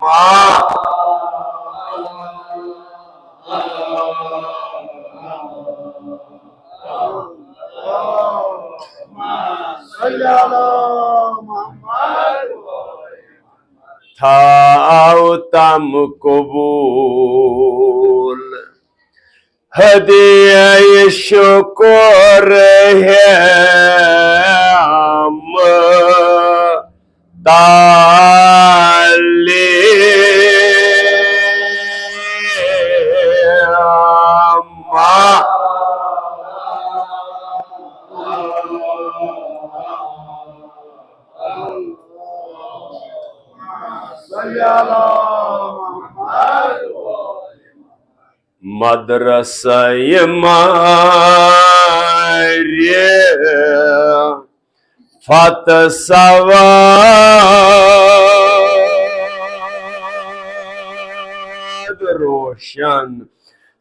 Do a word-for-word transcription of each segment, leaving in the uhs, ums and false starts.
محمد. صل علی محمد. تھاو تم قبول ہدیہ شکر ہم تعلیم. صل علی محمد. مدرسہ مارِ فتح سواد روشن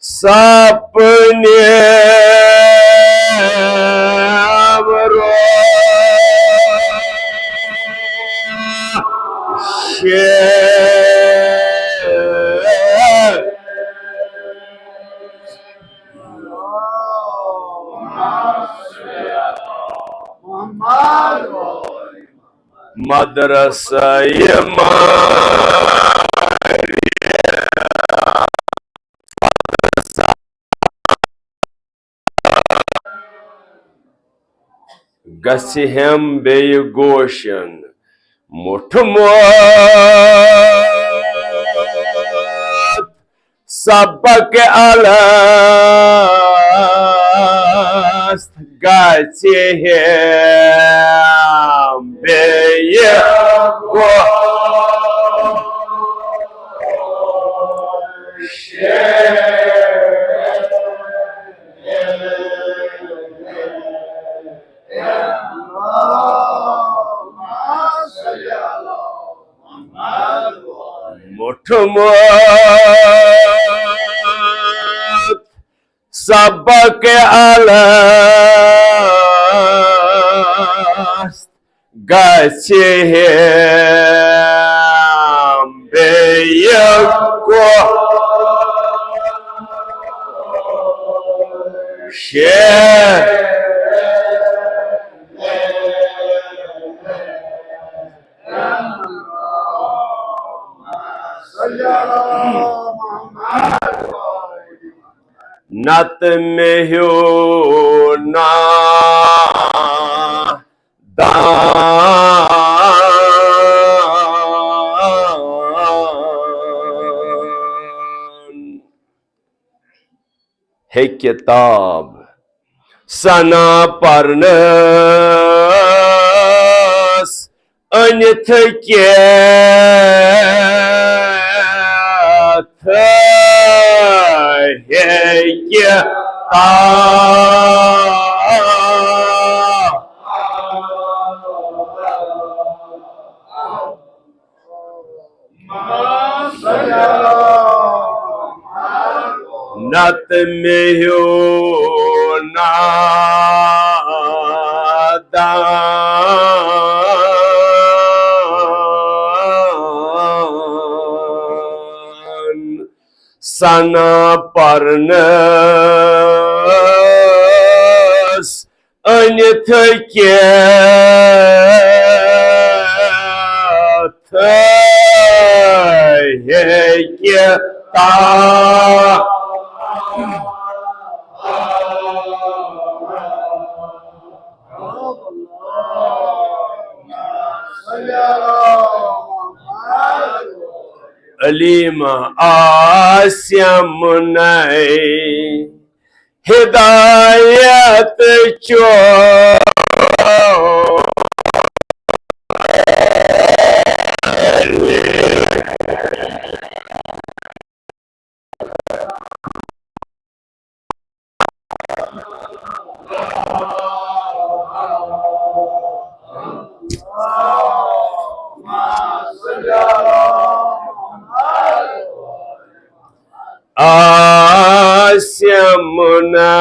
سپنے روشن. مدرسہ مارِ گژھِ ہم بیٚیہِ گوشن مُٹھ موت سبق الست گژھِ ہم بیٚیہِ گوشن. مُٹھ موت سبق الست گژھِ ہم بیٚیہِ گوشن. نتہٕ مےٚ ہیوٗ نا دان ہے کتاب سنا پرنس أنِتھ کیٛاہ تھٲے ہیٚکہِ تا؟ نتہٕ مےٚ ہیوٗ نادان سنا پرنس أنِتھ کیٛاہ تھٲے ہیٚکہِ تا؟ علیم آسمنے ہدایت چو۔ آسمنے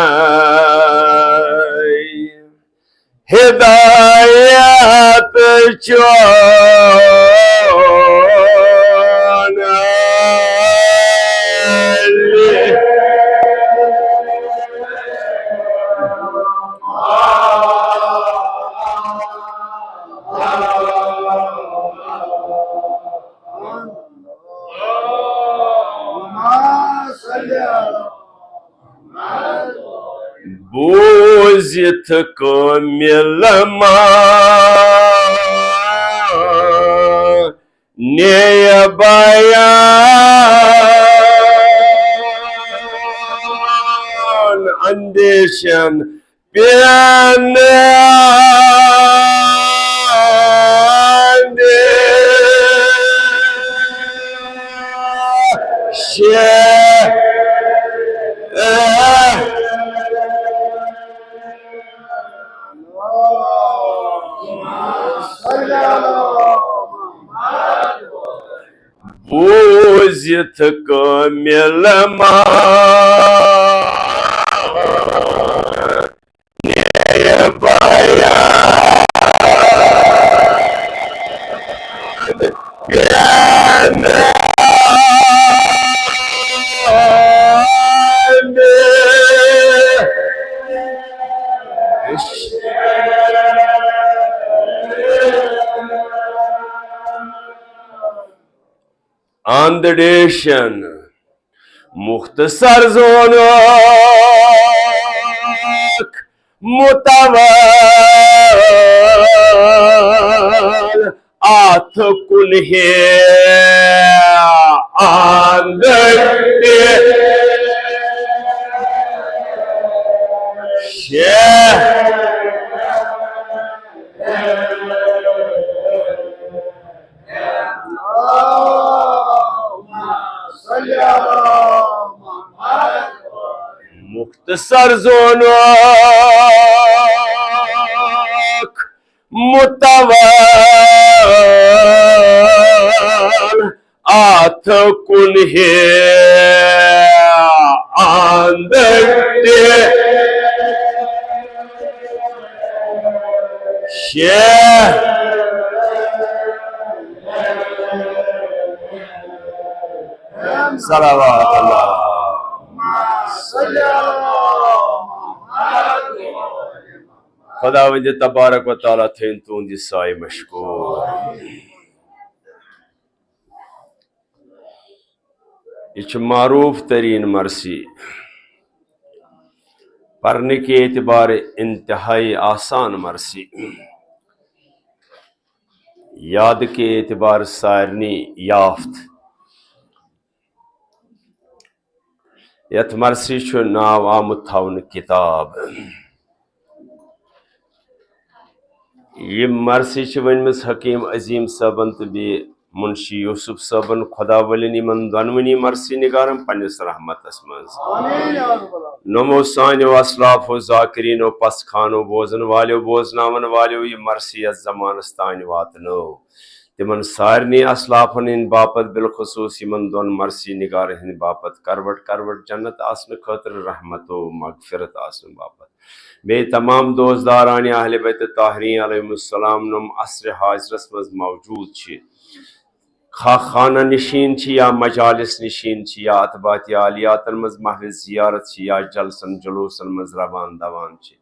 ہدایت چون بوٗزِتھ کٲمِل معنی بیان اندیشن پینہٕ اندیشہِ۔ بوٗزِتھ کٲمِل معنی بیان اندیشن مختصر زونُکھ متول اتھ کُنہِ اندیشہِ۔ مختصر زونُکھ متول اتھ کُنہِ اندیشہِ۔ صلوات اللہ۔ خداوند تبارک و تعالیٰ تھٲیِن تُہُنٛد یہِ سایہِ مشکوٗر۔ یہِ چھِ معروٗف تریٖن مرثی، پرنہٕ کہِ اعتبارٕ انتہائی آسان مرثی، یاد کہِ اعتبارٕ سارنٕے یافت۔ یتھ مرثی چھُ ناو آمُت تھاونہٕ کتاب۔ یہِ مرثی چھِ ؤنمٕژ حکیم عظیم صٲبن تہٕ بیٚیہِ منشی یوسف صٲبن، خدا ولین یِمن دۄنوٕنی مرثی نگارن پننِس رحمتس منٛز۔ آمین یا رب العالمین۔ نومو سانیو اسلاف و ذاکرین و پس خانو بوزن والیو بوزناون والیو یہِ مرثی یتھ زمانس تانۍ واتنٲو۔ تِمن سارنٕے اسلافن ہٕنٛدِ باپتھ، بالخصوص یِمن دۄن مرثی نگارن ہٕنٛدِ باپتھ، کروٹ کروٹ جنت آسنہٕ خٲطرٕ، رحمت و مغفرت آسنہٕ باپتھ۔ بیٚیہِ تمام دوستدارانہِ اہل بیت طاہرین علیہم السلام نوم عصرِ حاضرس منٛز موجود چھِ۔ خا-، خانہ نشین چھِ یا مجالس نشین چھِ یا اطباعت عالیاتن منٛز محو زیارت چھِ یا جلسن جلوسن منٛز روان دوان چھِ۔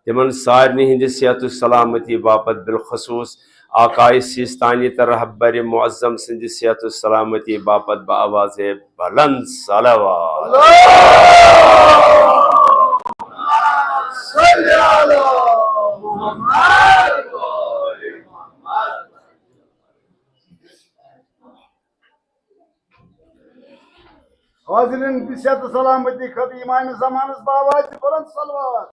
تِمن سارنٕے ہٕنٛدِ صحت و سلامتی باپتھ، بالخصوص آقائے سیستانی تہٕ رہبر معظم سٕنٛدِ صحت و سلامتی باپتھ بآواز بلند صلوات۔ حاضرین، صحت و سلامتی خٲطرٕ امام زمانس بآواز بلند صلوات۔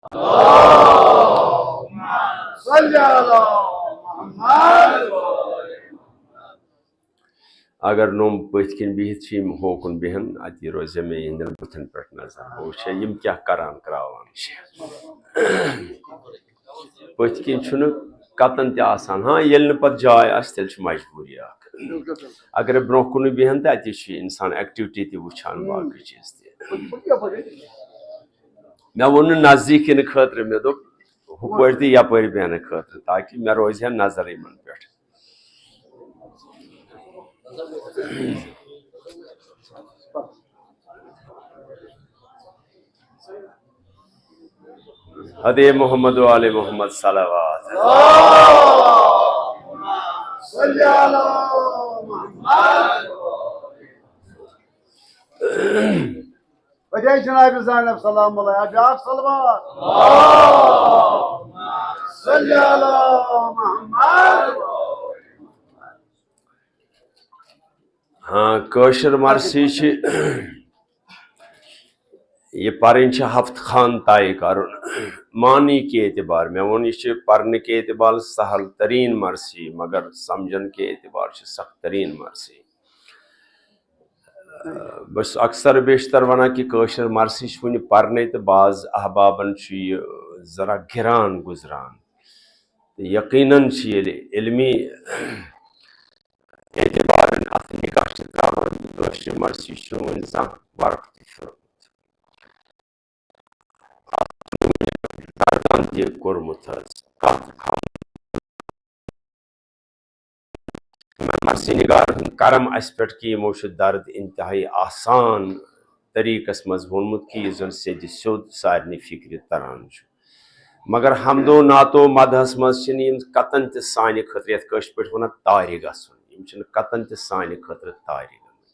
صلی علی محمد۔ اگر نوم پٔتھۍ کِنۍ بِہِتھ چھِ یِم ہوکُن بیٚہن، اتی روزِ مےٚ یِہنٛدٮ۪ن بُتھن پٮ۪ٹھ نظر، بہٕ وٕچھِ ہا یِم کیٛاہ کران کراوان چھِ۔ پٔتھۍ کِنۍ چھُنہٕ کتن تہِ آسان۔ ہاں، ییٚلہِ نہٕ پتہٕ جاے آسہِ، تیٚلہِ چھِ مجبوٗری اکھ۔ اگرے برونٛہہ کُنٕے بیٚہن تہٕ اتی چھُ انسان ایکٹیوٹی تہِ وٕچھان، باقٕے چیٖز تہِ۔ مےٚ ووٚن نہٕ نزدیٖک یِنہٕ خٲطرٕ، مےٚ دوٚپ ہُپٲرۍ تہٕ یپٲرۍ بیٚہنہٕ خٲطرٕ، تاکہِ مےٚ روزِ ہا نظر یِمن پٮ۪ٹھ۔ حد محمد و آل محمد صلوات۔ صلی علی محمد۔ دے جناب زینب سلام اللہ، بیاکھ صلوات۔ صلی اللہ محمد۔ ہاں، کٲشِر مرثی چھِ، یہِ پَرٕنۍ چھِ ہفتہٕ خان طے کَرُن۔ معنی کہِ اعتبار، مےٚ ووٚن، یہِ چھِ پَرنہٕ کہِ اعتبار سہل تریٖن مرثی، مگر سمجھن کہِ اعتبار چھِ سخت تریٖن مرثی۔ بہٕ چھُس اکثر بیشتر وَنان کہِ کٲشِر مرثی چھِ وُنہِ پَرنَے، تہٕ بعض احبابَن چھُ یہِ ذرا گِران گُزران۔ تہٕ یقیناً چھِ ییٚلہِ علمی اعتبارن اتھ نگاہ چھِ تراوان، کٲشرِ مرثی چھُنہٕ وُنہِ زانٛہہ ورق تہِ پھیوٚرمُت۔ اتھ چھُنہٕ وُنہِ گردان تہِ کوٚرمُت حظ۔ کتھ مرثی نگار ہُنٛد کرم اسہِ پٮ۪ٹھ کہِ یِمو چھُ درد انتہائی آسان طریقس منٛز ووٚنمُت کہِ یُس زن سیٚدِ سیوٚد سارنٕے فکرِ تران چھُ۔ مگر حمد و نعت و مدحس منٛز چھِنہٕ یِم کتن تہِ سانہِ خٲطرٕ، یتھ کٲشِر پٲٹھۍ ونان، تارِ گژھُن۔ یِم چھِنہٕ کتن تہِ سانہِ خٲطرٕ تارِ گٔمٕتۍ۔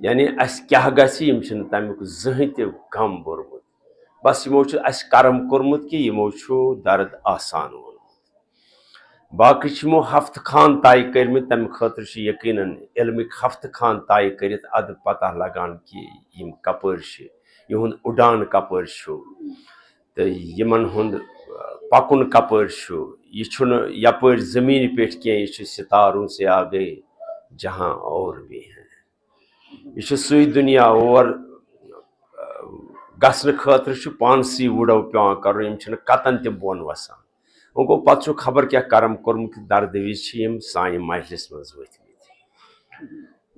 یعنی اسہِ کیٛاہ گژھِ، یِم چھِنہٕ تمیُک زٕہٕنۍ تہِ غم بوٚرمُت۔ بس یِمو چھُ اسہِ کرم کوٚرمُت کہِ یِمو چھُ درد آسان ووٚنمُت۔ باقٕے چھِ یِمو ہفتہٕ خان طے کٔرمٕتۍ، تمہِ خٲطرٕ چھُ یقیناً علمٕکۍ ہفتہٕ خان طے کٔرِتھ ادٕ پتہ لگان کہِ یِم کپٲرۍ چھِ، یِہُنٛد اُڈان کپٲرۍ چھُ، تہٕ یِمن ہُنٛد، آ، پکُن کپٲرۍ چھُ۔ یہِ چھُنہٕ یپٲرۍ زٔمیٖنہِ پٮ۪ٹھ کینٛہہ، یہِ چھُ ستاروں سے آگے جہاں اور بھی ہیں۔ یہِ چھُ سُے دُنیا، اور، آ، گژھنہٕ خٲطرٕ چھُ پانسٕے وُڈو پٮ۪وان کرُن، یِم چھِنہٕ کتن تہِ بۄن وسان۔ وۄنۍ گوٚو، پتہٕ چھُ خبر کیٛاہ کرم کوٚرمُت کہِ دردٕ وِزِ چھِ یِم سانہِ مجلس منٛز ؤتھمٕتۍ۔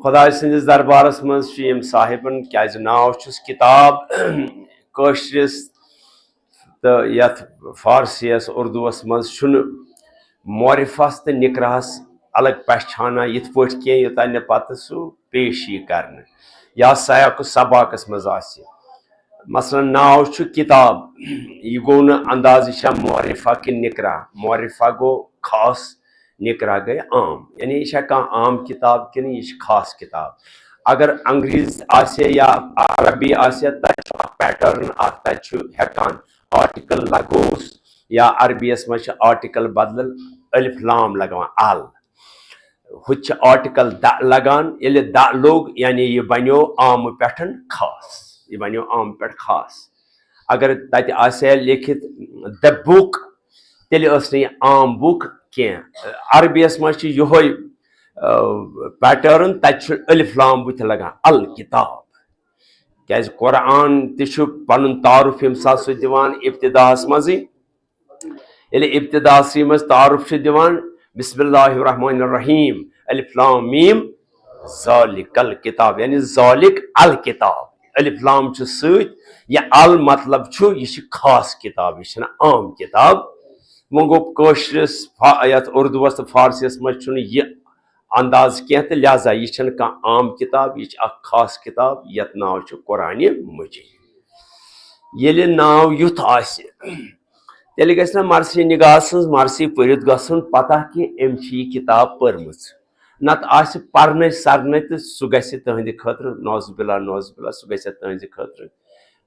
خۄداے سٕنٛدِس دربارس منٛز چھِ یِم صاحبن، کیٛازِ ناو چھُس کتاب کٲشرِس تہٕ یتھ فارسیس، اردوس منٛز چھُنہٕ معرفس تہٕ نکرہس الگ پہچانہ یِتھ پٲٹھۍ کینٛہہ، یوٚتام نہٕ پتہٕ سُہ پیش یی کرنہٕ یا سیاق و سباقس منٛز آسہِ۔ مثلاً ناو چھُ کتاب، یہِ گوٚو نہٕ انداز یہِ چھا معرفہ کِنہٕ نکرہ۔ معرفہ گوٚو خاص، نکرہ گٔے عام۔ یعنی یہِ چھا کانٛہہ عام کتاب کِنہٕ یہِ چھِ خاص کتاب۔ اگر انگریز آسہِ یا عربی آسہِ، تتہِ چھُ اکھ pattern اکھ، تتہِ چھُ ہٮ۪کان آرٹیکل لگوس یا عربی یس منٛز چھِ آرٹیکل بدلہٕ الف لام لگاوان، ال۔ ہُتہِ چھِ آرٹیکل دَ لگان، ییٚلہِ دَ لوٚگ، یعنی یہِ بنیو عام پٮ۪ٹھ خاص، یہِ بنیو عام پٮ۪ٹھ خاص۔ اگر تتہِ آسہِ ہے لیکھِتھ the book، تیٚلہِ ٲس نہٕ یہِ عام book کینٛہہ۔ عربی یس منٛز چھِ یِہوٚے، آ، pattern، تتہِ چھُ الف لام بُتھِ لگان، الکتاب۔ کیٛازِ قرآن تہِ چھُ پنُن تعارُف ییٚمہِ ساتہٕ سُہ دِوان ابتداہس منٛزٕے، ییٚلہِ ابتداسٕے منٛز تعارُف چھُ دِوان، بسم اللہ الرحمن الرحیم، الف لام میم، ذالک الکتاب، یعنی ذالک الکتاب، الف لام چھُ سۭتۍ، یہِ ال مطلب چھُ، یہِ چھِ خاص کتاب، یہِ چھَنہٕ عام کتاب۔ وۄنۍ گوٚو، کٲشرِس فا-، یتھ اردوس تہٕ فارسیس منٛز چھُنہٕ یہِ انداز کینٛہہ، تہٕ لہذا یہِ چھَنہٕ کانٛہہ عام کتاب، یہِ چھِ اکھ خاص کتاب، یتھ ناو چھُ قرآنِ مجید۔ ییٚلہِ ناو یُتھ آسہِ، تیٚلہِ گژھِ نہ مرثی نگار سٕنٛز مرثی پٔرِتھ گژھُن پتہ کہِ أمۍ چھِ یہِ کتاب پٔرمٕژ۔ نتہٕ آسہِ پرنے سرنے تہٕ سُہ گژھِ تٕہنٛدِ خٲطرٕ، نعوذ باللہ، نعوذ باللہ، سُہ گژھِ تٕہنٛدِ خٲطرٕ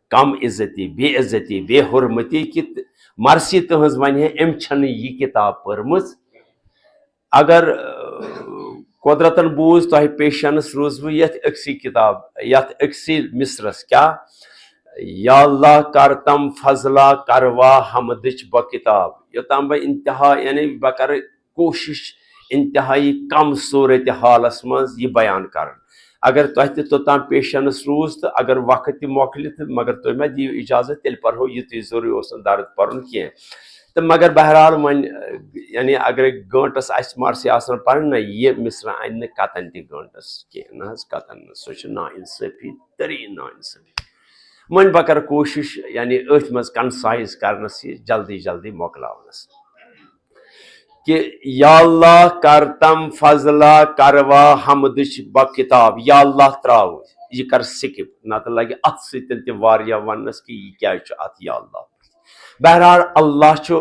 کم عزتی، بے عزتی، بے حرمتی کہِ تہٕ مرثی تٕہنٛز ونہِ ہے، أمۍ چھنہٕ یہِ کتاب پٔرمٕژ۔ اگر، آ، قۄدرتن بوٗز، تۄہہِ پیشنس روٗزوٕ یتھ أکسٕے کتاب، یتھ أکسٕے مصرس، کیٛاہ؟ یا اللہ، کر تم فضلہ کروا حمدٕچ بہ کتاب۔ یوٚتام بہٕ انتہا، یعنی بہٕ کرٕ کوٗشِش انتہائی کم صورت حالس منٛز یہِ بیان کرُن۔ اگر تۄہہِ تہِ توٚتام پیشنس روٗز تہٕ اگر وقت تہِ مۄکلہِ تہٕ مگر تُہۍ ما دِیِو اجازت، تیٚلہِ پرہو یہِ تُہۍ ضروٗری اوس نہٕ درد پرُن کینٛہہ۔ تہٕ مگر بہرحال وۄنۍ، یعنی اگرے گٲنٹس آسہِ مرثی آسان پرٕنۍ، نہ، یہِ مصرع انہِ نہٕ کتن تہِ گٲنٹس کینٛہہ، نہ حظ، کتن نہٕ۔ سۄ چھِ نا انصٲفی، تریٖن نا انصٲفی۔ وۄنۍ بہٕ کرٕ کوٗشِش، یعنی أتھۍ منٛز concise کرنس یہِ جلدی جلدی مۄکلاونس۔ کہ یا اللہ کر تم فضلہ کروا حمدٕچ بہ کتاب، یا اللہ تراو یہِ کر skip، نتہٕ لگہِ اتھ سۭتۍ تہِ واریاہ وننس کہ یہِ کیازِ چھُ اتھ یا اللہ۔ بہرحال اللہ چھُ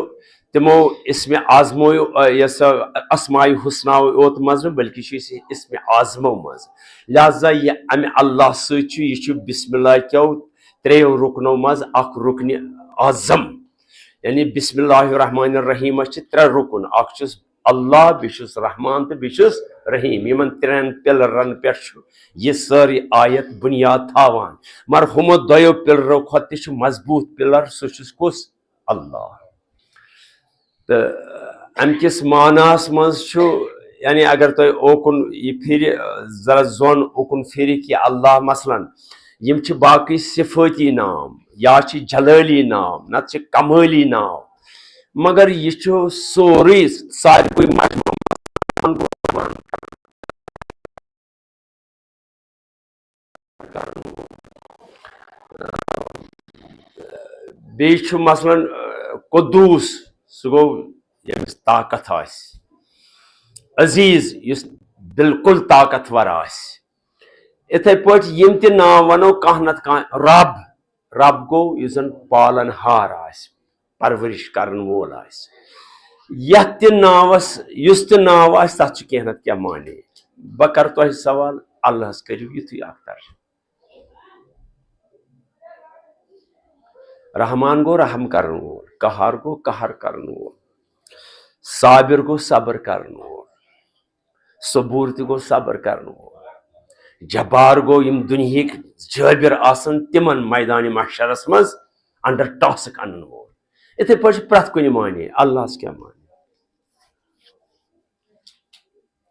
تِمو اسمِ اعظمو، یہِ ہسا اسماء حسناو یوت منٛز نہٕ، بلکہِ چھُ یہِ اسمِ اعظمو منٛز۔ لہذا یہِ امہِ اللہ سۭتۍ چھُ، یہِ چھُ بسم اللہ کیو ترٛیٚیو رُکنو منٛز اکھ رُکنِ اعظم۔ یعنی بسم اللہ الرحمن الرحیمس چھِ ترٛےٚ رُکُن، اکھ چھُس اللہ، بیٚیہِ چھُس رحمان تہٕ بیٚیہِ چھُس رحیم۔ یِمن ترٛٮ۪ن پِلرن پٮ۪ٹھ چھُ یہِ سٲرٕے آیت بُنیاد تھاوان۔ مگر ہُمو دۄیو پِلرو کھۄتہٕ تہِ چھُ مضبوٗط پِلر، سُہ چھُس کُس؟ اللہ۔ تہٕ امہِ کِس معناہس منٛز چھُ، یعنی اگر تُہۍ اوکُن یہِ پھِرِ، ذرا زۄن اوکُن پھِرِ کہِ اللہ، مثلاً، یِم چھِ باقٕے صفٲتی نام یا چھِ جلٲلی نام، نتہٕ چھِ کمٲلی نام، مگر یہِ چھُ سورُے، ساروٕے مجموعہٕ کرن وول۔ بیٚیہِ چھُ مثلاً، قدوس، سُہ گوٚو ییٚمِس طاقت آسہِ، عزیز، یُس بالکل طاقتور آسہِ۔ یِتھے پٲٹھۍ یِم تہِ ناو وَنو، کانٛہہ نتہٕ کانٛہہ، رب، رب گوٚو یُس زن پالن ہار آسہِ، پرورش کرن وول آسہِ۔ یتھ تہِ ناوس، یُس تہِ ناو آسہِ، تتھ چھُ کینٛہہ نتہٕ کینٛہہ معنی۔ بہٕ کرٕ تۄہہِ سوال، اللہس کٔرِو یُتھُے اکھ ترجمہٕ۔ رحمان گوٚو رحم کرن وول، قہار گوٚو قہر کرن وول، صابر گوٚو صبر کرن وول، صبور تہِ گوٚو صبر کرن وول، جبار گوٚو یِم دُنیہٕکۍ جٲبر آسن، تِمن میدانِ محشرس منٛز under task انن وول۔ یِتھے پٲٹھۍ چھُ پرٛٮ۪تھ کُنہِ معنی۔ اللہس کیٛاہ معنی؟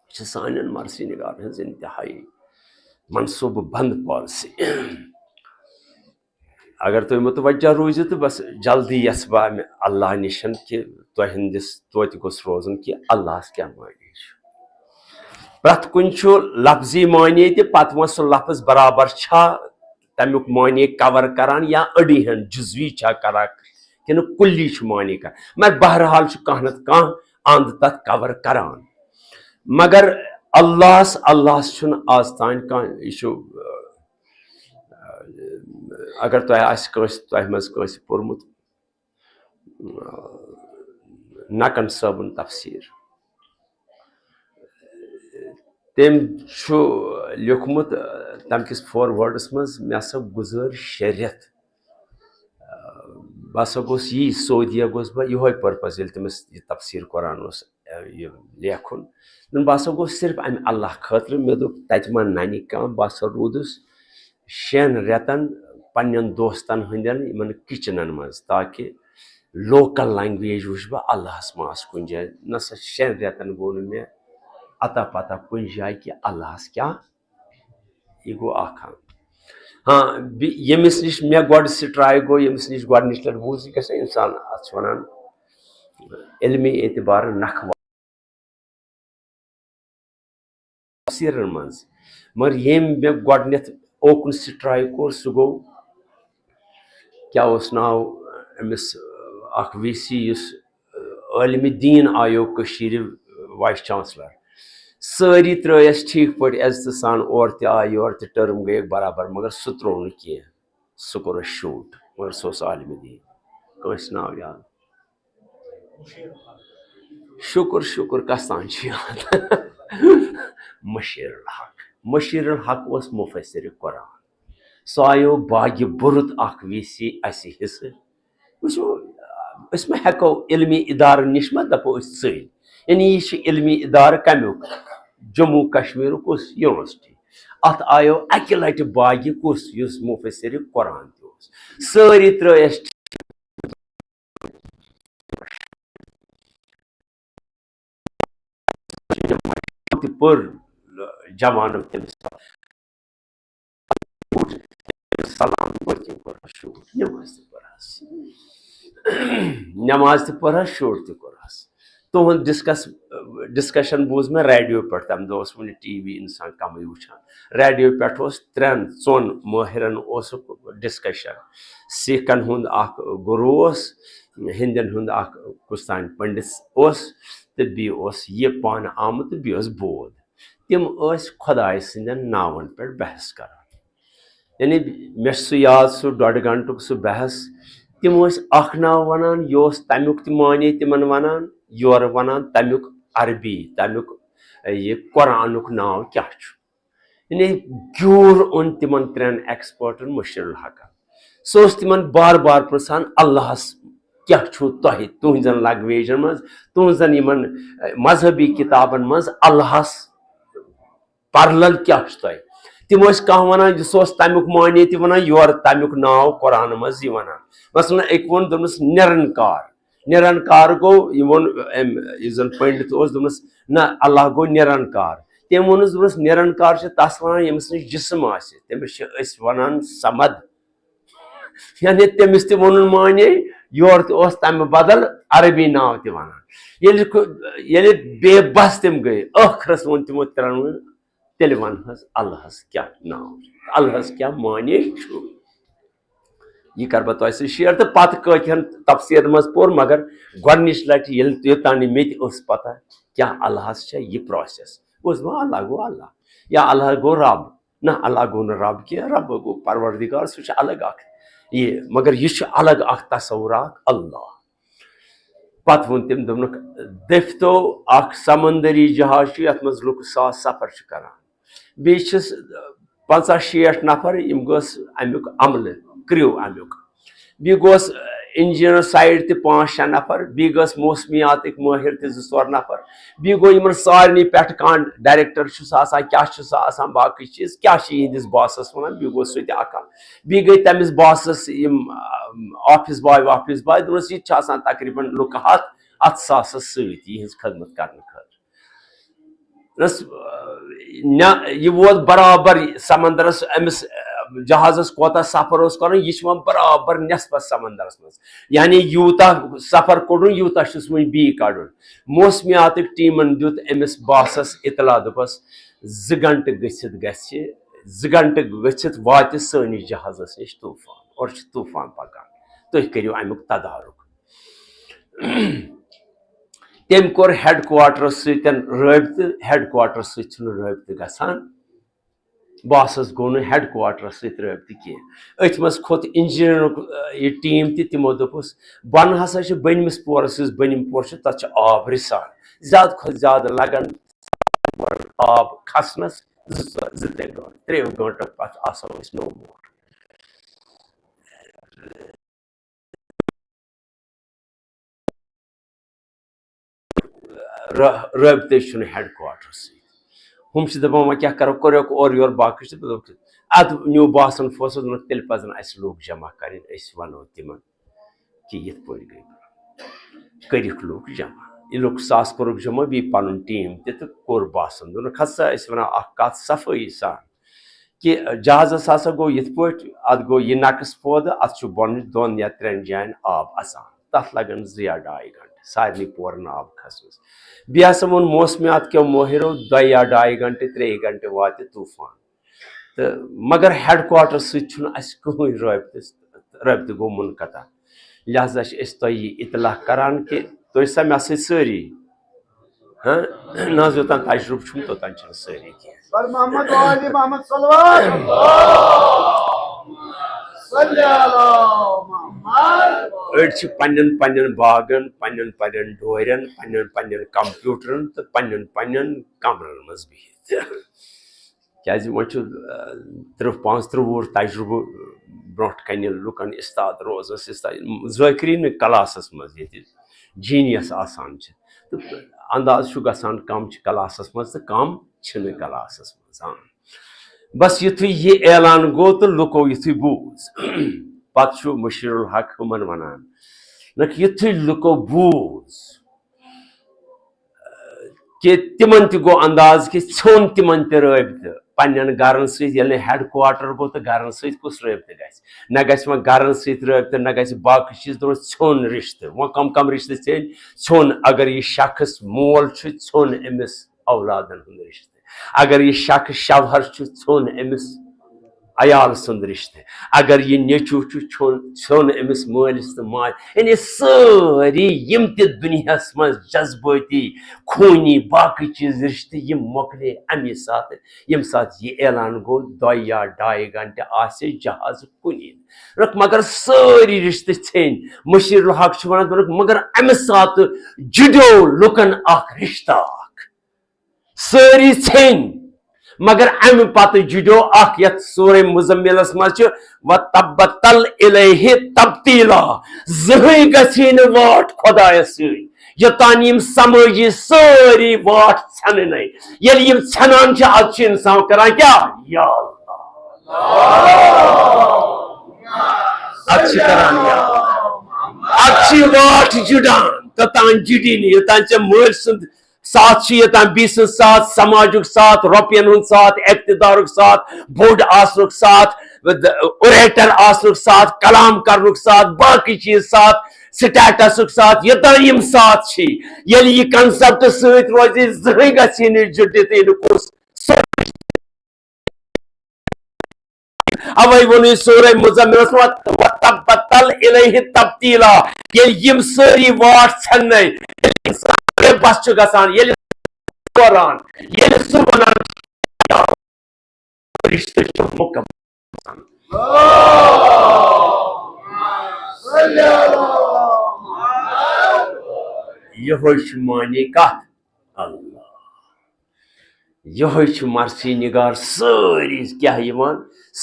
یہِ چھِ سانٮ۪ن مرثی نگارن ہٕنٛز انتہائی منصوبہٕ بند پالیسی۔ اگر تُہۍ متوجہ روٗزِو تہٕ بس جلدی یژھٕ بہٕ امہِ اللہ نِشن کہِ تۄہہِ ہٕنٛدِس توتہِ گوٚژھ روزُن کہِ اللہس کیٛاہ معنی چھُ۔ پرٛٮ۪تھ کُنہِ چھُ لفظی معنی تہِ، پتہٕ وۄنۍ سُہ لفظ برابر چھا، تمیُک معنی cover کران یا أڑی ہن جزوی چھا کران کِنہٕ کُلی چھُ معنی کران۔ مگر بہرحال چھُ کانٛہہ نتہٕ کانٛہہ اند تتھ cover کران۔ مگر اللہس، اللہس چھُنہٕ آز تام کانٛہہ، یہِ چھُ، اگر تۄہہِ آسہِ کٲنٛسہِ، تۄہہِ منٛز کٲنٛسہِ پوٚرمُت، نقن صٲبُن تفسیٖر۔ تٔمۍ چھُ لیوٗکھمُت، تَمہِ کِس forwardس منٛز، مےٚ ہسا گُزٲر شےٚ رٮ۪تھ۔ بہٕ ہسا گوٚوُس یی، سعودیہ گوٚوُس بہٕ یِہوے purpose، ییٚلہِ تٔمِس یہِ تفسیٖر قرآن اوس، یہِ لیکھُن۔ دوٚپُن، بہٕ ہسا گوٚوُس صرف اَمہِ اللہ خٲطرٕ۔ مےٚ دوٚپ، تَتہِ ما نَنہِ کانٛہہ؟ بہٕ ہسا روٗدُس شٮ۪ن رٮ۪تن پننٮ۪ن دوستن ہٕنٛدٮ۪ن یِمن kitchenن منٛز، تاکہِ local language وٕچھ بہٕ، اللہس ما آسہِ کُنہِ جایہِ۔ نہ سا، شٮ۪ن رٮ۪تن گوٚو نہٕ مےٚ اتا پتا کُنہِ جایہِ کہِ اللہس کیٛاہ۔ یہِ گوٚو اکھ اکھ۔ ہاں، بیٚیہِ ییٚمِس نِش مےٚ گۄڈٕ strike گوٚو، ییٚمِس نِش گۄڈٕنِچ لٹہِ بوٗز، یہِ گژھِ اِنسان، اتھ چھِ ونان علمی اعتبار نکھٕ تفسیٖرن منٛز۔ مگر ییٚمۍ مےٚ گۄڈٕنٮ۪تھ اوکُن strike کوٚر، سُہ گوٚو، کیٛاہ اوس ناو أمِس، اکھ وی سی یُس عٲلمِ دیٖن آیو کٔشیٖرِ، vice chancellor۔ سٲری ترٛٲے اَسہِ ٹھیٖک پٲٹھۍ عزتہٕ سان، اورٕ تہِ آے، یورٕ تہِ، term گٔیَکھ برابر، مگر سُہ ترٛوو نہٕ کینٛہہ۔ سُہ کوٚر اَسہِ shoot، مگر سُہ اوس عالمِ دیٖن۔ کٲنٛسہِ ناو یاد؟ شُکُر، شُکُر، کس تام چھُ یاد۔ مشیر الحق۔ مشیر الحق اوس مفسر قرآن۔ سُہ آیو باگہِ بُرُت اکھ وی سی اَسہِ حصہٕ۔ وٕچھِو، أسۍ ما ہٮ۪کو علمی ادارٕ نِش ما دپو أسۍ ژٔلۍ؟ یعنی یہِ چھُ علمی ادارٕ کمیُک؟ جموں کشمیرُک کُس university؟ اتھ آیو اکہِ لٹہِ باگہِ کُس؟ یُس مفسر قرآن تہِ اوس۔ سٲری ترٲے اَسہِ تہِ پٔر جوانو تٔمِس۔ سلام پٔرۍ تٔمۍ، کوٚرہَس شوٗٹ، نٮ۪ماز تہِ پٔرہَس۔ نٮ۪ماز تہِ پٔرہَس، شوٗٹ تہِ کوٚرہَس۔ تُہُنٛد discuss، discussion بوٗز مےٚ ریڈیو پٮ۪ٹھ، تَمہِ دۄہ اوس وُنہِ ٹی وی اِنسان کَمٕے وٕچھان۔ ریڈیو پٮ۪ٹھ اوس ترٛٮ۪ن ژۄن مٲہرَن اوسُکھ discussion۔ سِکَن ہُنٛد اَکھ گُروٗ اوس، ہِندٮ۪ن ہُنٛد اَکھ کُستام پنڈِت اوس، تہٕ بیٚیہِ اوس یہِ پانہٕ آمُت تہٕ بیٚیہِ اوس بود۔ تِم ٲسۍ خۄداے سٕنٛدٮ۪ن ناوَن پٮ۪ٹھ بحث کران۔ یعنی مےٚ چھُ سُہ یاد، سُہ ڈۄڈٕ گنٹُک سُہ بحث، تِم ٲسۍ اکھ ناو وَنان، یہِ اوس تَمیُک تہِ معنی تِمن وَنان، یورٕ وَنان تَمیُک عربی، تَمیُک، اے، یہِ قرآنُک ناو کیٛاہ چھُ۔ یعنی گیوٗر اوٚن تِمن ترٛٮ۪ن ایکسپٲرٹن مُشیر الحقن۔ سُہ اوس تِمن بار بار پرژھان، "اللہس کیٛاہ چھُو تۄہہِ، تُہنٛزن لنگویجن منٛز، تُہنٛزن یِمن، اے، مذہبی کِتابن منٛز اللہس پرلل کیٛاہ چھُ تۄہہِ؟" تِم ٲسۍ کانٛہہ وَنان، یُس اوس تَمیُک معنی تہِ وَنان، یورٕ تَمیُک ناو قرآنہٕ منٛز یہِ وَنان۔ مثلاً أکۍ ووٚن، دوٚپنَس، "نِرَنکار۔" نِرَنکار گوٚو، یہِ ووٚن أمۍ، یُس زَن پٔنڈِت اوس، دوٚپنَس، "نہ، اللہ گوٚو نِرَنکار۔" تٔمۍ ووٚنُس، دوٚپنَس، "نِرَنکار چھِ تَس وَنان، ییٚمِس نِش جسم آسہِ، تٔمِس چھِ أسۍ وَنان صمد۔" یعنی تٔمِس تہِ ووٚنُن معنی، یورٕ تہِ اوس تَمہِ بدل عربی ناو تہِ وَنان۔ ییٚلہِ کُ-، ییٚلہِ بے بس تِم گٔے، ٲخرس ووٚن تِمو ترٛٮ۪نوَے، "تیٚلہِ وَن حظ، اللہس کیٛاہ ناو چھُ؟ اللہس کیٛاہ معنی چھُ؟" یہِ کَرٕ بہٕ تۄہہِ سۭتۍ شِیر، تہٕ پَتہٕ کٲتۍ ہَن تفسیٖرَن منٛز پوٚر، مگر گۄڈٕنِچ لَٹہِ ییٚلہِ، یوٚتام نہٕ مےٚ تہِ ٲس پَتہ کیٛاہ اللہس چھےٚ یہِ پرٛاسٮ۪س، بہٕ اوسُس دَپان، "اللہ گوٚو اللہ، یا اللہ گوٚو رب، نہ، اللہ گوٚو نہٕ رب کینٛہہ، رب گوٚو پروردگار، سُہ چھُ الگ اَکھ یہِ، مگر یہِ چھُ الگ اَکھ تصوُر اَکھ اللہ۔" پتہٕ ووٚن تٔمۍ، دوٚپنکھ، دٔپۍ تو، اکھ سمندری جہاز چھُ، یتھ منٛز لُکھ ساس سفر چھِ کران، بیٚیہِ چھِس پنژاہ شیٹھ نفر، یِم گوٚژھ امیُک عملہٕ، کرو امیُک، بیٚیہِ گوٚژھ انجینئر سایڈ تہِ پانٛژھ شےٚ نفر، بیٚیہِ گٔژھ موسمیاتٕکۍ مٲہِر تہِ زٕ ژور نفر، بیٚیہِ گوٚو یِمن سارنٕے پٮ۪ٹھ کانٛہہ ڈایریکٹر چھُ سُہ آسان، کیٛاہ چھُ سُہ آسان، باقٕے چیٖز کیٛاہ چھِ یِہنٛدِس باسس وَنان، بیٚیہِ گوٚو سُہ تہِ اکھ اکھ۔ بیٚیہِ گٔے تٔمِس باسس یِم، آ، آفس باے وافس باے، دوٚپنس، "یہِ تہِ چھُ آسان تقریباً لُکہٕ ہتھ اتھ ساسس سۭتۍ یِہنٛز خدمت کرنہٕ خٲطرٕ۔" دوٚپنس، آ، نہ، یہِ ووت برابر سمندرس، أمِس، آ، جہازس کوتاہ سفر اوس کرُن، یہِ چھُ وۄنۍ برابر نٮ۪صفس سمندرس منٛز۔ یعنی یوٗتاہ سفر کوٚڑُن، یوٗتاہ چھُس وۄنۍ بیٚیہِ کڑُن۔ موسمیاتٕکۍ ٹیمن دیُت أمِس باسس اطلاع، دوٚپس، "زٕ گھنٹہٕ گٔژھِتھ گژھِ، زٕ گھنٹہٕ گٔژھِتھ واتہِ سٲنِس جہازس نِش طوفان، اورٕ چھُ طوفان پکان، تُہۍ کٔرِو امیُک تدارُک۔" تٔمۍ کوٚر ہیڈ کوارٹرس سۭتۍ رٲبطہٕ، ہیڈ کوارٹرس سۭتۍ چھُنہٕ رٲبطہٕ گژھان۔ باسس گوٚو نہٕ ہیڈ کوارٹرس سۭتۍ رٲبطہٕ کینٛہہ۔ أتھۍ منٛز کھوٚت انجینئرُک، آ، یہِ ٹیٖم تہِ، تِمو دوٚپُس، "بۄنہٕ ہسا چھِ بٔنمِس پورس، یُس بٔنِم پور چھُ، تتھ چھُ آب رِسان، زیادٕ کھۄتہٕ زیادٕ لگان آب کھسنس زٕ ژور، زٕ ترٛےٚ گٲنٛٹہٕ، ترٛیٚیو گٲنٛٹو پتہٕ آسو أسۍ نو مور۔" را-، رٲبطے چھُنہٕ ہیڈ کوارٹرس سۭتۍ۔ ہُم چھِ دَپان، "وۄنۍ کیٛاہ کَرو؟" کوٚریکھ اورٕ یورٕ باقٕے چھِ دَپان، اَدٕ نیوٗ باسن فٲصلہٕ، دوٚپُکھ، "تیٚلہِ پَزَن اَسہِ لوٗکھ جمع کَرٕنۍ، أسۍ وَنو تِمَن کہِ یِتھ پٲٹھۍ گٔے کٲم۔" کٔرِکھ لوٗکھ جمع۔ یہِ لوٗکھ ساس کوٚرُکھ جمع، بیٚیہِ پَنُن ٹیٖم تہِ تہٕ کوٚر باسن۔ دوٚپُکھ، "ہسا، أسۍ وَنو اَکھ کَتھ صفٲیی سان کہِ جہازَس ہسا گوٚو یِتھ پٲٹھۍ، اَتھ گوٚو یہِ نَقٕص پٲدٕ، اَتھ چھُ بۄنہٕ دۄن یا ترٛٮ۪ن جایَن آب اَژان، تَتھ لَگَن زٕ یا ڈاے گھنٹہٕ سارنٕے پورَن آب کھسنَس۔ بیٚیہِ ہسا ووٚن موسمیات کیو مٲہِرو، دۄیہِ یا ڈاے گھنٹہٕ، ترٛیٚیہِ گھنٹہٕ واتہِ طوٗفان۔" تہٕ مگر ہیڈ کوارٹرس سۭتۍ چھُنہٕ اَسہِ کٕہٕنۍ رٲبطہٕ، رٲبطہٕ گوٚو منقطع۔ لہذا چھِ أسۍ تۄہہِ یہِ اطلاع کران کہِ تُہۍ چھِو سا مےٚ سۭتۍ سٲری؟ ہاں؟ نہ حظ، یوٚتام تجرُبہٕ چھُم، توٚتام چھِنہٕ سٲری کینٛہہ۔ پر محمد و آل محمد صلوات۔ صلی علی محمد۔ أڑۍ چھِ پننٮ۪ن پننٮ۪ن باغن، پننٮ۪ن پننٮ۪ن ڈورٮ۪ن، پننٮ۪ن پننٮ۪ن کمپیوٹرن تہٕ پننٮ۪ن پننٮ۪ن کمرن منٛز بِہِتھ۔ کیازِ وۄنۍ چھُ، آ، ترٕٛہ پانٛژھ ترٕٛہ وُہُر تجرُبہٕ برونٛٹھ کنہِ لُکن استاد روزنس، استاد، ذٲکری نہٕ کلاسس منٛز ییٚتہِ جینیس آسان چھِ۔ تہٕ انداز چھُ گژھان کم چھِ کلاسس منٛز تہٕ کم چھِنہٕ کلاسس منٛز۔ آ۔ بس یُتھُے یہِ اعلان گوٚو تہٕ لُکو یُتھُے بوٗز، پتہٕ چھُ مشیر الحق ہُمن ونان، نہ، یُتھُے لُکو بوٗز، کہِ تِمن تہِ گوٚو انداز کہِ ژھیوٚن تِمن تہِ رٲبطہٕ پننٮ۪ن گرن سۭتۍ۔ ییٚلہِ نہٕ ہیڈ کوارٹر گوٚو تہٕ گرن سۭتۍ کُس رٲبطہٕ گژھِ؟ نہ گژھِ وۄنۍ گرن سۭتۍ رٲبطہٕ، نہ گژھِ باقٕے چیٖز۔ دوٚپُن، ژھیوٚن رشتہٕ۔ وۄنۍ کم کم رشتہٕ ژھیٚنۍ؟ ژھیوٚن، اگر یہِ شخص مول چھُ، ژھیوٚن أمِس اولادن ہُنٛد رشتہٕ۔ اگر یہِ شخص شوہر چھُ، ژھیوٚن أمِس عیال سُنٛد رِشتہٕ، اگر یہِ نیٚچوٗ چھُ چھُن، ژھیوٚن أمِس مٲلِس تہٕ ماجہِ، یعنی سٲری یِم تہِ دُنیاہَس منٛز جذبٲتی، خوٗنی، باقٕے چیٖز رِشتہٕ، یِم مۄکلے اَمی ساتہٕ، ییٚمہِ ساتہٕ یہِ اعلان گوٚو، دۄیہِ یا ڈایہِ گھنٹہٕ آسہِ جہاز کُنی۔ رُک، مگر سٲری رِشتہٕ ژھیٚنۍ۔ مشیر الحق چھُ وَنان، دوٚپُکھ، مگر اَمہِ ساتہٕ جُڑیو لُکَن اَکھ رِشتہٕ اَکھ۔ سٲری ژھیٚنۍ، مگر اَمہِ پتہٕ جُڑیو اَکھ، یَتھ سورہ مزملس منٛز چھُ، "وَتَبَتَّلْ إِلَيْهِ تَبْتِيلًا"، زٕہٕنۍ گژھی نہٕ واٹھ خۄدایَس سۭتۍ، یوٚتام یِم سمٲجی سٲری واٹھ ژھٮ۪نٕنے۔ ییٚلہِ یِم ژھٮ۪نان چھِ، اَدٕ چھُ اِنسان کران کیٛاہ؟ یا اللہ۔ اَدٕ چھِ کران یا، اَدٕ چھِ واٹھ جُڑان، توٚتام جُڑی نہٕ، یوٚتام ژےٚ مٲلۍ سُنٛد ساتھ چھُ یوٚتام بیٚیہِ سُنٛد ساتھ، سماجُک ساتھ، رۄپین ہُنٛد ساتھ، اقتدارُک ساتھ، بوٚڑ آسنُک ساتھ، اوریٹر آسنُک ساتھ، کلام کرنُک ساتھ، باقٕے چیٖز ساتھ، سٹیٹسُک ساتھ، یوٚتام یِم ساتھ چھِ، ییٚلہِ یہِ کنسپٹ سۭتۍ روزِ، زٕہٕنۍ گژھِ یہِ نہٕ جُڑِتھ، یہِ نہٕ کُس۔ اوے ووٚنُے سورہ مزملس منٛز، "وَتَبَتَّلْ إِلَيْهِ تَبْتِيلًا"۔ ییٚلہِ یِم سٲری واٹھ ژھٮ۪ننے، ییٚلہِ اِنسان بے بس چھُ گژھان، ییٚلہِ دوران، ییٚلہِ سُہ وَنان چھُ، رِشتہٕ چھُ مُکمل گژھان۔ یِہوٚے چھُ معنی کتھ۔ اللہ۔ یِہوٚے چھُ مرثی نگار سٲری کیٛاہ یِوان،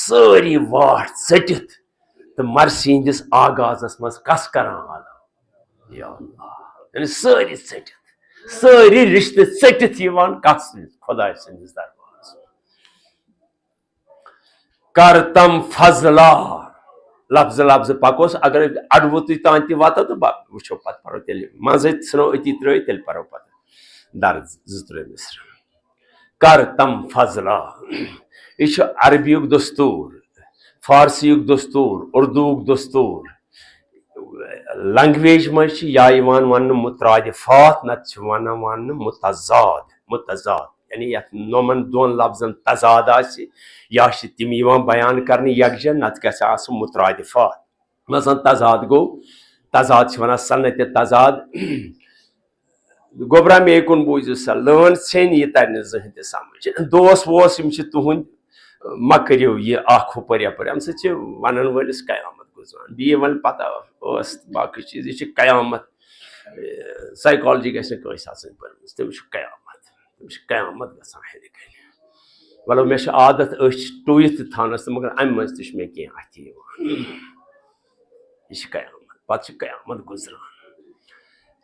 سٲری واٹھ ژٔٹِتھ تہٕ مرثی ہٕنٛدِس آغازس منٛز کس کران آلو۔ یا اللہ۔ یعنی سٲری ژٔٹِتھ، سٲری رِشتہٕ ژٔٹِتھ یِوان کس نِش؟ خۄداے سٕنٛدِس دربارس منٛز۔ کر تم فضلا۔ لفظ لفظ پکوس، اگر اڈوُتٕے تام تہِ واتو تہٕ بہ-، وٕچھو پتہٕ پرو تیٚلہِ۔ منٛزٕے ژھٕنو أتی ترٲوِتھ، تیٚلہِ پرو پتہٕ درد زٕ ترٛےٚ مصرٕ۔ کر تم فضلا۔ یہِ چھُ عربیُک دستور، فارسیُک دستور، اردوُک دستور۔ لنگویج منٛز چھِ یا یِوان وننہٕ مترادفات، نتہٕ چھِ ونان وننہٕ متضاد۔ متضاد یعنی یتھ نومن دۄن لفظن تضاد آسہِ، یا چھِ تِم یِوان بیان کرنہٕ یکجا، نتہٕ گژھِ آسُن مترادفات۔ مثلاً تضاد گوٚو، تضاد چھِ ونان صنعت تضاد۔ گوٚبرا، مے کُن بوٗزِو سا، لٲن ژھیٚنۍ، یہِ ترِ نہٕ زٕہٕنۍ تہِ سمجھ۔ دوس ووس یِم چھِ تُہٕنٛدۍ، مہ کٔرِو یہِ اکھ ہُپٲرۍ یپٲرۍ، اَمہِ سۭتۍ چھِ ونن وٲلِس قیامت گُزران۔ بیٚیہِ وۄنۍ پتہ ٲس باقٕے چیٖز، یہِ چھِ قیامت۔ سایکالجی گژھِ نہٕ کٲنٛسہِ آسٕنۍ پٔرمٕژ، تٔمِس چھُ قیامت، تٔمِس چھِ قیامت گژھان ہیٚرِ کنہِ۔ مطلب، مےٚ چھُ عادت أچھ ٹُوِتھ تہِ تھاونس تہٕ، مگر امہِ منٛز تہِ چھُ مےٚ کینٛہہ اتھِ یِوان۔ یہِ چھِ قیامت، پتہٕ چھِ قیامت گُزران۔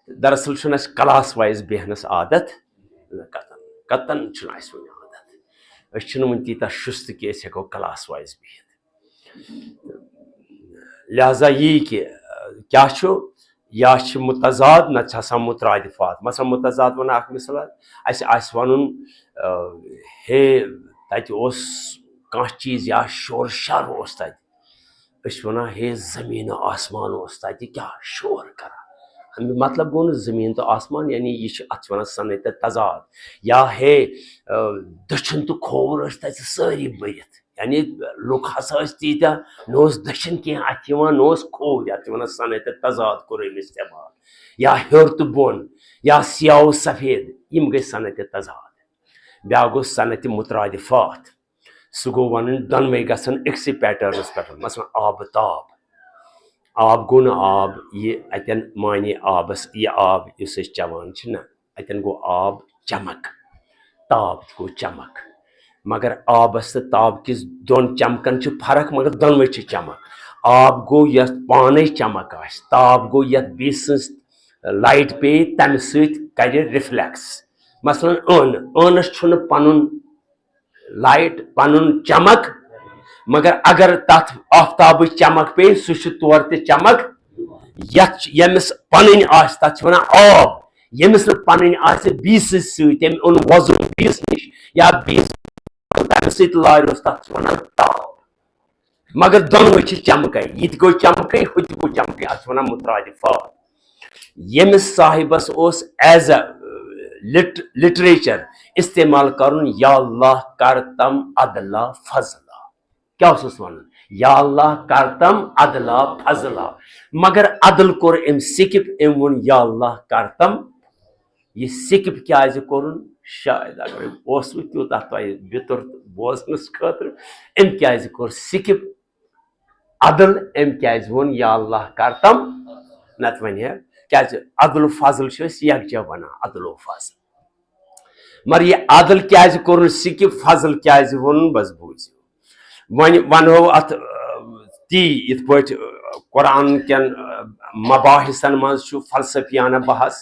دراصل چھُنہٕ اَسہِ class wise بیٚہنَس عادت، نہ، قطعاً، قطعاً چھُنہٕ اَسہِ وُنہِ عادت۔ أسۍ چھِنہٕ وُنہِ تیٖتیٛاہ شُست کہِ أسۍ ہٮ۪کو class wise بِہِتھ۔ لہذا یی کہِ، کیٛاہ چھُ، یا چھِ متضاد، نَتہٕ چھِ آسان مترادفات۔ مثلاً متضاد وَنہٕ اَکھ مثال، اَسہِ آسہِ وَنُن، آ، ہے، تَتہِ اوس کانٛہہ چیٖز یا شور شر اوس تَتہِ، أسۍ چھِ وَنان، ہے، زٔمیٖن و آسمان اوس تَتہِ کیٛاہ شور کران۔ اَمیُک مطلب گوٚو نہٕ زٔمیٖن تہٕ آسمان، یعنی یہِ چھِ، اَتھ چھِ وَنان صنعت تضاد۔ یا ہے، آ، دٔچھُن تہٕ کھووُر ٲسۍ تَتہِ سٲری بٔرِتھ، یعنی لُکھ ہسا ٲسۍ تیٖتیٛاہ، نہ اوس دٔچھُن کینٛہہ اَتھِ یِوان، نہ اوس کھووُر، یَتھ چھِ وَنان صنعت تضاد کوٚر أمۍ استعمال۔ یا ہیوٚر تہٕ بۄن، یا سیاہ و سفید، یِم گٔے صنعت تضاد۔ بیٛاکھ گوٚو صنعت مترادفات۔ سُہ گوٚو وَنُن، دۄنوَے گژھن أکسٕے patternس پٮ۪ٹھ، مثلاً آبہٕ تاب۔ آب گوٚو نہٕ آب، یہِ اَتٮ۪ن معنی آبَس، یہِ آب یُس أسۍ چٮ۪وان چھِ نہ، اَتٮ۪ن گوٚو آب چمک، تاب تہِ گوٚو چمک۔ مگر آبَس تہٕ تاب کِس دۄن چمکَن چھِ فرق، مگر دۄنوَے چھِ چمک۔ آب گوٚو یَتھ پانَے چمک آسہِ، تاب گوٚو یَتھ بیٚیہِ سٕنٛز light پیٚیہِ، تَمہِ سۭتۍ کَرِ reflex۔ مثلاً ٲنہٕ، ٲنَس چھُنہٕ پَنُن light، پَنُن چمک، مگر اگر تَتھ آفتابٕچ چمک پیٚیہِ، سُہ چھُ تورٕ تہِ چمک۔ یَتھ چھِ، ییٚمِس پَنٕنۍ آسہِ، تَتھ چھِ وَنان آب۔ ییٚمِس نہٕ پَنٕنۍ آسہِ، بیٚیہِ سٕنٛدِ سۭتۍ، تٔمۍ اوٚن وۄزُم بیٚیِس نِش، یا بیٚیِس، تَمہِ سۭتۍ لاریوس، تَتھ چھِ وَنان تاب۔ مگر دۄنوَے چھِ چمکے، یہِ تہِ گوٚو چمکے، ہُہ تہِ گوٚو چمکے، اَتھ چھِ وَنان مترادفات۔ ییٚمِس صاحبَس اوس as a lit-، literature استعمال کَرُن، یا اللہ کر تم عدلا فضلا۔ کیٛاہ اوسُس وَنُن؟ یا اللہ کرتم عدلا فضلا۔ مگر عدل کوٚر أمۍ skip، أمۍ ووٚن یا اللہ کرتم۔ یہِ skip کیٛازِ کوٚرُن؟ شاید اگر أمۍ اوسوٕ تیوٗتاہ تۄہہِ بیتُر بوزنَس خٲطرٕ، أمۍ کیٛازِ کوٚر skip عدل؟ أمۍ کیٛازِ ووٚن یا اللہ کرتم؟ نتہٕ وَنہِ ہے، کیٛازِ عدل و فضل چھِ أسۍ یکجا وَنان، عدل و فضل۔ مگر یہِ عدل کیٛازِ کوٚرُن skip، فضل کیٛازِ ووٚنُن؟ بس بوٗزِو۔ وۄنۍ ونہو اتھ، آ، تی یِتھ پٲٹھۍ، آ، قرآن کٮ۪ن، آ، مباحثن منٛز چھُ فلسفیانہ بحث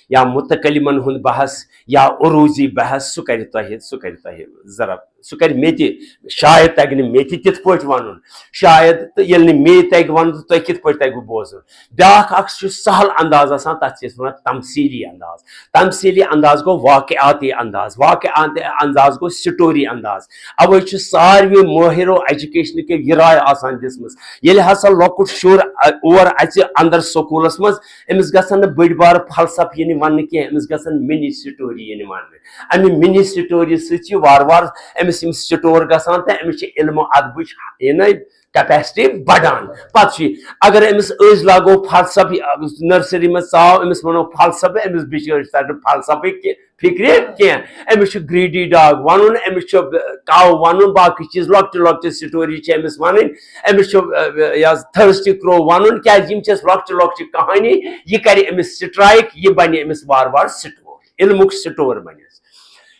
یا متکلمن ہُنٛد بحث یا عروضی بحث، سُہ کرِ تۄہہِ، سُہ کرِ تۄہہِ ذرا، سُہ کرِ مےٚ تہِ، شاید تگہِ نہٕ مےٚ تہِ تِتھ پٲٹھۍ ونُن، شاید، تہٕ ییٚلہِ نہٕ مے تگہِ ونُن، تہٕ تۄہہِ کِتھ پٲٹھۍ تگوٕ بوزُن؟ بیٛاکھ اکھ چھُ سہل انداز آسان، تتھ چھِ أسۍ ونان تمثیلی انداز۔ تمثیلی انداز گوٚو واقعاتی انداز، واقعاتی انداز گوٚو story انداز۔ اوے چھُ ساروی مٲہِر و ایجوکیشن کیو یہِ راے آسان دِژمٕژ، ییٚلہِ ہسا لۄکُٹ شُر، ا، اور اژِ اندر سکوٗلس منٛز، أمِس گژھن نہٕ بٔڑۍ بار فلسفہٕ یِنہِ وننہٕ کینٛہہ، أمِس گژھن mini story یِنہِ وننہٕ۔ امہِ mini story سۭتۍ چھِ وارٕ وارٕ أمِس یِم store گژھان تہٕ أمِس چھِ علم و ادبٕچ، یعنی، capacity بڑان۔ پتہٕ چھُ یہِ، اگر أمِس أزۍ لاگو فلسفہٕ، nursery منٛز ژاو أمِس ونو فلسفہٕ، أمِس بِچٲرِس ترِ نہٕ فلسفہٕ کہِ فکرِ کینٛہہ۔ أمِس چھُ greedy dog ونُن، أمِس چھُ cow ونُن، باقٕے چیٖز، لۄکچہِ لۄکچہِ story چھِ أمِس ونٕنۍ۔ أمِس چھُ، ا، یہِ حظ thirsty crow ونُن، کیازِ یِم چھِ اَسہِ لۄکچہِ لۄکچہِ کہانی۔ یہِ کرِ أمِس strike، یہِ بنہِ أمِس وارٕ وارٕ store، علمُک store بنہِ۔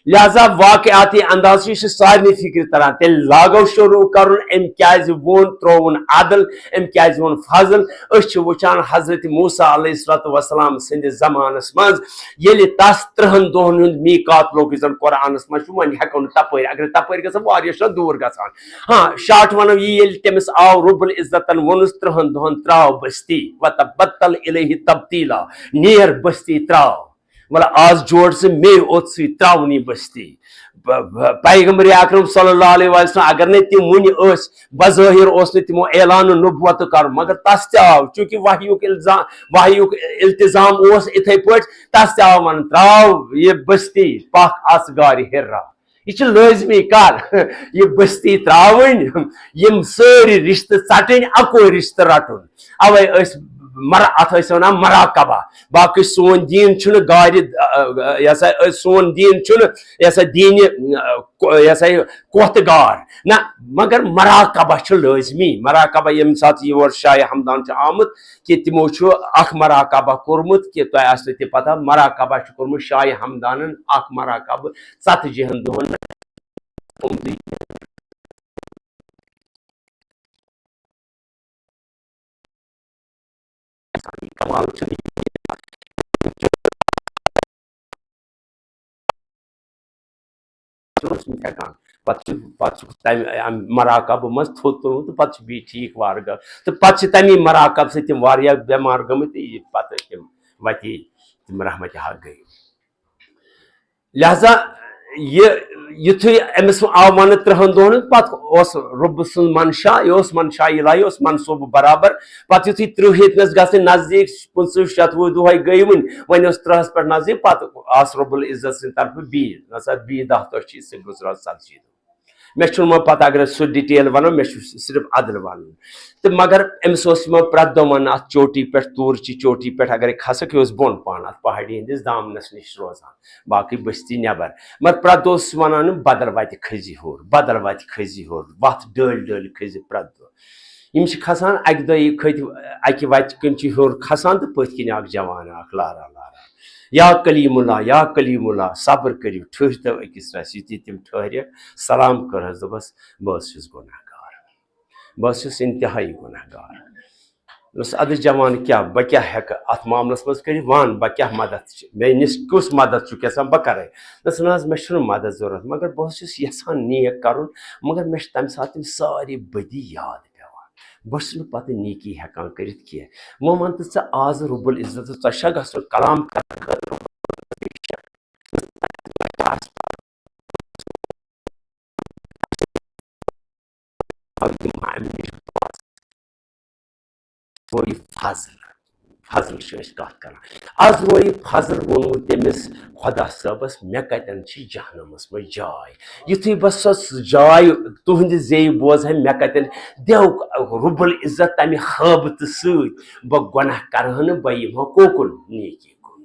لہذا واقعاتی انداز چھُ، یہِ چھُ سارنٕے فکرِ تران۔ تیٚلہِ لاگو شروع کرُن، أمۍ کیازِ ووٚن، ترٛووُن عدل، أمۍ کیازِ ووٚن فضل؟ أسۍ چھِ وٕچھان حضرت موسیٰ علیہ الصلوۃ والسلام سٕنٛدِس زمانس منٛز، ییٚلہِ تس ترٛہن دۄہن ہُنٛد میقات لوٚگ، یُس زن قرآنس منٛز چھُ، وۄنۍ ہٮ۪کو نہٕ تپٲرۍ، اگر تپٲرۍ گژھو، واریاہ چھُ دوٗر گژھان۔ ہاں، short ونو یہِ، ییٚلہِ تٔمِس آو رب العزتن ووٚنُس، ترٛہن دۄہن ترٛاو بستی، وتبتل الیہ تبتیلا، نیر بستی ترٛاو۔ وَلہٕ آز جوڑ ژٕ مے اوت سۭتۍ ترٛاوُن یہِ بستی۔ ب-، ب-، پیغمبر اکرم صلی اللہ علیہ وسلم اگر نے تِم وُنہِ ٲسۍ، بظٲہر اوس نہٕ تِمو اعلان نبوت کرُن، مگر تس تہِ آو، چونکہ وحیُک الزام، وحیُک التزام اوس اِتھے پٲٹھۍ، تس تہِ آو ونُن، ترٛاو یہِ بستی، پکھ اژ غارِ حرا۔ یہِ چھِ لٲزمی کر، یہِ بستی ترٛاوٕنۍ، یِم سٲری رشتہٕ ژٹٕنۍ، اکوے رشتہٕ رٹُن۔ اوے أسۍ مر-، اتھ ٲسۍ ونان مراقبہ۔ باقٕے سون دیٖن چھُنہٕ گارِ، ا، ا، یہِ ہسا، أسۍ، سون دیٖن چھُنہٕ، یہِ ہسا، دیٖنہِ، ا، کو-، یہِ ہسا یہِ کوتھ گار۔ نہ، مگر مراقبہ چھُ لٲزمی۔ مراقبہ ییٚمہِ ساتہٕ یور شاہ ہمدان چھُ آمُت، کہِ تِمو چھُ اکھ مراقبہ کوٚرمُت، کہِ تۄہہِ آسہِ نہٕ تہِ پتہ، مراقبہ چھُ کوٚرمُت شاہ ہمدانن اکھ مراقبہٕ ژتجی ہن دۄہن۔ کمال چھُنہٕ یہِ۔ چھُنہٕ اوسمُت ہٮ۪کان۔ پتہٕ چھُ، پتہٕ چھُ تمہِ، امہِ مراقبہٕ منٛز تھوٚد تُلمُت تہٕ پتہٕ چھُ بیٚیہِ ٹھیٖک وارٕ گٔمٕتۍ۔ تہٕ پتہٕ چھِ تمی مراقبہٕ سۭتۍ تِم واریاہ بٮ۪مار گٔمٕتۍ تہٕ یہِ پتہٕ تِم وتی، تِم رحمتِ حق گٔے۔ لہذا یہِ، یُتھُے أمِس آو ونہٕ ترٛہن دۄہن ہُنٛد، پتہٕ اوس رۄب سُنٛد منشا، یہِ اوس منشا الہی، یہِ اوس منصوٗبہٕ برابر۔ پتہٕ یُتھُے ترٕٛہ ییٚتنس گژھٕنۍ نزدیٖک، پٕنٛژٕہ شتوُہ دۄہے گٔیہِ وُنہِ، وۄنۍ اوس ترٛہس پٮ۪ٹھ نزدیٖک، پتہٕ آس رۄب العزت سٕنٛدِ طرفہٕ بیٚیہِ، نسا بیٚیہِ دَہ دۄہ چھِ، سُہ گُزران ژتجی دۄہ۔ مےٚ چھُنہٕ وۄنۍ پتہ، اگر أسۍ سُہ detail ونو، مےٚ چھُ صرف عدل ونُن۔ تہٕ مگر أمِس اوس یِوان پرٛٮ۪تھ دۄہ وننہٕ، اتھ چوٹی پٮ۪ٹھ، طور چہِ چوٹی پٮ۪ٹھ اگرے کھسکھ، یہِ اوس بۄن پہن اتھ پہاڑی ہٕنٛدِس دامنس نِش روزان، باقٕے بستی نٮ۪بر۔ مگر پرٛٮ۪تھ دۄہ اوسُس ونان، بدل وتہِ کھٔسۍ زِ ہیوٚر، بدل وتہِ کھٔسۍ زِ ہیوٚر، وتھ ڈٲلۍ ڈٲلۍ کھٔسۍ زِ پرٛٮ۪تھ دۄہ۔ یِم چھِ کھسان اکہِ دۄہ، یہِ کھٔتۍ اکہِ وتہِ کِنۍ چھِ ہیوٚر کھسان تہٕ پٔتھۍ کِنۍ اکھ جوان اکھ لاران لاران، یا کلیم اللہ، یا کلیم اللہ، صبر کٔرِو، ٹھٔہرۍ تو أکِس رژھِ۔ یُتھُے تِم ٹھٔہرِکھ، سلام کٔر حظ، دوٚپُس، بہٕ حظ چھُس گۄناہ گار۔ بہٕ حظ چھُس انتہائی گۄناہ گار۔ دوٚپُس، اَدٕ جوان کیٛاہ، بہٕ کیٛاہ ہٮ۪کہٕ اَتھ معاملَس منٛز کٔرِتھ؟ وَن، بہٕ کیٛاہ مدد چھِ، مےٚ نِش کُس مدد چھُکھ یَژھان بہٕ کَرَے؟ دوٚپُس، نہ حظ، مےٚ چھُنہٕ مدد ضوٚرَتھ، مگر بہٕ حظ چھُس یَژھان نیک کَرُن، مگر مےٚ چھِ تَمہِ ساتہٕ تِم سٲری بدی یاد پٮ۪وان۔ بہٕ چھُس نہٕ پَتہٕ نیکی ہٮ۪کان کٔرِتھ کینٛہہ۔ وۄنۍ وَن تہٕ ژٕ آز رب العزت، ژےٚ چھا گژھُن کلام کرنہٕ خٲطرٕ؟ اور یہِ فضل، فضل چھِ أسۍ کتھ کران۔ عزرائیل فضل ووٚنمُت تٔمِس خۄدا صٲبس، مےٚ کتٮ۪ن چھِ جہنمس منٛز جاے؟ یُتھُے بہٕ سۄ جاے تُہنٛدِ زیٚیہِ بوزٕ ہا، مےٚ کتٮ۪ن دِیو رب العزت تمہِ ہٲبتہٕ سۭتۍ، بہٕ گۄناہ کرٕ ہا نہٕ، بہٕ یِمہٕ ہا کوکُن نیکی کُن۔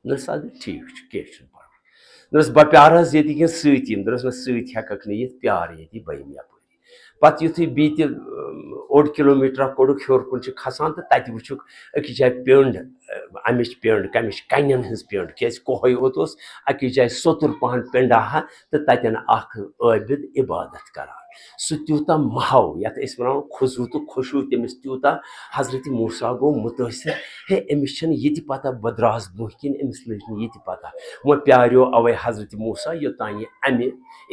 نہ سا، ٹھیٖک چھُ، کینٛہہ چھُنہٕ پرواے۔ دوٚپنَس، بہٕ پیارٕ حظ ییٚتی کِنہٕ سۭتۍ یِم؟ دوٚپنَس، نہ، سۭتۍ ہٮ۪کَکھ نہٕ یِتھ، پیار ییٚتی، بہٕ یِمہٕ یَپٲری۔ پَتہٕ یُتھُے بیٚیہِ تہِ، اۭم، اوٚڑ کِلوٗ میٖٹرا کوٚڑُکھ ہیوٚر کُن چھِ کھسان تہٕ تَتہِ وٕچھُکھ أکِس جایہِ پیوٚنٛڈ، اَ، اَمِچ پیوٚنٛڈ، کَمِچ؟ کَنٮ۪ن ہٕنٛز پیوٚنٛڈ، کیٛازِ کوہَے یوت اوس، أکِس جایہِ سوٚتُر پَہَن پِنٛڈاہا تہٕ تَتٮ۪ن اَکھ عٲبِد عبادت کَران۔ سُہ تیوٗتاہ محو، یَتھ أسۍ وَنان خضوٗ تہٕ خشوٗع، تٔمِس تیوٗتاہ۔ حضرت موسیٰ گوٚو مُتٲثِر، ہے، أمِس چھَنہٕ یہِ تہِ پَتہ بہٕ درٛاس برٛونٛہہ کِنۍ، أمِس لٔج نہٕ یہِ تہِ پَتہ۔ وۄنۍ پیاریو اَوَے حضرت موسیٰ، یوٚتام یہِ اَمہِ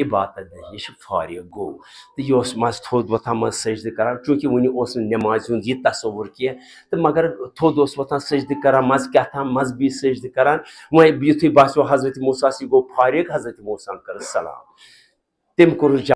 عبادت نِش فارغ گوٚو۔ تہٕ یہِ اوس منٛزٕ تھوٚد وۄتھان، منٛزٕ سجدٕ کران، چوٗنٛکہِ وٕنہِ اوس نہٕ نٮ۪مازِ ہُنٛد یہِ تصوُر کینٛہہ، تہٕ مگر تھوٚد اوس وۄتھان سجدٕ کران، منٛزٕ کیٛاہ تام، منٛزٕ بیٚیہِ سجدٕ کران۔ وۄنۍ یُتھُے باسیو حضرت موسیٰ ہَس یہِ گوٚو فارغ، حضرت موسیٰ ہَن کٔرٕس سلام۔ تٔمۍ کوٚرُس جواب۔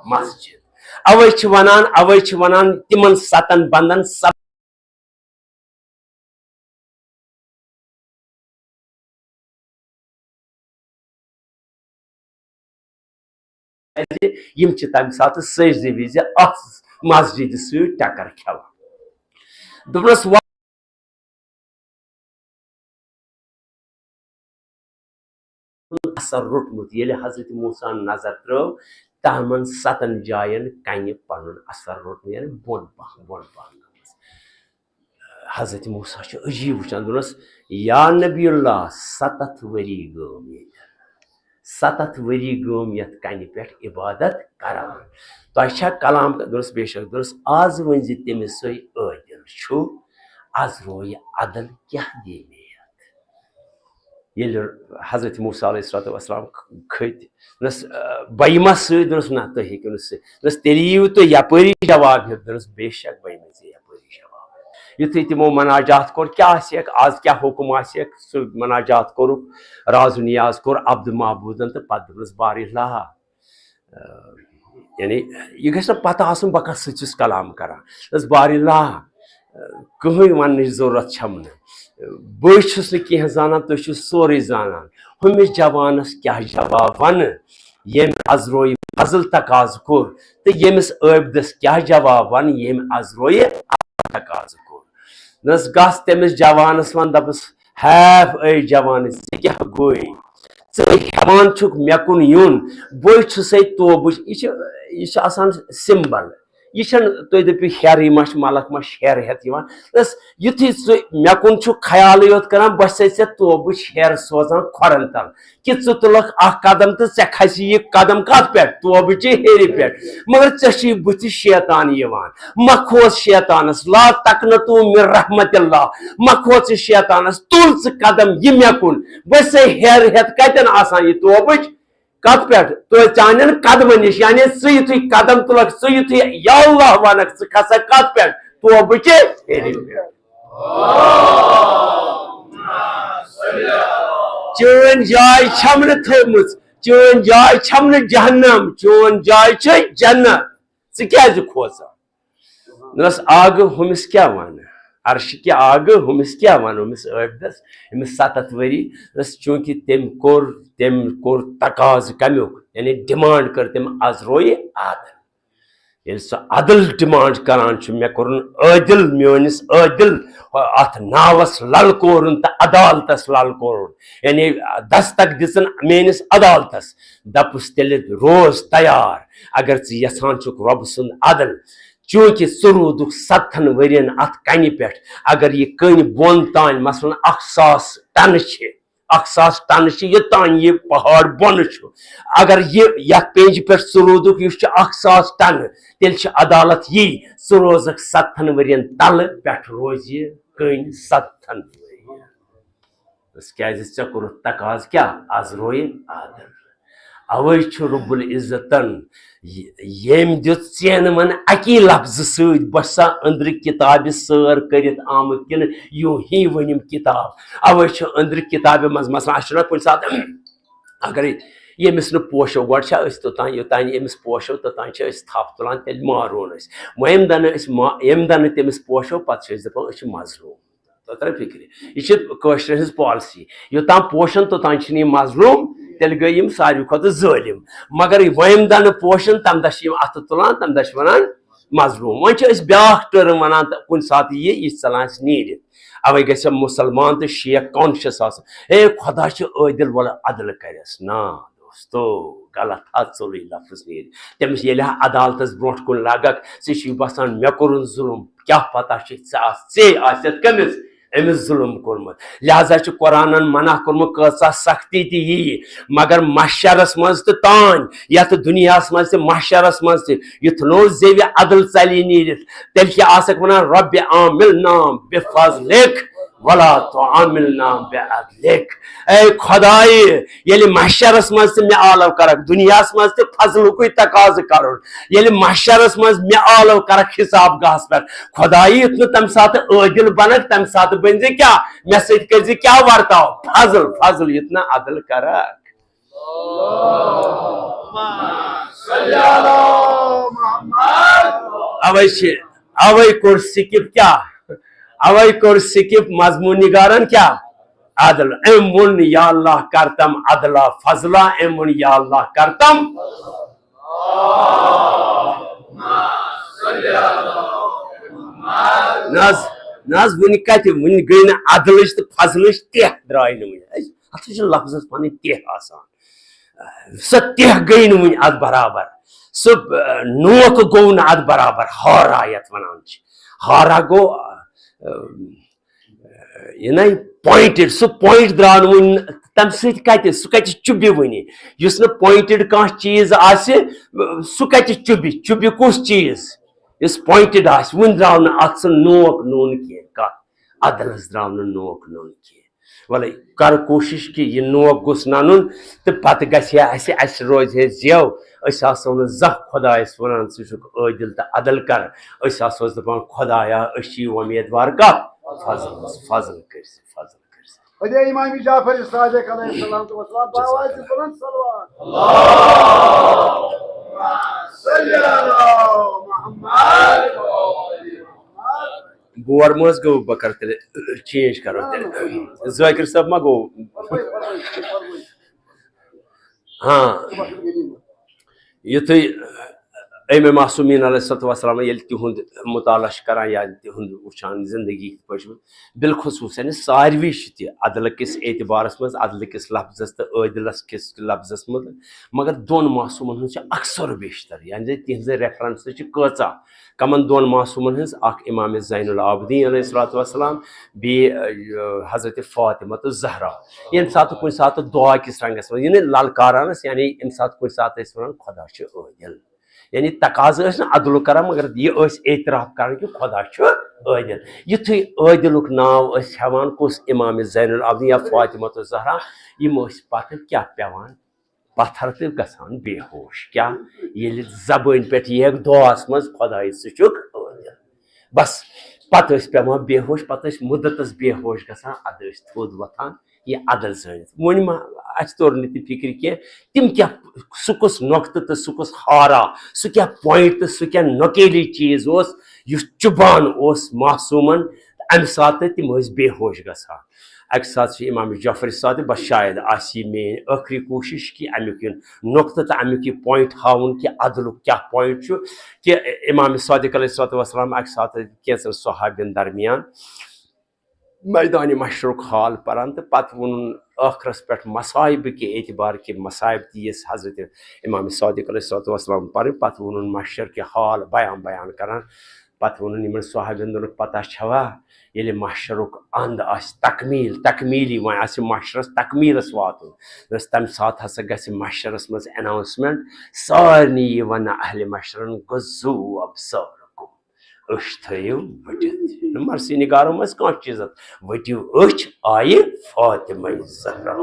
مسجد۔ اوے چھِ ونان، اوے چھِ ونان تِمن ستن بندن سب۔ یِم چھِ تمہِ ساتہٕ سجدٕ وِزِ اتھ مسجدِ سۭتۍ ٹکر کھٮ۪وان۔ دوٚپنس، اثر روٚٹمُت۔ ییٚلہِ حضرت موسیٰ ہن نظر ترٲو، تِمن ستن جاین کنہِ پنُن اثر روٚٹمُت، یعنی بۄن پہن، بۄن پہن گٔمٕژ۔ حضرت موسیٰ چھُ عجیٖب وٕچھان، دوٚپنس، یا نبی اللہ، ستتھ ؤری گٔم ییٚتہِ، ستتھ ؤری گٔم یتھ کنہِ پٮ۪ٹھ عبادت کران۔ تۄہہِ چھا کلام؟ دوٚپنس، بے شک۔ دوٚپنس، از ؤنۍ زِ تٔمِس سُے عٲدِل چھُ، از رویہِ عدل کیٛاہ دِیہِ مےٚ یتھ؟ ییٚلہِ حضرت موسیٰ علیہ الصلوۃ والسلام کھٔتۍ، دوٚپنس، "آ، بہٕ یِما سۭتۍ؟" دوٚپنس، "نہ، تُہۍ ہیٚکِو نہٕ سۭتۍ۔" دوٚپنس، "تیٚلہِ یِیِو تُہۍ یپٲری جواب ہیٚتھ؟" دوٚپنس، "بے شک، بہٕ یِمہٕ ژےٚ یپٲری جواب۔" یُتھُے تِمو مناجات کوٚر، "کیٛاہ آسہِ ہیٚکھ، از کیٛاہ حُکُم آسہِ ہیٚکھ؟" سُہ مناجات کوٚرُکھ، راز و نیاز کوٚر عبد معبوٗدن تہٕ پتہٕ دوٚپنس، "بارِ اللہ، آ، یعنی یہِ گژھِ نہ پتہ آسُن بہٕ کس سۭتۍ چھُس کلام کران۔" دوٚپنس، بارِ اللہ، آ، کٕہٕنۍ وننٕچ ضروٗرت چھم نہٕ۔ بٕے چھُس نہٕ کینٛہہ زانان، تُہۍ چھِو سورُے زانان۔ ہُمِس جوانس کیٛاہ جواب ونہٕ، ییٚمۍ عزرائیل فضل تقاضہٕ کوٚر، تہٕ ییٚمِس عٲبدس کیٛاہ جواب ونہٕ، ییٚمۍ عزرائیل تقاضہٕ کوٚر۔ نس گژھ تٔمِس جوانس ون، دپس، "ہیف اے جوان، ژےٚ کیٛاہ گوٚے؟ ژٕ ہٮ۪وان چھُکھ مےٚ کُن یُن، بٕے چھُسے توبٕچ۔" یہِ چھِ، یہِ چھِ آسان symbol۔ یہِ چھَنہٕ تُہۍ دٔپِو ہیرٕے ما چھِ، ملک ما چھِ ہیر ہٮ۪تھ یِوان۔ بس یُتھُے ژٕ مےٚ کُن چھُکھ خیالٕے یوت کران، بہٕ چھسے ژےٚ توبٕچ ہیر سوزان کھۄرن تل۔ کہِ ژٕ تُلکھ اکھ قدم تہٕ ژےٚ کھسی یہِ قدم کتھ پٮ۪ٹھ؟ توبہٕ چہِ ہیرِ پٮ۪ٹھ۔ مگر ژےٚ چھُے بٕتھِ شیطان یِوان۔ مہ کھوژ شیطانس، لا تقنطوا من رحمت اللہ۔ مہ کھوژ شیطانس، تُل ژٕ قدم یہِ مےٚ کُن۔ بہٕ چھسے ہیر ہٮ۪تھ کتٮ۪ن آسان یہِ توبٕچ؟ کتھ پٮ۪ٹھ؟ تو چانٮ۪ن قدمن نِش، یعنی ژٕ یُتھُے قدم تُلکھ، ژٕ یُتھُے یا اللہ ونکھ، ژٕ کھسکھ کتھ پٮ۪ٹھ؟ توبہٕ چہِ ہیرِ پٮ۪ٹھ۔ چٲنۍ جاے چھم نہٕ تھٲومٕژ، چٲنۍ جاے چھم نہٕ جہنم، چون جاے چھِ جنت۔ ژٕ کیازِ کھوژان؟ نس آگہٕ ہُمِس کیٛاہ ونہٕ؟ عرشہِ کہِ آگہٕ ہُمِس کیٛاہ ونہٕ؟ ہُمِس عٲبدس، أمِس ستتھ ؤری۔ نس چوٗنٛکہِ تٔمۍ کوٚر، تٔمۍ کوٚر تقاضہٕ کمیُک، یعنی demand کٔر تٔمۍ عزرائیل عادل۔ ییٚلہِ سُہ عدل demand کران چھُ، مےٚ کوٚرُن عٲدِل، میٲنِس عٲدِل، اتھ ناوس للکورُن تہٕ عدالتس للکورُن، یعنی دستک دِژٕن میٲنِس عدالتس۔ دپُس، تیٚلہِ روز تیار، اگر ژٕ یژھان چھُکھ رۄب سُنٛد عدل، چوٗنٛکہِ ژٕ روٗدُکھ ستتھن ؤرین اتھ کنہِ پٮ۪ٹھ، اگر یہِ کٔنۍ بۄن تام، مثلاً، اکھ ساس ٹنہٕ چھِ، اکھ ساس ٹن چھِ، یوٚتام یہِ پہاڑ بۄنہٕ چھُ۔ اگر یہِ یتھ پینجہِ پٮ۪ٹھ ژٕ روٗدُکھ، یُس چھُ اکھ ساس ٹن، تیٚلہِ چھِ عدالت یی، ژٕ روزکھ ستتھن ؤرین تلہٕ، پٮ۪ٹھٕ روزِ کٔنۍ ستتھن ؤرین۔ بس، کیازِ ژےٚ کوٚرُتھ تقاضہٕ کیٛاہ؟ از رویہِ عادل۔ اوے چھُ رب العزتن ی-، ییٚمۍ دیُت ژینوَن اکی لفظہٕ سۭتۍ، بہٕ چھُسا أنٛدرٕ کِتابہِ سٲر کٔرِتھ آمُت کِنہٕ یوٗ ہی ؤنِم کِتاب؟ اوے چھُ أنٛدرٕ کِتابہِ منٛز، مثلاً، اَسہِ چھُنہ کُنہِ ساتہٕ اگرے ییٚمِس نہٕ پوشو، گۄڈٕ چھا أسۍ توٚتام، یوٚتام أمِس پوشو، توٚتام چھِ أسۍ تھپھ تُلان، تیٚلہِ مارون أسۍ۔ وۄنۍ ییٚمہِ دۄہ نہٕ أسۍ ما-، ییٚمہِ دۄہ نہٕ تٔمِس پوشو، پتہٕ چھِ أسۍ دپان أسۍ چھِ مظلوم۔ تۄہہِ ترِ فِکرِ؟ یہِ چھِ کٲشرٮ۪ن ہٕنٛز policy۔ یوٚتام پوشن، توٚتام چھِنہٕ یِم مظلوٗم، تیٚلہِ گٔے یِم ساروی کھۄتہٕ ظٲلِم۔ مگر ییٚمہِ دۄہ نہٕ پوشن، تَمہِ دۄہ چھِ یِم اَتھٕ تُلان، تَمہِ دۄہ چھِ وَنان مظلوٗم۔ وۄنۍ چھِ أسۍ بیٛاکھ term وَنان، تہٕ کُنہِ ساتہٕ یہِ، یہِ چھِ ژَلان اَسہِ نیٖرِتھ۔ اَوَے گژھِ مُسلمان تہٕ شیخ conscious آسُن۔ ہے، خۄدا چھُ عٲدِل، وَلہٕ عدل کَرٮ۪س۔ نا دوستو، غلط حظ ژوٚلُے لفظ نیٖرِتھ۔ تٔمِس ییٚلہِ ہا عدالتَس برونٛٹھ کُن لَگَکھ، ژےٚ چھُے باسان مےٚ کوٚرُن ظُلُم، کیٛاہ پتہ چھِ ژےٚ آس-، ژے آسٮ۪تھ کٔمِس أمِس ظُلُم کوٚرمُت۔ لہذا چھُ قرآنن منع کوٚرمُت، کۭژاہ سختی تہِ یِیہِ، مگر محشرس منٛز تہٕ تانۍ، یتھ دُنیاہس منٛز تہِ محشرس منٛز تہِ، یُتھ نوٚو زیوِ عدل ژلی نیٖرِتھ، تیٚلہِ کیٛاہ آسکھ ونان، رب عاملنا بفضلک ولا تعاملنا بعدلک۔ اے خدایہِ، ییٚلہِ محشرس منٛز تہِ مےٚ آلو کرکھ، دُنیاہس منٛز تہِ فضلُکُے تقاضہٕ کرُن، ییٚلہِ محشرس منٛز مےٚ آلو کرکھ حساب گاہس پٮ۪ٹھ، خدایہِ، یُتھ نہٕ تمہِ ساتہٕ عٲدِل بنکھ، تمہِ ساتہٕ بٔنۍ زِ کیٛاہ؟ مےٚ سۭتۍ کٔرۍ زِ کیٛاہ ورتاو؟ فضل، فضل، یُتھ نہٕ عدل کرکھ۔ اوے چھِ، اوے کوٚر skip کیٛاہ؟ اوے کوٚر skip مضموٗن نگارن کیٛاہ؟ عدل۔ أمۍ ووٚن، یا اللہ کرتم عدلا فضلا، أمۍ ووٚن، یا اللہ کرتم۔ نہ حظ، نہ حظ، وُنہِ کتہِ، وُنہِ گٔے نہٕ عدلٕچ تہٕ فضلٕچ تہ درٛاے نہٕ وُنہِ۔ اَتھ چھِ لفظس پنٕنۍ تہ آسان۔ سۄ تہ گٔے نہٕ وُنہِ اتھ برابر۔ سُہ، آ، نوک گوٚو نہٕ اتھ برابر۔ ہارا یتھ ونان چھِ۔ ہارا گوٚو، آ، یہِ نَے pointed، سُہ point درٛاو نہٕ وُنہِ۔ تَمہِ سۭتۍ کَتہِ، سُہ کَتہِ چُبہِ وُنہِ؟ یُس نہٕ pointed کانٛہہ چیٖز آسہِ، سُہ کَتہِ چُبہِ؟ چُبہِ کُس چیٖز؟ یُس pointed آسہِ، وُنہِ درٛاو نہٕ اَتھ سُہ نوک نوٗن کینٛہہ، کَتھ عدلَس درٛاو نہٕ نوک نوٗن کینٛہہ۔ وَلہٕ، کَر کوٗشِش کہِ یہِ نوک گوٚژھ نَنُن، تہٕ پَتہٕ گژھِ ہے اَسہِ، اَسہِ روزِ ہے زیو، أسۍ آسو نہٕ زانٛہہ خۄدایَس وَنان، ژٕ چھُکھ عٲدِل تہٕ عدل کَر۔ أسۍ آسوس دَپان، خۄدایا، أسۍ چھِ یہِ وۄمیدوار کَتھ؟ فضل، فضل کٔرۍ زِ، فضل کٔرۍ زِ۔ خۄداے امام جعفر صادق علیہ السلام تو وسلام، باواز بلند صلوات۔ اللهم صل علی محمد۔ بور مہ حظ گوٚو، بہٕ کَرٕ تیٚلہِ change کَرو تیٚلہِ۔ ذٲکِر صٲب ما گوٚو؟ فرمٲیِو، فرمٲیِو، فرمٲیِو۔ ہاں۔ یُتھُے أمۍ معصومیٖن علیہ الصلوۃ والسلام ییٚلہِ تِہُنٛد مُطالعہ چھِ کَران یا تِہُنٛد وٕچھان زِندگی کِتھ پٲٹھۍ چھِ، بالخصوٗص یعنی ساروی چھِ تہِ عدلہٕ کِس اعتبارَس منٛز، عدلہٕ کِس لفظَس تہٕ عٲدِلَس کِس لفظَس منٛز، مگر دۄن معصوٗمَن ہٕنٛز چھِ اکثر و بیشتر، یعنی تِہِنٛزٕ reference چھِ کۭژاہ، کَمَن دۄن معصوٗمَن ہٕنٛز؟ اَکھ اِمام زین العابدین علیہ الصلوۃ والسلام، بیٚیہِ، یہِ، حضرت فاطمہ تہٕ زہرا۔ ییٚمہِ ساتہٕ کُنہِ ساتہٕ دُعا کِس رنٛگَس منٛز، یعنی للکاران ٲسۍ، یعنی ییٚمہِ ساتہٕ کُنہِ ساتہٕ ٲسۍ وَنان، خۄدا چھُ عٲدِل۔ یعنی تقاضہٕ ٲسۍ نہٕ عدلُک کران، مگر یہِ ٲسۍ اعتراف کران کہِ خۄدا چھُ عٲدِل۔ یُتھُے عٲدِلُک ناو ٲسۍ ہٮ۪وان کُس، امام زین العابدین یا فاطمہ الزہرا، یِم ٲسۍ پتہٕ کیٛاہ پٮ۪وان؟ پتھر تہٕ گژھان بے ہوش۔ کیٛاہ؟ ییٚلہِ زبٲنۍ پٮ۪ٹھ یِیَکھ دُعاہَس منٛز، خۄداے، ژٕ چھُکھ عٲدِل۔ بس، پتہٕ ٲسۍ پٮ۪وان بے ہوش، پتہٕ ٲسۍ مُدتس بے ہوش گژھان، اَدٕ ٲسۍ تھوٚد وۄتھان۔ یہِ عدل زٲنِتھ۔ وۄنۍ ما اَسہِ توٚر نہٕ تہِ فِکرِ کینٛہہ، تِم کیٛاہ، سُہ کُس نۄقطہٕ تہٕ سُہ کُس ہارا، سُہ کیٛاہ point تہٕ سُہ کیٛاہ نۄکیلی چیٖز اوس، یُس چُبان اوس معصوٗمَن، تہٕ اَمہِ ساتہٕ تِم ٲسۍ بے ہوش گژھان۔ اَکہِ ساتہٕ چھِ اِمام جعفر صادق، بس شاید آسہِ یہِ میٛٲنۍ ٲخری کوٗشِش کہِ اَمیُک یہِ نۄقطہٕ تہٕ اَمیُک یہِ point ہاوُن کہِ عدلُک کیٛاہ point چھُ، کہِ اِمام صادق علیہ الصلوۃ والسلام اَکہِ ساتہٕ کینٛژَن صحابین درمیان میدانِ محشرُک حال پران تہٕ پتہٕ ووٚنُن ٲخرس پٮ۪ٹھ مصائب کہِ اعتبار کہِ مصائب تہِ یِژھ حضرت امام صادق علیہ الصلوۃ والسلام پرٕنۍ، پتہٕ ووٚنُن محشر کہِ حال بیان بیان کران۔ پتہٕ ووٚنُن یِمن صحابین، دوٚپُکھ، پتہ چھوا، ییٚلہِ محشرُک اند آسہِ تکمیٖل، تکمیٖلی وۄنۍ آسہِ محشرس تکمیٖلس واتُن، دوٚپُس، تمہِ ساتہٕ ہسا گژھِ محشرس منٛز اناؤنسمنٹ، سارنٕے یی وننہٕ اہلِ محشرن، غضوا ابصارکم، أچھ تھٲیِو ؤٹِتھ۔ مرثی نگارو منٛز کانٛہہ چیٖز اتھ، ؤٹِو أچھ، آیہِ فاطمہ زہرا۔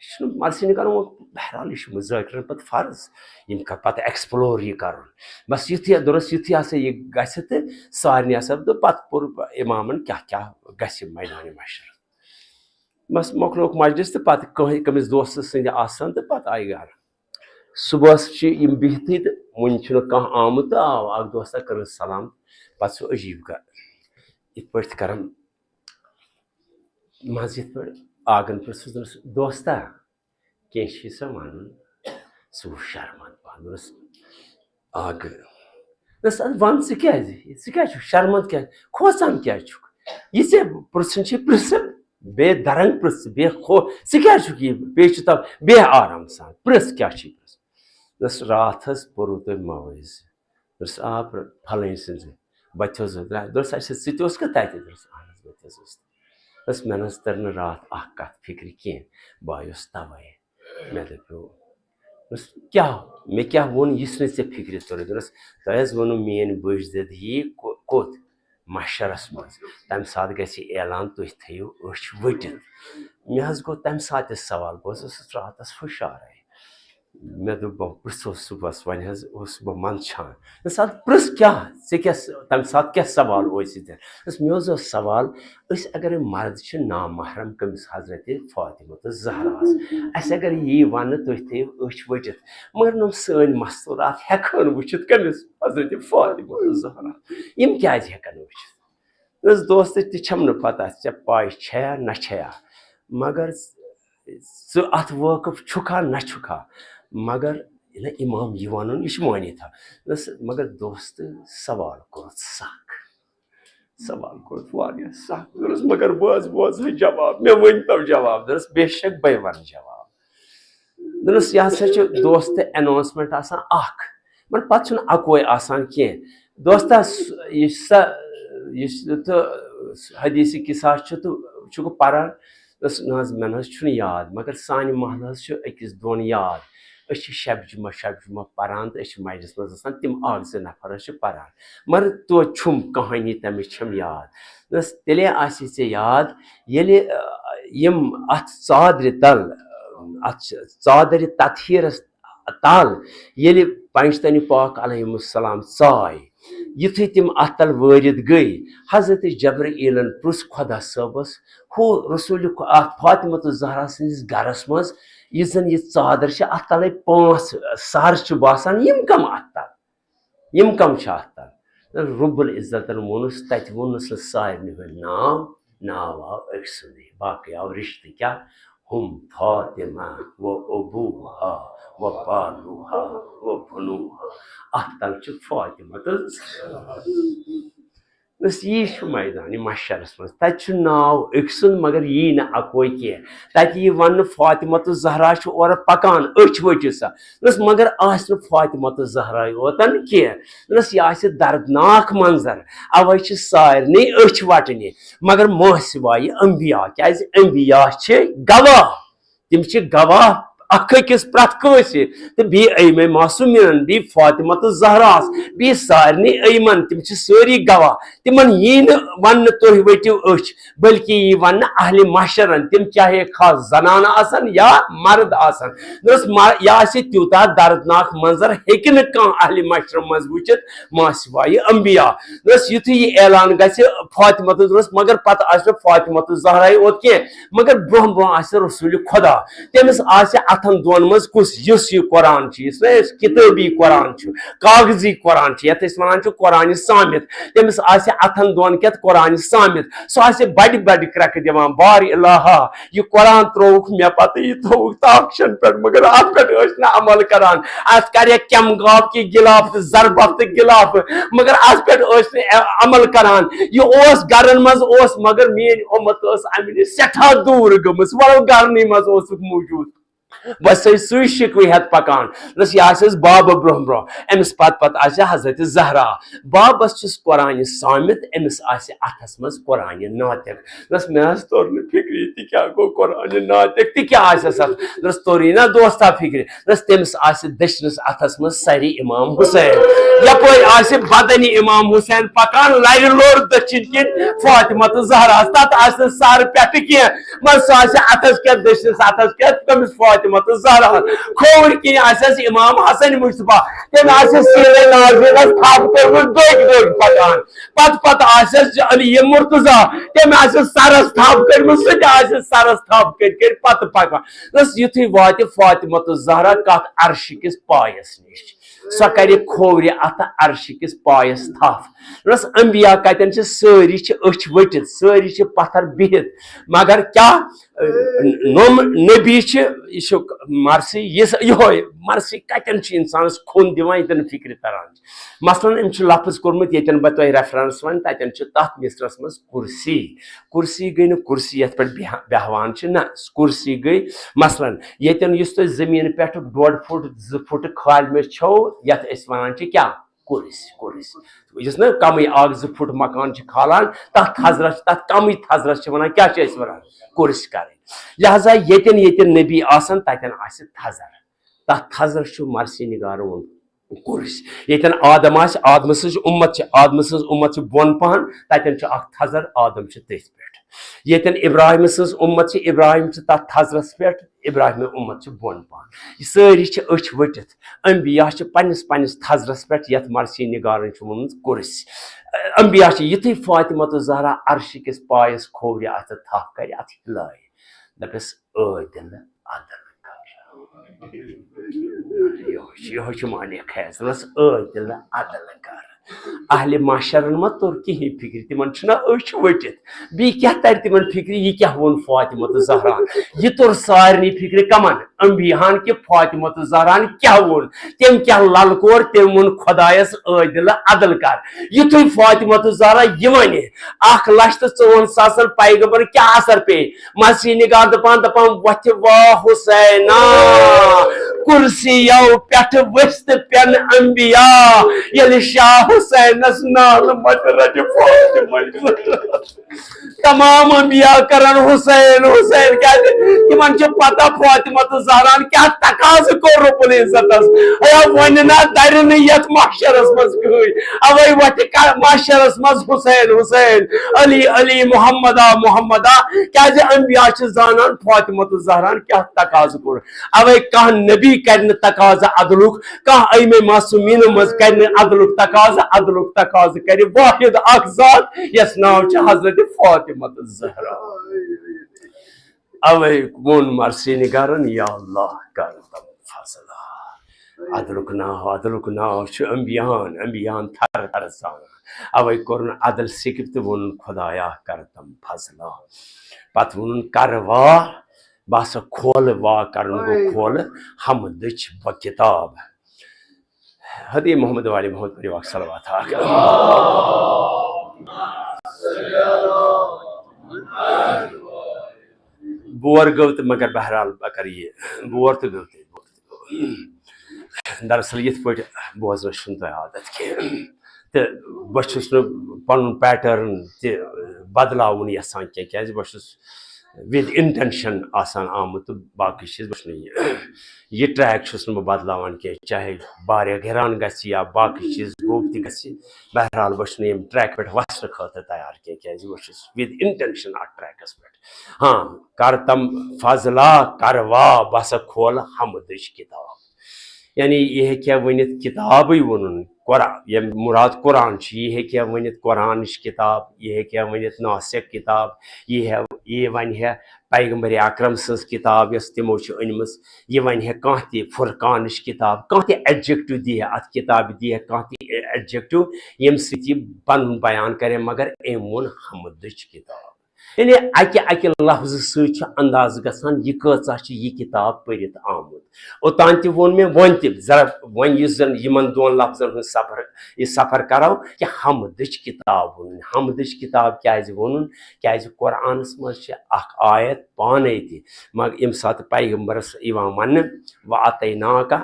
یہِ چھُنہٕ مرثی نہٕ کرُن، بہرحال، یہِ چھُ مُذاکرن پتہٕ فرض، یِم کر پتہٕ ایکسپلور یہِ کرُن۔ بس یُتھُے، درست یُتھُے ہسا یہِ گژھِ تہٕ سارنٕے ہسا دوٚپ، پتہٕ پوٚر امامن کیٛاہ کیٛاہ گژھِ میدانِ محشر۔ بس مۄکلووُکھ مجلس تہٕ پتہٕ کٲنٛسہِ، کٔمِس دوستس سٕنٛدِ آسان تہٕ پتہٕ آیہِ گرٕ۔ صُبحس چھِ یِم بِہتھٕے تہٕ وُنہِ چھُنہٕ کانٛہہ آمُت تہٕ آو اکھ دوستا، کٔرٕن سلام، پتہٕ چھُ عجیٖب گرٕ یِتھ پٲٹھۍ کران۔ منٛزٕ یِتھ پٲٹھۍ آگن پرٛژھُس، دوٚپُس، "دوستا، کینٛہہ چھُے سا وَنُن؟" سُہ اوس شرمند پہن۔ دوٚپُس، "آگہٕ۔" دوٚپُس، "اَدٕ وَن، ژٕ کیٛازِ؟ ژٕ کیٛازِ چھُکھ شرمند؟ کیٛازِ کھوژان کیٛازِ چھُکھ؟ یہِ ژےٚ پرٛژھُن چھُے، پرٛژھ، بے درنگ پرٛژھ، بے کھو-، ژٕ کیٛازِ چھُکھ یہِ پیچھِ تَو؟ بیٚہہ آرام سان، پرٛژھ کیٛاہ چھُے پرٛژھ؟" دوٚپُس، "راتھ حظ پوٚروٕ تۄہہِ مَوٲزِ۔" دوٚپُس، "آ، پھلٲنۍ سٕنٛزِ بَچہِ حظ درٛاے۔" دوٚپُس، "اَسہِ حظ، ژٕ تہِ اوسکھٕ تَتہِ؟" دوٚپُس، "اَہَن حظ، بہٕ تہِ حظ اوسُس۔" دوٚپُس، "مےٚ نہ حظ تٔر نہٕ راتھ اَکھ کَتھ فِکرِ کینٛہہ، بہٕ آیوس تَوَے۔" مےٚ دوٚپُس، "کیٛاہ؟ مےٚ کیٛاہ ووٚن یُس نہٕ ژےٚ فِکرِ توٚرُے؟" دوٚپُس، "تۄہہِ حظ ووٚنوٕ میٛٲنۍ بٔچ دِد یی کو-، کوٚت؟ محشرَس منٛز۔ تَمہِ ساتہٕ گژھِ اعلان، تُہۍ تھٲیِو أچھ ؤٹِتھ۔" مےٚ حظ گوٚو تَمہِ ساتہٕ تہِ سوال، بہٕ حظ اوسُس راتَس ہُشارَے۔ مےٚ دوٚپ، بہٕ پرٛژھو صُبحَس، وۄنۍ حظ اوسُس بہٕ منٛدچھان۔ مےٚ ساتہٕ پرٛژھ کیٛاہ؟ ژےٚ کیٛاہ س-، تَمہِ ساتہٕ کیٛاہ سوال اوس یہِ ژےٚ؟ دوٚپُس، مےٚ حظ اوس سوال، أسۍ اگرے مرد چھِ نامحرم کٔمِس حضرت فاطمہ تہٕ زہراہَس، اَسہِ اگر یی وَننہٕ تُہۍ تھٲیِو أچھ ؤٹِتھ، مگر نۄم سٲنۍ مستوٗرات ہٮ۪کہٕ ہن وٕچھِتھ کٔمِس؟ حضرت فاطمہ تہٕ زہرا۔ یِم کیٛازِ ہٮ۪کن وٕچھِتھ؟ دوٚپُس، دوست، تہِ چھَم نہٕ پتہ ژےٚ پَے چھےٚ یا نہ چھےٚ یا، مگر ژٕ اَتھ وٲقف چھُکھا نہ چھُکھا؟ مگر ییٚلہِ امام یہِ وَنُن، یہِ چھُ مٲنِتھ۔ دوٚپُس، مگر دوست، سوال کوٚرُتھ سَکھ، سوال کوٚرُتھ واریاہ سَکھ۔ دوٚپُس، مگر بوز، بوز حظ جواب، مےٚ ؤنۍ تو جواب۔ دوٚپُس، بے شک بَے وَنہٕ جواب۔ دوٚپُس، یہِ ہسا چھُ دوست اناؤنسمنٹ آسان اکھ، مگر پتہٕ چھُنہٕ اکوے آسان کینٛہہ۔ دوستا، س-، یہِ چھُ سا، یہِ چھُ تہٕ حدیث قصہ چھُ تہٕ چھُکھ پران۔ دوٚپُس، نہ حظ، مےٚ نہ حظ چھُنہٕ یاد، مگر سانہِ محلہٕ حظ چھُ أکِس دۄن یاد۔ أسۍ چھِ شب جمعہ، شب جمعہ پران تہٕ أسۍ چھِ مجلس منٛز آسان، تِم اکھ زٕ نفر حظ چھِ پران، مگر توتہِ چھُم کہانی تَمِچ چھَم یاد۔ دوٚپُس، تیٚلے آسہِ ژےٚ یاد، ییٚلہِ، آ، یِم اَتھ ژادرِ تل، اَتھ ژادرِ تطہیٖرَس تل، ییٚلہِ پنجتنی پاک علیہم السلام ژاے، یُتھُے تِم اَتھ تل وٲرِتھ گٔے، حضرت جبرائیلن پرُژھ خۄدا صٲبَس، ہُہ رسول خۄ-، اَتھ فاطمہ الزہرا سٕنٛدِس گرَس منٛز، یُس زَن یہِ ژادر چھِ، اَتھ تلے پانٛژھ سَر چھِ باسان، یِم کم اَتھ تل؟ یِم کم چھِ اَتھ تل؟ رب العزتن ووٚنُس، تَتہِ ووٚنُس نہٕ سارنٕے ہُنٛد ناو، ناو آو أکۍ سُنٛدُے، باقٕے آو رِشتہٕ کیٛاہ؟ ہُم فاطمہ و ابوہا و بالوہا و بنوہا۔ اَتھ تل چھِ فاطمہ تہٕ بس یی چھُ میدانِ محشرس منٛز۔ تَتہِ چھُ ناو أکۍ سُنٛد، مگر یی نہٕ اَکوے کینٛہہ۔ تَتہِ یی وَننہٕ، فاطمہ تہٕ زہرا چھِ اورٕ پَکان، أچھ ؤٹِو سا۔ دوٚپُس، مگر آسہِ نہٕ فاطمہ تہٕ زہرا یوتن کینٛہہ۔ دوٚپُس، یہِ آسہِ دردناک منظر، اَوَے چھِ سارنٕے أچھ وَٹنہِ، مگر ماہ سوایہِ انبیاء، کیٛازِ انبیاء چھِ گواہ، تِم چھِ گواہ اکھ أکِس پرٛٮ۪تھ کٲنٛسہِ، تہٕ بیٚیہِ أیمے معصومیٖنن، بیٚیہِ فاطمہ تہٕ زہراہس، بیٚیہِ سارنٕے أیمن، تِم چھِ سٲری گواہ۔ تِمن یی نہٕ وننہٕ، تُہۍ ؤٹِو أچھ، بلکہِ یی وننہٕ اہلِ محشرن، تِم چاہے خاص زنانہٕ آسن یا مرد آسن۔ دوٚپُس، ما-، یہِ آسہِ تیوٗتاہ دردناک منظر، ہیٚکہِ نہٕ کانٛہہ اہلِ محشرٕ منٛز وٕچھِتھ، ما سوایہِ انبیاء۔ دوٚپُس، یُتھُے یہِ اعلان گژھِ فاطمہ تہٕ، دوٚپُس، مگر پتہٕ آسہِ نہٕ فاطمہ تہٕ زہرا یوت کینٛہہ، مگر برونٛہہ برونٛہہ آسہِ رسول خۄدا۔ تٔمِس آسہِ اتھن دۄن منٛز کُس، یُس یہِ قرآن چھُ، یُس نہٕ أسۍ کِتٲبی قرآن چھُ، کاغذی قرآن چھُ، یتھ أسۍ ونان چھِ قرآنِ صامت، تٔمِس آسہِ اتھن دۄن کٮ۪تھ قرآنِ صامت۔ سُہ آسہِ بڑِ بڑِ کرٛٮ۪کہٕ دِوان، بار الہا، یہِ قرآن ترٛووُکھ مےٚ پتہٕ، یہِ تھووُکھ تاخچن پٮ۪ٹھ، مگر اتھ پٮ۪ٹھ ٲسۍ نہٕ عمل کران۔ اتھ کرے کیمگاو کہِ گِلاف تہٕ ضربف تہٕ گِلاف، مگر اتھ پٮ۪ٹھ ٲسۍ نہٕ عمل کران۔ یہِ اوس گرن منٛز اوس، مگر میٲنۍ اُمت ٲس امہِ نِش سٮ۪ٹھاہ دوٗر گٔمٕژ، ولو گرنٕے منٛز اوسُکھ موٗجوٗد۔ بس سُے سُے شِکوٕ ہٮ۪تھ پکان۔ بس یہِ آسٮ۪س بابہٕ برونٛہہ برونٛہہ، أمِس پتہٕ پتہٕ آسہِ حضرت زہرا۔ بابس چھُس قرآنہِ سامِت، أمِس آسہِ اتھس منٛز قرآنہِ ناطق۔ بس مےٚ حظ توٚر نہٕ فِکرِ، تہِ کیٛاہ گوٚو قرآنہِ ناطق، تہِ کیٛاہ آسٮ۪س اتھ؟ بس توٚرُے نا دوستا فِکرِ۔ بس تٔمِس آسہِ دٔچھنِس اتھس منٛز سرِ امام حسین، یپٲرۍ آسہِ بدنِ امام حسین پکان، لرِ لوٚر دٔچھِنۍ کِنۍ فاطمہ تہٕ زہرا، تتھ آسہِ نہٕ سر پٮ۪ٹھٕ کینٛہہ۔ بس سُہ آسہِ اتھس کٮ۪تھ، دٔچھنِس اتھس کٮ۪تھ، تٔمِس فاطمہ تہٕ زہرا۔ کھووُر کِنۍ آسٮ۪س امام حسن مصطفیٰ، تٔمۍ آسہِ سیٖنے نازنینس تھپھ کٔرمٕژ، دوٚگۍ دوٚگۍ پکان۔ پتہٕ پتہٕ آسٮ۪س علی مرتضیٰ، تٔمۍ آسہِ سرس تھپھ کٔرمٕژ، سُہ تہِ آسہِ سرس تھپھ کٔرۍ کٔرۍ پتہٕ پکان۔ بس یُتھُے واتہِ فاطمہ تہٕ زہرا کتھ عرشہِ کِس پایس نِش، سۄ کرِ کھوورِ اتھٕ عرشہِ کِس پایس تھپھ۔ دوٚپنس، انبیاء کتٮ۪ن چھِ؟ سٲری چھِ أچھ ؤٹِتھ، سٲری چھِ پتھر بِہِتھ، مگر کیٛاہ، نوٚم نبی چھِ، یہِ چھُ مرثی، یہِ یِہوے مرثی کتٮ۪ن چھُ انسانس کھوٚن دِوان، ییٚتٮ۪ن فِکرِ تران چھِ۔ مثلاً، أمۍ چھُ لفظ کوٚرمُت، ییٚتٮ۪ن بہٕ تۄہہِ ریفرنس وَنہٕ، تَتٮ۪ن چھُ تَتھ مصرعس منٛز کُرسی۔ کُرسی گٔے نہٕ کُرسی یَتھ پٮ۪ٹھ بیٚہ-، بیٚہوان چھِ، نہ، کُرسی گٔے، مثلاً، ییٚتٮ۪ن یُس تۄہہِ زٔمیٖن پٮ۪ٹھ ڈۄڈ فُٹ، زٕ فُٹ کھالہِ مےٚ چھو، یَتھ أسۍ وَنان چھِ کیٛاہ؟ کُرسی، کُرسی۔ یُس نہ کمٕے اکھ زٕ فُٹ مکان چھِ کھالان، تَتھ تھزرَس، تَتھ کمٕے تھزرَس چھِ وَنان، کیٛاہ چھِ أسۍ وَنان؟ کُرسی کَرٕنۍ۔ لہذا ییٚتٮ۪ن ییٚتٮ۪ن نبی آسَن، تَتٮ۪ن آسہِ تھزر۔ تَتھ تھزرَس چھُ مرثی نگارَن ووٚنمُت کُرسی۔ ییٚتٮ۪ن آدم آسہِ، آدمہٕ سٕنٛز اُمت چھِ، آدمہٕ سٕنٛز اُمت چھِ بۄن پہن، تَتٮ۪ن چھُ اکھ تھزر، آدم چھُ تٔتھۍ پٮ۪ٹھ۔ ییٚتٮ۪ن ابراہیم سٕنٛز اُمت چھِ، ابراہیم چھِ تَتھ تھزرَس پٮ۪ٹھ، ابراہیم اُمت چھِ بۄن پہن۔ یہِ سٲری چھِ أچھ ؤٹِتھ۔ انبیاء چھِ پننِس پننِس تھزرَس پٮ۪ٹھ، یَتھ مرثی نگارَن چھُ ووٚنمُت کُرسی۔ انبیاء چھِ یُتھُے فاطمہ تہٕ زہرا عرشہِ کِس پایَس کھوورِ اَتھٕ تھپھ کَرِ، اَتھ ہِلایہِ، دَپٮ۪س، عٲدِل عدل کر۔ یِہوٚے چھُ، یِہوٚے چھُ معنی خیز۔ دوٚپنَس، عٲدِل عدل کر۔ اہلِ محشرن ما توٚر کِہیٖنۍ فِکرِ، تِمن چھُنہ أچھ ؤٹِتھ۔ بیٚیہِ کیٛاہ تَرِ تِمن فِکرِ، یہِ کیٛاہ ووٚن فاطمہ تہٕ زہران؟ یہِ توٚر سارنٕے فِکرِ، کَمن؟ انبیاہن کہِ فاطمہ تہٕ زہران کیٛاہ ووٚن؟ تٔمۍ کیٛاہ للکور؟ تٔمۍ ووٚن خۄدایس، عٲدِل عدل کر۔ یُتھُے فاطمہ تہٕ زہرا یہِ وَنہِ، اکھ لچھ تہٕ ژوٚوُہن ساسن پیغمبرن کیٛاہ اثر پیٚیہِ؟ مسیح نگار دپان، دپان، وتھِ وا حسینا، کُرسیو پٮ۪ٹھٕ ؤسۍ تہٕ پٮ۪ن انبیاء، ییٚلہِ شاہ حسینس نالہٕ متہِ رٹہِ فاطمہ۔ تمام انبیاء کرن حسین، حسین، کیازِ تِمن چھِ پتہ فاطمہ تہٕ زہران کیٛاہ تقاضہٕ کوٚر رب العزتس۔ ایا وۄنۍ نہ درِ نہٕ یتھ محشرس منٛز کٕہٕنۍ، اوے وتھِ کا-، محشرس منٛز حسین، حسین، علی، علی، محمدا، محمدا، کیازِ انبیاء چھِ زانان فاطمہ تہٕ زہران کیٛاہ تقاضہٕ کوٚر۔ اوے کانٛہہ نبی کرِ نہٕ تقاضہٕ عدلُک، کانٛہہ ائمہ معصومینو منٛز کرِ نہٕ عدلُک تقاضہٕ، عدلُک تقاضہٕ کرِ واحد اکھ ذات، یس ناو چھُ حضرت فاطمہ الزہرا۔ اوے ووٚن مرثی نگارن، یا اللہ، کر تم فضلا۔ عدلُک ناو، عدلُک ناو چھُ انبیاہن، انبیاہن تھر تھر زانان۔ اوے کوٚرُن عدل سِکِپ تہٕ ووٚنُن، خدایا، کر تم فضلا۔ پتہٕ ووٚنُن، کر وا، بہٕ ہسا کھولہٕ وا، کرُن گوٚو کھولہٕ، حمدٕچ بہٕ کِتاب۔ حدی محمد والی محمد پٔرِو اکھ صلوات اکھ۔ بور گوٚو تہٕ مگر بہرحال بہٕ کرٕ یہِ، بور تہٕ گوٚو تہٕ بور تہٕ گوٚو۔ دراصل یِتھ پٲٹھۍ بوزنس چھُنہٕ تۄہہِ عادت کینٛہہ۔ تہٕ بہٕ چھُس نہٕ پنُن pattern تہِ بدلاوُن یژھان کینٛہہ، کیازِ بہٕ چھُس with intention آسان آمُت تہٕ باقٕے چیٖز، بہٕ چھُس نہٕ یہِ، یہِ track چھُس نہٕ بہٕ بدلاوان کینٛہہ، چاہے واریاہ گران گژھِ یا باقٕے چیٖز گوٚب تہِ گژھِ۔ بہرحال، بہٕ چھُس نہٕ ییٚمہِ track پٮ۪ٹھ وسنہٕ خٲطرٕ تیار کینٛہہ، کیازِ بہٕ چھُس with intention اتھ trackس پٮ۪ٹھ۔ ہاں، کر تم فضلا، کر وا، بہٕ ہسا کھولہٕ حمدٕچ کِتاب۔ یعنی یہِ ہیٚکہِ ہا ؤنِتھ کِتابٕے ووٚنُن قرآن، ییٚمہِ مراد قرآن چھُ، یہِ ہیٚکہِ ہا ؤنِتھ قرآنٕچ کِتاب، یہِ ہیٚکہِ ہا ؤنِتھ ناسخ کِتاب، یہِ ہیٚکہِ، یہِ وَنہِ ہا پیغمبر اکرم سٕنٛز کِتاب یۄس تِمو چھِ أنمٕژ، یہِ وَنہِ ہا کانٛہہ تہِ فرقانٕچ کِتاب، کانٛہہ تہِ adjective دی ہا اَتھ کِتابہِ، دی ہا کانٛہہ تہِ adjective، ییٚمہِ سۭتۍ یہِ پَنُن بیان کَرِ ہا، مگر أمۍ ووٚن حمدٕچ کِتاب۔ یعنی اکہِ اکہِ لفظہٕ سۭتۍ چھُ انداز گژھان، یہِ کۭژاہ چھِ یہِ کِتاب پٔرِتھ آمُت۔ اوٚتام تہِ ووٚن مےٚ، وۄنۍ تہِ ذرا، وۄنۍ یُس زن یِمن دۄن لفظن ہُنٛد سفر، یہِ سفر کرو، کہِ حمدٕچ کِتاب ووٚنُن۔ حمدٕچ کِتاب کیازِ ووٚنُن؟ کیازِ قرآنس منٛز چھِ اکھ آیت پانے تہِ، مگر ییٚمہِ ساتہٕ پیغمبرس یِوان وننہٕ، وَأَعْطَيْنَاكَ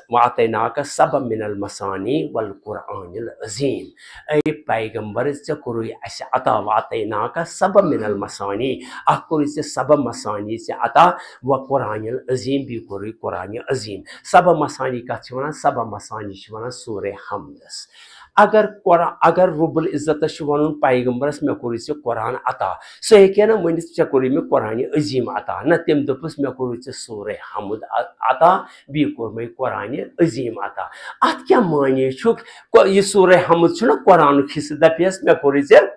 وَأَعْطَيْنَاكَ سَبْعًا مِنَ الْمَثَانِي وَالْقُرْآنِ الْعَظِيمِ۔ اے پیغمبر، ژےٚ کوٚرُے اَسہِ عطا، وَأَعْطَيْنَاكَ سَبْعًا مِنَ الْمَثَانِي، اَکھ کوٚرُے ژےٚ سَبْع مثانی ژےٚ عطا، وَالْقُرْآنِ الْعَظِيمِ، بیٚیہِ کوٚرُے قرآنِ عظیٖم۔ سَبْع مثانی کَتھ چھِ وَنان؟ سَبْع مثانی چھِ وَنان سورہ حمدس۔ اگر قرآن، اگر رب العزتس چھُ وَنُن پیغمبرس، مےٚ کوٚرُے ژےٚ قرآن عطا، سُہ ہیٚکہِ ہا نہ ؤنِتھ، ژےٚ کوٚرُے مےٚ قرآنِ عظیٖم عطا؟ نہ، تٔمۍ دوٚپُس، مےٚ کوٚرُے ژےٚ سورہ حمد ع-، عطا، بیٚیہِ کوٚر مےٚ قرآنِ عظیٖم عطا۔ اَتھ کیٛاہ معنی چھُ؟ کو-، یہِ سورہ حمد چھُنہ قرآنُک حصہٕ، دَپیس، مےٚ کوٚرُے ژےٚ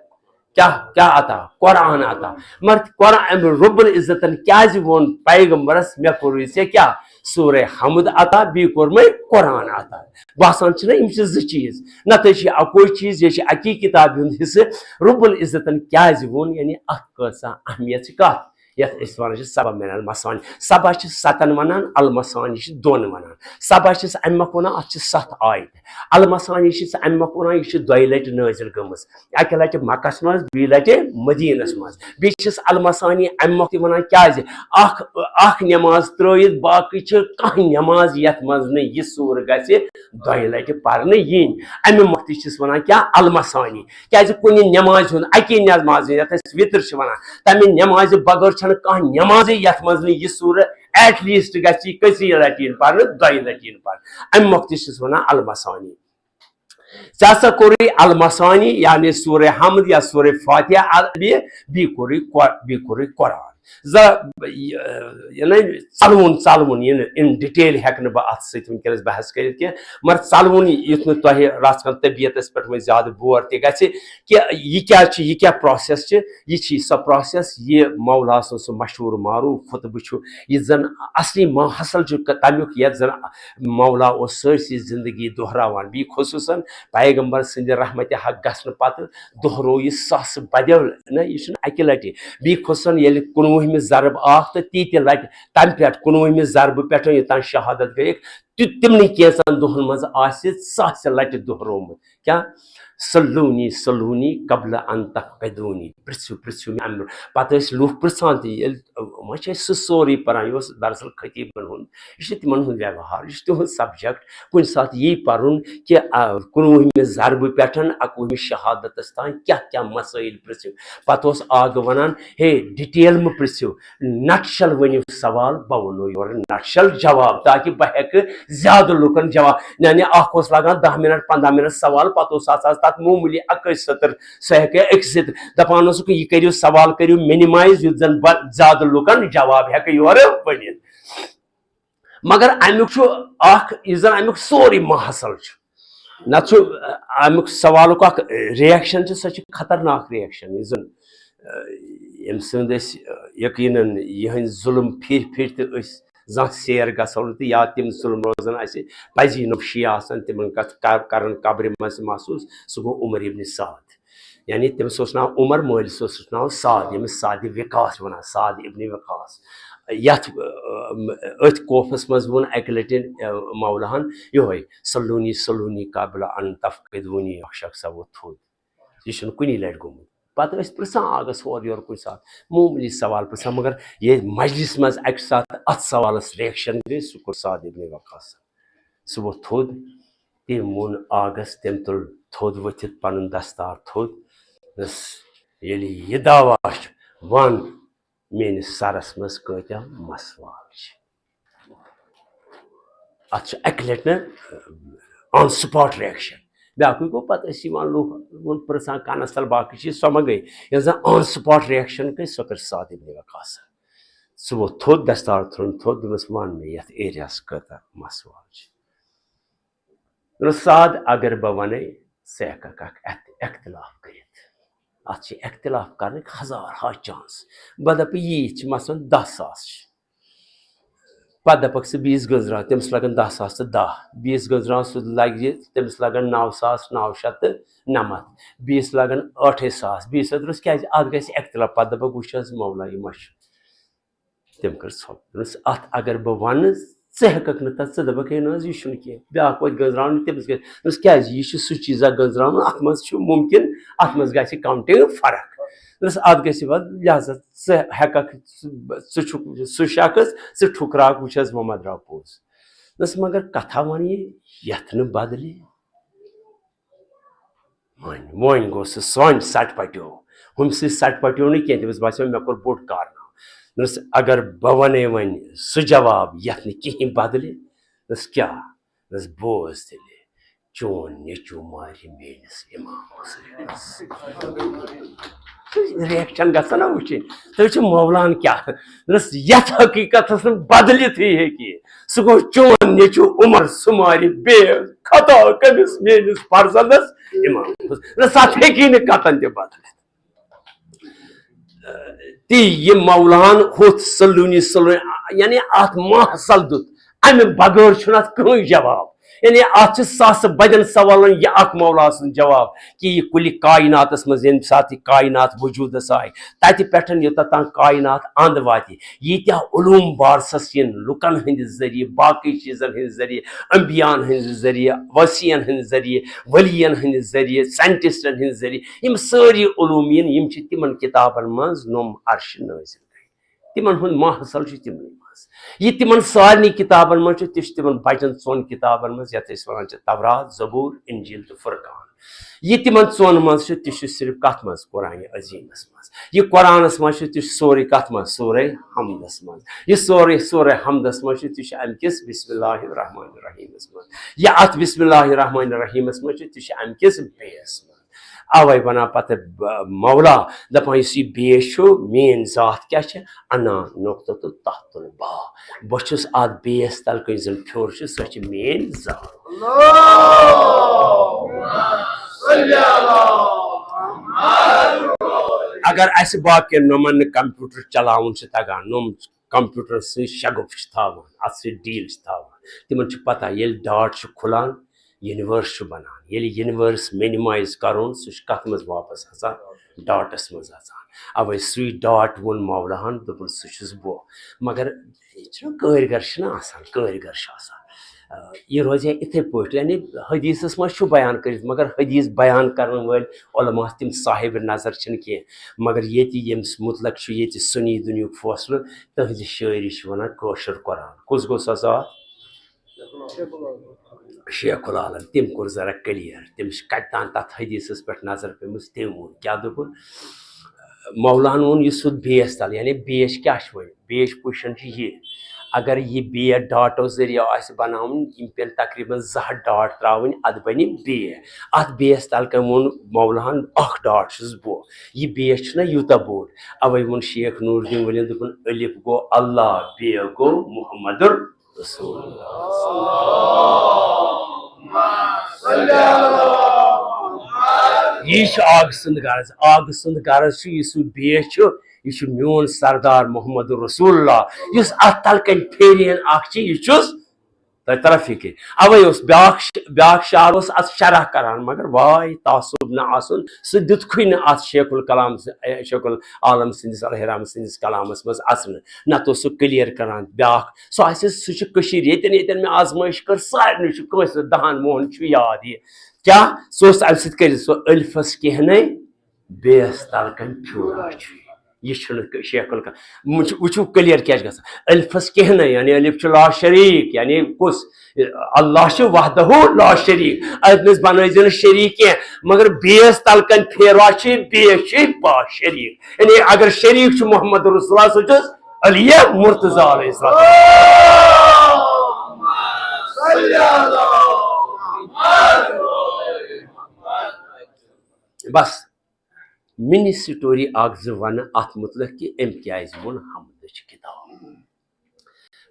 کیٛاہ، کیٛاہ عطا؟ قرآن عطا۔ مگر قرآن، أمۍ رب العزتن کیٛازِ ووٚن پیغمبرس، مےٚ کوٚرُے ژےٚ کیٛاہ؟ سورہ حمد عطا، بیٚیہِ کوٚر مےٚ قرآن عطا۔ باسان چھِنہ یِم چھِ زٕ چیٖز، نتہٕ چھِ اَکُے چیٖز، یہِ چھِ اَکی کِتابہِ ہُنٛد حصہٕ۔ رب العزتن کیٛازِ ووٚن، یعنی اَتھ کۭژاہ اہمیت چھِ کَتھ؟ یَتھ أسۍ وَنان چھِ سَبْع مِنَ الْمَثَانِي۔ سَبْع چھِ سَتَن وَنان، الْمَثَانِي چھِ دۄن وَنان۔ سَبْع چھِس اَمہِ مۄکھ وَنان، اَتھ چھِ سَتھ آیتہٕ۔ الْمَثَانِی چھِس اَمہِ مۄکھ وَنان، یہِ چھِ دۄیہِ لَٹہِ نٲزِل گٔمٕژ۔ اَکہِ لَٹہِ مَکَس منٛز، بیٚیہِ لَٹہِ مدیٖنَس منٛز۔ بیٚیہِ چھِس الْمَثَانِی اَمہِ مۄکھ تہِ وَنان، کیٛازِ؟ اَکھ، اَکھ نٮ۪ماز ترٛٲوِتھ باقٕے چھِ کانٛہہ نٮ۪ماز، یَتھ منٛز نہٕ یہِ سورٕ گژھِ دۄیہِ لَٹہِ پَرنہٕ یِنۍ۔ اَمہِ مۄکھ تہِ چھِس وَنان کیٛاہ؟ الْمَثَانِی۔ کیٛازِ کُنہِ نٮ۪مازِ ہُنٛد، اَکی نٮ۪مازِ ہُنٛد، یَتھ أسۍ وِتر چھِ وَنان، تَمہِ نٮ۪مازِ بغٲر چھَنہٕ کانٛہہ نٮ۪مازٕے، یَتھ منٛز نہٕ یہِ سورٕ at least گژھِ کٔژِ لَٹہِ یِنۍ پَرنہٕ؟ دۄیہِ لَٹہِ یِنہٕ پَرنہٕ۔ اَمہِ مۄکھ تہِ چھِس وَنان الْمَثَانِی۔ ژےٚ ہسا کوٚرُے الْمَثَانِی، یعنی سورہ حمد یا سورہ فاتحہ، ال-، بیٚیہِ، بیٚیہِ کوٚرُے قر-، بیٚیہِ کوٚرُے قرآن۔ زٕ، یہِ، یہِ نہ ژَلوُن، ژَلوُن، یہِ نہٕ in detail ہٮ۪کہٕ نہٕ بہٕ اَتھ سۭتۍ وٕنکیٚنَس بحث کٔرِتھ کینٛہہ، مگر ژَلوُن یُتھ نہٕ تۄہہِ رَژھ کھنٛڈ طبیعتَس پٮ۪ٹھ وۄنۍ زیادٕ بور تہِ گژھِ کہِ یہِ کیٛاہ چھِ، یہِ کیٛاہ process چھِ، یہِ چھِ سۄ process، یہِ مولا سُنٛد سُہ مشہوٗر معروٗف خطبہٕ چھُ، یہِ زَن اصلی ماحصل چھُ تَمیُک، یَتھ زَن مولا اوس سٲرسٕے زندگی دۄہراوان، بیٚیہِ خصوٗصاً پیغمبر سٕنٛدِ رحمتِ حق گژھنہٕ پتہٕ دۄہرو یہِ ساسہٕ بدیو۔ نہ، یہِ چھُنہٕ اَکہِ لٹہِ۔ بیٚیہِ خصوٗصاً ییٚلہِ کُنوُہمہِ ضرب آکھ تہٕ تی تہِ لٹہِ تَمہِ پٮ۪ٹھ، کُنوُہمہِ ضربہٕ پٮ۪ٹھ یوٚتام شہادت گٔیکھ، تہِ-، تِمنٕے کینٛژن دۄہن منٛز آسہِ ساسہِ لٹہِ دۄہرومُت۔ کیٛاہ؟ صلونی، صلونی قبل ان تفقدونی۔ پرژھِو، پرژھِو مےٚ امہِ برونٛہہ۔ پتہٕ ٲسۍ لُکھ پرژھان تہِ، ییٚلہِ وۄنۍ چھِ أسۍ سُہ سورُے پران، یہِ اوس دراصل خطیبن ہُنٛد، یہِ چھُ تِمن ہُنٛد ویوہار، یہِ چھُ تِہُنٛد subject۔ کُنہِ ساتہٕ یی پرُن کہِ، آ، کُنوُہمہِ ضربہٕ پٮ۪ٹھ اَکوُہمہِ شہادتس تام کیٛاہ کیٛاہ مسٲیل پرژھِو۔ پتہٕ اوس اکھ ونان، ہے، detail مہٕ پرژھِو، nutshell ؤنِو سوال، بہٕ وَنو یورٕ nutshell جواب، تاکہِ بہٕ ہٮ۪کہٕ زیادٕ لُکن جواب، یعنی اکھ اوس لگان دَہ منٹ، پنٛداہ منٹ سوال، پتہٕ اوس آسان تتھ معموٗلی اَکٕے سطر، سُہ ہٮ۪کہِ أکِس سۭتۍ دپان اوسُکھ، یہِ کٔرِو سوال، کٔرِو minimize، یُتھ زن بہٕ زیادٕ لُکن جواب ہٮ۪کہٕ یورٕ ؤنِتھ۔ مگر امیُک چھُ اکھ، یُس زن امیُک سورُے ماحصل چھُ، نتہٕ چھُ، ا، امیُک سوالُک اکھ reaction چھُ، سۄ چھِ خطرناک reaction، یُس زن، ا، ییٚمہِ سٕنٛد أسۍ، ا، یقیناً یِہنٛدۍ ظُلم پھِرِ پھِرِ تہِ أسۍ زانٛہہ سیر گژھو نہٕ تہٕ یا تِم ظُلم روزن اَسہِ پزی نوٚو شیعہ آسن، تِمن کتھ کر-، کرن قبرِ منٛز تہِ محسوٗس، سُہ گوٚو عمر ابن سعد۔ یعنی تٔمِس اوس ناو عمر، مٲلِس اوسُس ناو سعد، ییٚمِس سعدِ وقاص چھِ وَنان، سعد ابن وقاص۔ یَتھ، ٲ، أتھۍ کوفَس منٛز ووٚن اَکہِ لَٹہِ، ٲ، مولاہَن یِہوٚے، "صلونی، صلونی قبل ان تفقدونی"، اَکھ شخصا ووٚتھ تھوٚد۔ یہِ چھُنہٕ کُنی لَٹہِ گوٚمُت۔ پَتہٕ ٲسۍ پرٛژھان آگَس ہورٕ یورٕ کُنہِ ساتہٕ، معموٗلی سوال پرٛژھان، مگر ییٚلہِ مجلِس منٛز اَکہِ ساتہٕ اَتھ سوالَس reaction گٔے، سُہ کوٚر سعد ابن وقاصَن۔ سُہ ووٚتھ تھوٚد، تٔمۍ ووٚن آگَس، تٔمۍ تُل تھوٚد ؤتھِتھ پَنُن دستار تھوٚد۔ دوٚپُس، "ییٚلہِ یہِ دعوا چھُ، وَن میٛٲنِس سَرَس منٛز کۭتیٛاہ مسوال چھِ؟" اَتھ چھُ اَکہِ لَٹہِ نہٕ on spot reaction۔ بیٛاکھٕے گوٚو پَتہٕ ٲسۍ یِوان لُکھ، ووٚن پرٛژھان کَنَس تَل باقٕے چیٖز، سۄ ما گٔے؟ ییٚلہِ زَن on spot reaction گٔے، سۄ کٔر سعد ابن وقاصَن۔ سُہ ووٚتھ تھوٚد، دستار تھوٚد تھوٚد، دوٚپمَس، "وَن مےٚ یَتھ ایریاہَس کۭژاہ مسوال چھِ؟" دوٚپمَس، "سعد، اگر بہٕ وَنَے، ژٕ ہٮ۪کَکھ اَکھ اخت-، اختلاف کٔرِتھ۔ اَتھ چھِ اختلاف کَرنٕکۍ ہزار ہا chance۔ بہٕ دَپہٕ، ییٖتۍ چھِ، مثلاً، دَہ ساس چھِ۔" پتہٕ دپکھ ژٕ بیٚیِس گٔنزراو، تٔمِس لگن دہ ساس تہٕ دہ، بیٚیِس گٔنزراو، سُہ لگہِ، تٔمِس لگن نو ساس نو شیٚتھ تہٕ نمتھ، بیٚیِس لگن ٲٹھے ساس، بیٚیِس ہتھ رۄپیہِ۔ کیازِ؟ اتھ گژھِ اختلاف۔ پتہٕ دپکھ، وٕچھ حظ مولا، یہِ ما چھُ؟ تٔمۍ کٔر ژھۄپ۔ دوٚپنَس، اتھ اگر بہٕ ونہٕ، ژٕ ہٮ۪ککھ نہٕ تتھ، ژٕ دپکھ، ہے نہ حظ، یہِ چھُنہٕ کینٛہہ، بیاکھ وۄتھِ گٔنزراونہِ، تٔمِس گژھِ۔ دوٚپنَس، کیازِ؟ یہِ چھُ سُہ چیٖزا گٔنزراوُن، اتھ منٛز چھُ ممکن، اتھ منٛز گژھِ counting فرق۔ دوٚپنَس، اتھ گژھِ وۄنۍ، لہذا ژٕ ہٮ۪ککھ، ژٕ، ژٕ چھُکھ سُہ شخص، ژٕ ٹھُکراکھ، وٕچھ حظ، وۄنۍ ما درٛاو پوٚز۔ دوٚپنَس، مگر کتھا ونہٕ یہِ، یتھ نہٕ بدلہِ۔ وۄنۍ، وۄنۍ گوٚو سُہ سانہِ سٹہٕ پٹیو، ہُمۍ سٕے سٹہٕ پٹیو نہٕ کینٛہہ، تٔمِس باسیو، مےٚ کوٚر بوٚڑ کارنامہٕ۔ دوٚپنَس، اگر بہٕ وَنے وۄنۍ سُہ جواب، یَتھ نہٕ کِہیٖنۍ بدلہِ، دوٚپنَس، کیٛاہ؟ دوٚپنَس، بوز تیٚلہِ، چون نیٚچوٗ مارِ میٲنِس اِمامَس۔ Reaction گژھان نا وٕچھِنۍ۔ تُہۍ وٕچھِو مولان کیٛاہ۔ دوٚپنَس، یَتھ حقیٖقتَس نہٕ بدلِتھٕے ہیٚکہِ۔ سُہ گوٚو چون نیٚچوٗ عمر، سُہ مارِ بے خطا کٔمِس میٲنِس فرزندس اِمام۔ نہ، سۄ ہیٚکی نہٕ کتن تہِ بدلِتھ۔ تی یہِ مولان ہوٚتھ سلوٗنی سلوٗنی، یعنی اتھ ماحصل دیُت، امہِ بغٲر چھُنہٕ اتھ کٕہٕنۍ جواب۔ یعنی اتھ چھِ ساسہٕ بدٮ۪ن سوالن یہِ اکھ مولا سُنٛد جواب، کہِ یہِ کُلہِ کائناتس منٛز ییٚمہِ ساتہٕ یہِ کائنات وجوٗدس آیہِ، تتہِ پٮ۪ٹھ یوٚتتھ تام کائنات اند واتہِ، ییٖتیٛاہ علوم بارسَس یِن، لُکَن ہٕنٛدِ ذٔریعہٕ، باقٕے چیٖزَن ہٕنٛدِ ذٔریعہٕ، انبیاءَن ہٕنٛدِ ذٔریعہٕ، وصیَن ہٕنٛدِ ذٔریعہٕ، ؤلیَن ہٕنٛدِ ذٔریعہٕ، scientistن ہٕنٛدِ ذٔریعہٕ، یِم سٲری علوم یِن، یِم چھِ تِمَن کِتابَن منٛز نوٚم عرشہِ نٲزِل گٔے۔ تِمَن ہُنٛد ماحصل چھُ تِمنٕے منٛز۔ یہِ تِمَن سارنٕے کِتابَن منٛز چھُ، تہِ چھُ تِمَن بَجَن ژۄن کِتابَن منٛز، یَتھ أسۍ وَنان چھِ تورات، زبوٗر، انجیل تہٕ فرقان۔ یہِ تِمن ژۄن منٛز چھُ، تہِ چھُ صرف کتھ منٛز؟ قرآنِ عظیٖمس منٛز۔ یہِ قرآنس منٛز چھُ، تہِ چھُ سورُے کتھ منٛز؟ سورہ حمدس منٛز۔ یہِ سورُے سورہ حمدس منٛز چھُ، تہِ چھُ امہِ کِس بسم اللہ الرحمن الرحیمس منٛز۔ یہِ اتھ بسم اللہ الرحمن الرحیمس منٛز چھُ، تہِ چھُ امہِ کِس بیٚیس منٛز۔ اوے ونان پتہٕ ب-، مولا، دپان، یُس یہِ بیٚیس چھُ، میٲنۍ ذات کیٛاہ چھِ؟ انا نقطۃ تحت الباء۔ بہٕ چھُس اتھ بیٚیس تل کٔنۍ زن پھیُر چھُ، سۄ چھِ میٲنۍ ذات۔ اگر اسہِ باقین نومن نہٕ computer چلاوُن چھُ تگان، نوم computer سۭتۍ شغف چھِ تھاوان، اتھ سۭتۍ deal چھِ تھاوان، تِمن چھِ پتہ، ییٚلہِ dot چھُ کھُلان، universe چھُ بنان۔ ییٚلہِ universe minimize کرُن، سُہ چھُ کتھ منٛز واپس اژان؟ Dotس منٛز اژان۔ اوے سُے dot ووٚن مولاہن، دوٚپُن، سُہ چھُس بہٕ۔ مگر یہِ چھُنہ کٲرۍ گر چھُنہ آسان، کٲرۍ گر چھُ آسان۔ آ، یہِ روزِ ہا یِتھے پٲٹھۍ، یعنی حدیثس منٛز چھُ بیان کٔرِتھ، مگر حدیث بیان کرن وٲلۍ علماء تِم صاحب نظر چھِنہٕ کینٛہہ۔ مگر ییٚتہِ ییٚمِس متعلق چھُ ییٚتہِ سنی دُنیہُک فٲصلہٕ، تہنٛزِ شٲعری چھِ ونان کٲشُر قرآن۔ کُس گوٚو سا ذات؟ شیخ العالم، تٔمۍ کوٚر ذرا clear، تٔمِس چھِ کَتہِ تام تَتھ حدیٖثَس پٮ۪ٹھ نظر پیٚمٕژ، تٔمۍ ووٚن، کیٛاہ دوٚپُن؟ مولاہن ووٚن، یُس سُہ بیس تَل، یعنی بیس کیٛاہ چھُ وۄنۍ؟ بیس position چھِ یہِ، اگر یہِ بیس dotو ذٔریعہٕ آسہِ بَناوٕنۍ، یِم پیٚن تقریٖباً زٕ ہَتھ dot ترٛاوٕنۍ، اَدٕ بَنہِ بیس۔ اَتھ بیس تَل کَمۍ ووٚن مولاہن، اَکھ dot چھُس بہٕ، یہِ بیس چھُنہ یوٗتاہ بوٚڑ۔ اَوَے ووٚن شیخ نور الدین ؤلیَن، دوٚپُن، الف گوٚو اللہ، بے گوٚو محمد رسول اللہ۔ یہِ چھُ آغہٕ سُنٛد غرض۔ آغہٕ سُنٛد غرض چھُ، یُس یہِ بیس چھُ، یہِ چھُ میون سردار محمد رسول اللہ، یُس اَتھ تَل کَنۍ پھیرِہن اَکھ چھِ، یہِ چھُس تۄہہِ تَرِ فِکرِ۔ اَوَے اوس بیٛاکھ ش-، بیٛاکھ شاعر اوس اَتھ شرح کران، مگر واے تعصب نہٕ آسُن، سُہ دیُتکھٕے نہٕ اَتھ شیخ الکلام س-، اے، شیخ العالم سٕنٛدِس الہرام سٕنٛدِس کلامَس منٛز اَژنہٕ، نَتہٕ اوس سُہ clear کران بیٛاکھ۔ سُہ آسہِ، سُہ چھُ کٔشیٖرِ، ییٚتٮ۪ن ییٚتٮ۪ن مےٚ آزمٲیِش کٔر، سارنٕے چھُ، کٲنٛسہِ نہٕ، دَہَن وُہَن چھُ یاد یہِ۔ کیٛاہ؟ سُہ اوس اَمہِ سۭتۍ کٔرِتھ، سُہ الفَس کینٛہہ نَے، بیس تَل کَنۍ پھیُر چھُ یہِ۔ یہِ چھُنہٕ شیخ الکلام۔ وٕچھ-، وٕچھِو clear کیٛاہ چھُ گژھان۔ الفَس کینٛہہ نَے، یعنی الف چھُ لا شریٖک، یعنی کُس؟ اللہ چھُ وحدہ لا شریٖک۔ اَتنَس بَنٲیزِ نہٕ شریٖک کینٛہہ، مگر بیس تَل کَنۍ پھیروا چھُ، بیس چھُ با شریٖک۔ یعنی اگر شریٖک چھُ محمد رسول اللہ، سُہ چھُس علی مرتضیٰ علیہ السلام۔ بس، mini story اَکھ زٕ وَنہٕ اَتھ مُتعلِق کہِ أمۍ کیٛازِ ووٚن حمدٕچ کِتاب۔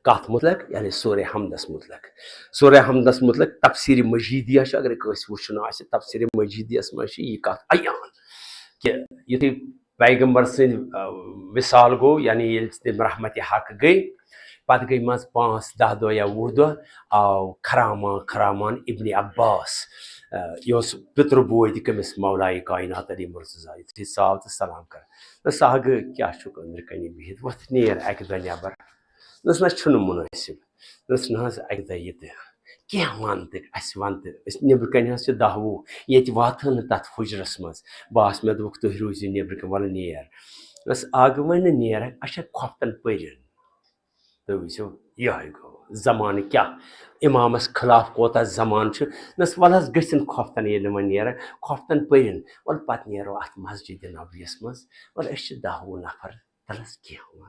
کَتھ مُتعلِق؟ یعنی سورہ حمدَس مُتعلِق۔ سورہ حمدَس مُتعلِق تفسیٖر مجیدیہ چھُ، اگر کٲنٛسہِ وٕچھُن آسہِ، تفسیٖر مجیدیَس منٛز چھِ یہِ کَتھ عیان کہِ یُتھُے پیغمبر سٕنٛدِ، آ، وِصال گوٚو، یعنی ییٚلہِ تٔمۍ رحمتِ حق گٔے، پتہٕ گٔے منٛز پانٛژھ، دَہ دۄہ یا وُہ دۄہ، آو خرامان، خرامان ابن عباس، آ، یہِ اوس پِتُر بوے تہِ کٔمِس؟ مولایہِ کائنات علی مرتضیٰ۔ یُتھُے سُہ آو تہٕ سلام کٔر۔ دوٚپُس، "آ گہٕ، کیٛاہ چھُکھ أنٛدرٕ کَنہِ بِہِتھ؟ وۄتھ نیر اَکہِ دۄہ نٮ۪بر۔" دوٚپُس، "نہ، چھُنہٕ مُنٲسِب۔" دوٚپُس، "نہ حظ، اَکہِ دۄہ یہِ تہِ کینٛہہ وَن تہٕ اَسہِ وَن تہٕ أسۍ نٮ۪برٕ کَنہِ حظ چھِ دَہ وُہ، ییٚتہِ واتہٕ ہن نہٕ تَتھ حُجرَس منٛز۔ بَس مےٚ دوٚپُکھ، تُہۍ روٗزِو نٮ۪برٕ کَنہِ، وَلہٕ نیر۔" دوٚپُس، "آ گہٕ، وۄنۍ نہٕ نیر، اَسہِ چھا کھۄفتَن پٔرِن؟" تُہۍ وٕچھِو، یِہوٚے گوٚو زمانہٕ کیٛاہ، اِمامَس خلاف کوتاہ زمانہٕ چھُ۔ نَس وَلہٕ حظ گٔژھِن کھۄفتَن، ییٚلہِ نہٕ وۄنۍ نیران، کھۄفتَن پٔرِن، وَلہٕ پَتہٕ نیرو اَتھ مسجدِ نبویَس منٛز، وَلہٕ أسۍ چھِ دَہ وُہ نفر، تَلہٕ حظ کینٛہہ وَن۔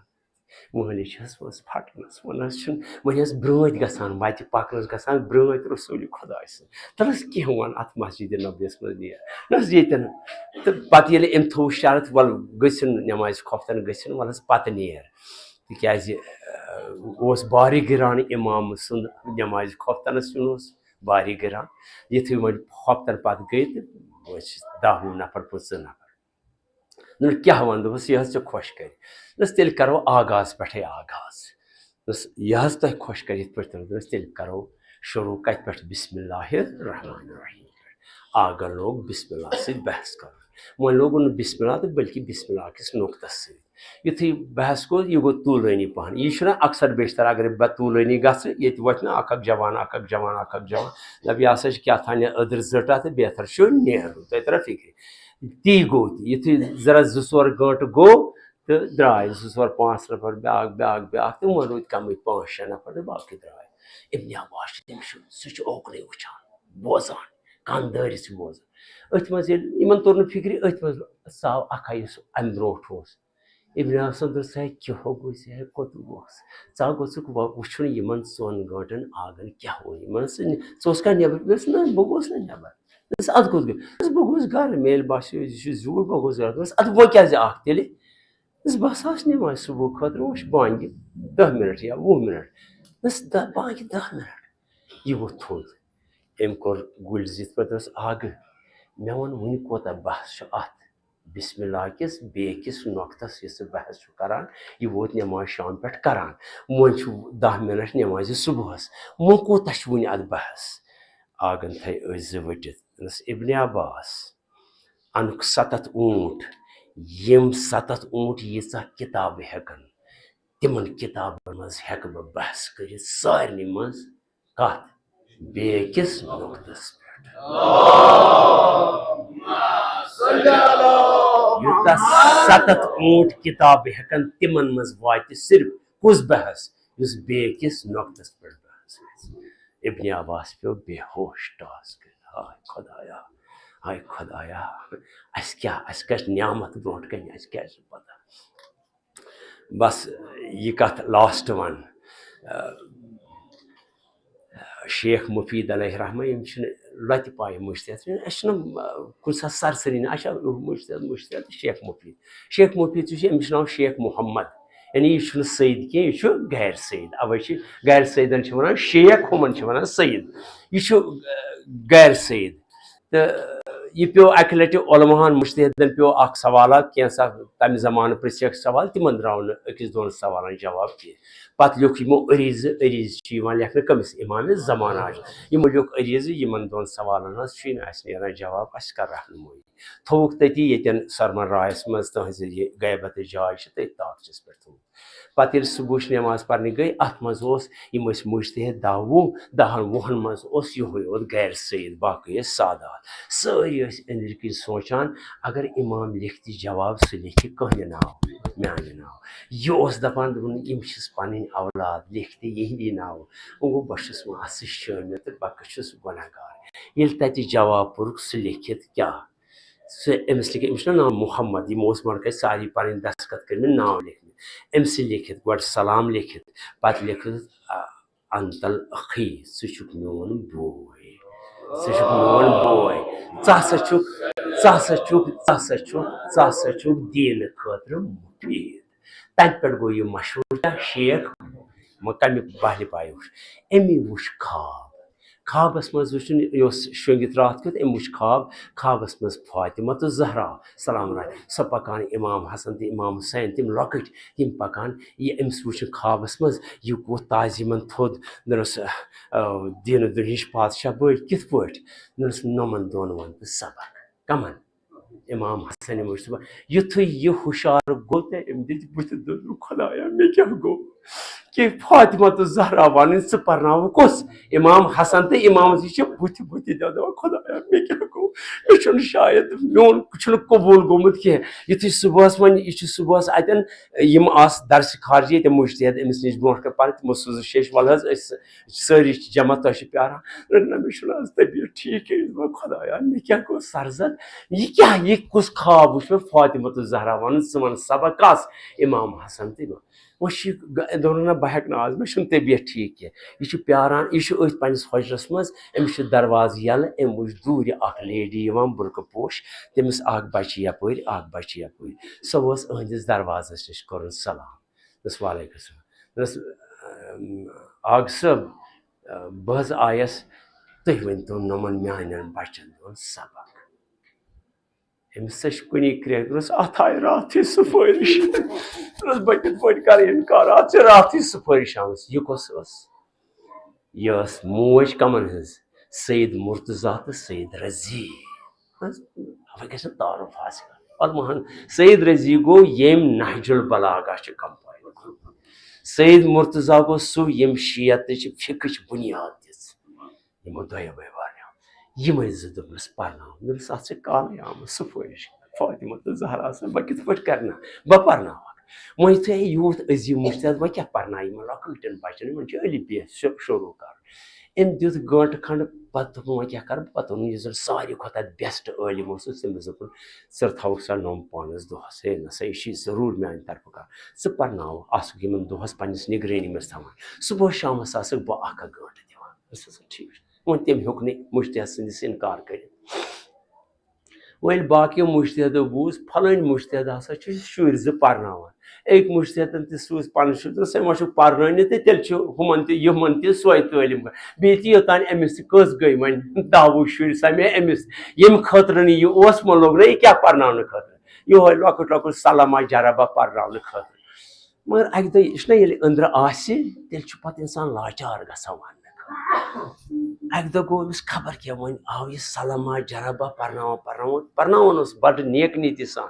مٲلِس چھِ حظ ؤژھ پھَٹنَس، وۄنۍ حظ چھُنہٕ، وۄنۍ حظ برٛٲنٛٹھ گژھان، وَتہِ پَکنَس گژھان برٛٲنٛٹھ رسوٗلِ خۄداے سٕنٛز، تَلہٕ حظ کینٛہہ وَن اَتھ مسجدِ نبویَس منٛز نیر۔ نہ حظ ییٚتٮ۪ن۔ تہٕ پَتہٕ ییٚلہِ أمۍ تھوٚو شرط، وَلہٕ گٔژھِن نٮ۪مازِ کھۄفتَن گٔژھِن، وَلہٕ حظ پَتہٕ نیر۔ تِکیٛازِ، آ، اوس بارِ گِران اِمام سُنٛد نٮ۪مازِ خۄفتَنَس یُن اوس بارِ گِران۔ یُتھُے وۄنۍ خۄفتَن پَتہٕ گٔے تہٕ وۄنۍ چھِ دَہ وُہ نفر، پٕنٛژٕہ نفر۔ دوٚپُن، "کیٛاہ وَنہٕ؟" دوٚپُس، "یہِ حظ ژےٚ خۄش کَرِ۔" دوٚپُس، "تیٚلہِ کَرو آغاز پٮ۪ٹھَے آغاز۔" دوٚپُس، "یہِ حظ تۄہہِ خۄش کَرِ یِتھ پٲٹھۍ تٔمِس۔" دوٚپُس، "تیٚلہِ کَرو شروٗع کَتہِ پٮ۪ٹھ؟ بسم اللہ الرحمن الرحیم پٮ۪ٹھ۔" آغا لوگ بسم اللہ سۭتۍ بحث کَرُن۔ وۄنۍ لوگُن نہٕ بسم اللہ تہٕ بلکہِ بسم اللہ کِس نُقطَس سۭتۍ۔ یُتھُے بحث گوٚو، یہِ گوٚو طوٗلٲنی پَہَن۔ یہِ چھُنہ اکثر بیشتر اگر بہٕ طوٗلٲنی گژھٕ، ییٚتہِ وۄتھِ نہ اکھ اکھ جوان، اکھ اکھ جوان، اکھ اکھ جوان۔ دَپہِ، "یہِ ہسا چھِ کیٛاہ تھانہِ أدٕر زٔٹ اَتھ، بہتر چھُ نیرُن۔" تۄہہِ ترِ فِکرِ۔ تی گوٚو تہِ۔ یُتھُے ذرا زٕ ژور گٲنٛٹہٕ گوٚو تہٕ درٛاے زٕ ژور پانٛژھ نفر، بیٛاکھ، بیٛاکھ، بیٛاکھ، تہٕ وۄنۍ روٗدۍ کَمٕے پانٛژھ شےٚ نفر تہٕ باقٕے درٛاے۔ ابن عباس چھِ، تٔمِس چھُ، سُہ چھُ اوکُنُے وٕچھان، بوزان، کَن دٲرِتھ چھِ بوزان۔ أتھۍ منٛز ییٚلہِ یِمَن توٚر نہٕ فِکرِ، أتھۍ منٛز ژاو اَکھا یُس اَمہِ برٛونٛٹھ اوس۔ ابن عباسَن دوٚپ، "ژٕ ہے کیٛاہ ہو گوٚو، ژٕ ہے کوٚت گوٚوُکھ؟ ژٕ ہا گوٚژھُکھ وۄ-، وٕچھُن یِمَن ژۄن گٲنٛٹَن آغَن کیٛاہ اوٚن یِمَن۔" سُہ نہِ-، ژٕ اوسکھا نٮ۪بر؟ دوٚپُس، "نہ، بہٕ گوٚوُس نہٕ نٮ۪بر۔" دوٚپُس، "اَدٕ کوٚت گوٚو؟" دوٚپُس، "بہٕ گوٚوُس گَرٕ، مےٚ ییٚلہِ باسیو زِ یہِ چھُ زیوٗٹھ، بہٕ گوٚوُس گَرٕ۔" دوٚپُس، "اَدٕ وۄنۍ کیٛازِ اَکھ تیٚلہِ؟" دوٚپُس، "بہٕ ہسا آس نٮ۪مازِ صُبحُک خٲطرٕ، وۄنۍ چھِ بانٛگہِ دَہ مِنَٹ یا وُہ مِنَٹ۔" دوٚپُس، "دَہ، بانٛگہِ دَہ مِنَٹ؟" یہِ ووٚتھ تھوٚد۔ أمۍ کوٚر گُلۍ زِتھ پٲٹھۍ، دوٚپُس، "آغہٕ، مےٚ وَن وٕنہِ کوٗتاہ بحث چھُ اَتھ بسم اللہ کِس بیٚیہِ کِس نۄقطَس یُس ژٕ بحث چھُکھ کَران، یہِ ووت نٮ۪ماز شام پٮ۪ٹھ کَران۔ وۄنۍ چھُ دَہ مِنَٹ نٮ۪مازِ صُبحَس، وۄنۍ کوٗتاہ چھُ وٕنہِ اَتھ بحث؟" آغَن تھٲے أچھ زٕ ؤٹِتھ۔ دوٚپُس، "ابن عباس، اَنُکھ سَتَتھ اوٗنٛٹ، یِم سَتَتھ اوٗنٛٹ ییٖژاہ کِتابہٕ ہٮ۪کَن، تِمَن کِتابَن منٛز ہٮ۪کہٕ بہٕ بحث کٔرِتھ سارنٕے منٛز۔" کَتھ؟ بیٚکِس نۄقطَس پٮ۪ٹھ۔ یوٗتاہ سَتَتھ اوٗنٛٹ کِتابہٕ ہٮ۪کَن، تِمَن منٛز واتہِ صرف کُس بحث؟ یُس بیٚکِس نۄقطَس پٮ۪ٹھ بحث گژھِ۔ ابن عباس پیوٚو بے ہوش ٹاس کٔرِتھ، "ہاے خۄدایا، ہاے خۄدایا، اَسہِ کیٛاہ، اَسہِ کَتہِ نعمت برونٛٹھ کَنہِ، اَسہِ کیٛاہ چھِ پَتہ؟" بس، یہِ کَتھ last وَن۔ آ، شیخ مفید علیہ رحمہ، یِم چھِنہٕ لۄتہِ پایہِ مُجتہد۔ أسۍ چھِنہٕ، آ، کُنہِ ساتہٕ سرسٔری نہٕ، اَسہِ چھا مُجتہد، مُجتہد شیخ مفید۔ شیخ مفید یُس چھُ، أمِس چھُ ناو شیخ محمد، یعنی یہِ چھُنہٕ سید کینٛہہ، یہِ چھُ غیر سید۔ اَوَے چھِ غیر سیدَن چھِ وَنان شیخ، ہُمَن چھِ وَنان سید۔ یہِ چھُ، آ، غیر سید۔ تہٕ یہِ پیوٚو اَکہِ لَٹہِ علماہَن مُجتہدَن پیوٚو اَکھ سوالہ، کینٛژھا تَمہِ زمانہٕ پرٛژھیکھ سوال، تِمَن درٛاو نہٕ أکِس دۄن سوالَن جواب کینٛہہ۔ پَتہٕ لیوٚکھ یِمو عریٖضہٕ، عریٖضہٕ چھِ یِوان لیکھنہٕ کٔمِس؟ اِمام زمانہ۔ یِمو لیوٚکھ عریٖضہٕ، یِمَن دۄن سوالَن حظ چھُے نہٕ اَسہِ نیران جواب، اَسہِ کَر رہنمٲیی۔ تھوٚوُکھ تٔتی ییٚتٮ۪ن سۄرمَن رایَس منٛز، تُہٕنٛزِ یہِ غیبتٕچ جاے چھِ تٔتھۍ طاقچَس پٮ۪ٹھ تھوٚومُت۔ پَتہٕ ییٚلہِ صُبحٕچ نٮ۪ماز پَرنہِ گٔے، اَتھ منٛز اوس، یِم ٲسۍ مُجتہد دَہ وُہ، دَہَن وُہَن منٛز اوس یِہوٚے یوت غیر سید، باقٕے ٲسۍ سادات۔ سٲری ٲسۍ أنٛدٕرۍ کِنۍ سونٛچان، اگر اِمام لیکھِ تہِ جواب، سُہ لیکھِ کٕہٕنٛدِ ناو؟ میٛانہِ ناو۔ یہِ اوس دَپان، دوٚپُن، یِم چھِس پَنٕنۍ اولاد، لیکھِ تہِ یِہِنٛدی ناو۔ وۄنۍ گوٚو، بہٕ چھُس وۄنۍ اَتھ سۭتۍ شٲمِل تہٕ بہٕ چھُس گۄناہ گار۔ ییٚلہِ تَتہِ جواب پوٚرُکھ، سُہ لیکھِتھ کیٛاہ؟ سُہ أمِس لیکھِ، أمِس چھُنہ ناو محمد، یِمو اوس برونٛٹھ کَنہِ سارے پَنٕنۍ دستخط کٔرمٕتۍ، ناو لیکھمٕتۍ۔ أمِسٕے لیکھِتھ، گۄڈٕ سلام لیکھِتھ، پَتہٕ لیکھِتھ، آ، انتل اخی، ژٕ چھُکھ میون بوے، ژٕ چھُکھ میون بوے، ژٕ ہسا چھُکھ، ژٕ ہسا چھُکھ، ژٕ ہسا چھُکھ، ژٕ ہسا چھُکھ دیٖنہٕ خٲطرٕ مُفیٖد۔ تَتہِ پٮ۪ٹھ گوٚو یہِ مشہوٗر کیٛاہ؟ شیخ، وۄنۍ کَمیُک بہلہِ پایہِ وٕچھ؟ أمی وٕچھ خواب۔ خوابس منٛز وٕچھُن، یہِ اوس شۄنٛگِتھ راتھ کیُتھ، أمۍ وٕچھ خواب، خوابس منٛز فاطمہ تہٕ زہرا سلام اللہ، سۄ پکان، امام حسن تہٕ امام حسین تِم لۄکٕٹۍ، تِم پکان، یہِ أمِس وٕچھُن خوابس منٛز، یہِ ووٚتھ تعظیٖمن تھوٚد، دوٚپنس، "آ، دیٖنہٕ دُنہِچ پادشاہ بٲے کِتھ پٲٹھۍ؟" دوٚپنس، "نۄمن دۄن وَن تہٕ سبق۔" کمن؟ امام حسن مجتبیٰ۔ یُتھُے یہِ ہُشار گوٚو تہٕ أمۍ دِتۍ بُتھِ، دوٚپ، "خۄدایا، مےٚ کیٛاہ گوٚو؟ کہِ فاطمہ تہٕ زہرا وَنٕنۍ، ژٕ پرناوٕ کُس؟" امام حسن تہٕ امام زی چھِ بُتھِ بُتھِ دِوان، دَپان، "خۄدایا، مےٚ کیٛاہ گوٚو؟ مےٚ چھُنہٕ شاید، میون چھُنہٕ قبوٗل گوٚمُت کینٛہہ۔" یُتھُے صُبحس وۄنۍ، یہِ چھُ صُبحس اَتٮ۪ن، یِم آسہٕ درسِ خارجی، تِم مُجتہد أمِس نِش برونٛٹھ کَنہِ پَران، تِمو سوٗزُکھ شیش، وَلہٕ حظ، أسۍ سٲری چھِ جمع، تۄہہِ چھِ پیاران۔ دوٚپُن، "نہ، مےٚ چھُنہٕ آز طبیعت ٹھیٖک کینٛہہ۔" یہِ دوٚپ، "خۄدایا، مےٚ کیٛاہ گوٚو سرزد؟ یہِ کیٛاہ، یہِ کُس خواب وُچھ مےٚ؟ فاطمہ تہٕ زہرا وَنان، ژٕ وَن سبق کَس؟" امام حسن تہِ ووٚن۔ وۄنۍ چھِ یہِ گا-، دوٚپُن، "نہ، بہٕ ہٮ۪کہٕ نہٕ آز، مےٚ چھُنہٕ طبیعت ٹھیٖک کینٛہہ۔" یہِ چھُ پیاران، یہِ چھُ أتھۍ پنٛنِس حُجرَس منٛز، أمِس چھُ دروازٕ یَلہٕ، أمۍ وٕچھ دوٗرِ اَکھ لیڈی یِوان، بُرقہٕ پوش، تٔمِس اَکھ بَچہِ یَپٲرۍ، اَکھ بَچہِ یَپٲرۍ۔ سۄ وٲژ أہٕنٛدِس دروازَس نِش، کوٚرُن سلام۔ دوٚپنَس، "وعلیکم السلام۔" دوٚپنَس، "اَم، آغہٕ صٲب، آ، بہٕ حظ آیَس، تُہۍ ؤنۍ تو نۄمَن میٛانٮ۪ن بَچَن دۄن سبق۔" أمِس سا چھِ کُنی کرٛیٚکھ۔ دوٚپنَس، "اَتھ آیہِ راتھٕے سُفٲرِش۔" دوٚپنَس، "بہٕ کِتھ پٲٹھۍ کَرٕ اِنکار؟ اَتھ چھِ راتھٕے سُفٲرِش آمٕژ۔" یہِ کۄس ٲس؟ یہِ ٲس موج کَمَن ہٕنٛز؟ سید مرتضیٰ تہٕ سید رضی۔ حظ، وۄنۍ گژھِ نہٕ تعارُف حٲصِل۔ پَتہٕ مَہَن سید رضی گوٚو ییٚمۍ نہج البلاغہ چھِ کمپائل کوٚرمُت۔ سید مرتضیٰ گوٚو سُہ ییٚمۍ شیعتٕچ فقہٕچ بُنیاد دِژ۔ یِمو دۄیو بٲے بارنیو۔ یِمَے زٕ دوٚپنَس پَرناوُن۔ دوٚپنَس، "اَتھ چھِ کالٕے آمٕژ سُفٲرِش۔ فاطمہ تہٕ زہرا آسَن، بہٕ کِتھ پٲٹھۍ کَرٕ نہٕ؟ بہٕ پَرناوَکھ۔" وۄنۍ یُتھُے یوٗتھ عظیٖم مُجتہد، وۄنۍ کیٛاہ پَرناوِ یِمَن لۄکٕٹٮ۪ن بَچَن؟ یِمَن چھِ الف بے شو-، شروع کَرُن۔ أمۍ دیُت گٲنٛٹہٕ کھنٛڈ، پَتہٕ دوٚپُن، "وۄنۍ کیٛاہ کَرٕ بہٕ؟" پَتہٕ اوٚنُن یُس زَن ساروی کھۄتہٕ اَتھ best عٲلِم اوس، تٔمِس دوٚپُن، "ژٕ تھاوُکھ سا نوٚم پانَس دۄہَس، ہے نہ سا، یہِ چھِ ضروٗر میٛانہِ طرفہٕ کَرُن۔ ژٕ پَرناوُکھ، آسُکھ یِمَن دۄہَس پنٛنِس نِگرٲنی منٛز تھاوان۔ صُبحَس شامَس آسَکھ بہٕ اَکھ اَکھ گٲنٛٹہٕ دِوان۔" دوٚپُس، "ٹھیٖک چھُ۔" وۄنۍ تٔمۍ ہیوٚک نہٕ مُجتہد سٕنٛدِس اِنکار کٔرِتھ۔ وۄنۍ ییٚلہِ باقیو مُجتہدو بوٗز، پھلٲنۍ مُجتہد ہسا چھِ شُرۍ زٕ پرناوان۔ أکۍ مُجتہدن تہِ سوٗز پنٕنۍ شُرۍ، دوٚپُس، "ہے، وۄنۍ چھُکھ پرنٲونہِ تہٕ تیٚلہِ چھُ ہُمن تہِ، یِمن تہِ سۄے تعلیٖم کران۔" بیٚیہِ تہِ یوٚتام أمِس تہِ کٔژ گٔے وۄنۍ دَہ وُہ شُرۍ سَمے أمِس، ییٚمہِ خٲطرٕ نہٕ یہِ اوس، وۄنۍ لوٚگ نہ یہِ کیٛاہ پرناونہٕ خٲطرٕ؟ یِہوے لۄکُٹ لۄکُٹ سلما جربا پرناونہٕ خٲطرٕ۔ مگر اَکہِ دۄہ، یہِ چھُنہ ییٚلہِ أنٛدرٕ آسہِ، تیٚلہِ چھُ پتہٕ اِنسان لاچار گژھان وننہٕ۔ اَکہِ دۄہ گوٚو أمِس خبر کیٛاہ، وۄنۍ آو یہِ سلما جربا پرناوان، پرناوان، پرناوان اوس بڑٕ نیک نیتی سان۔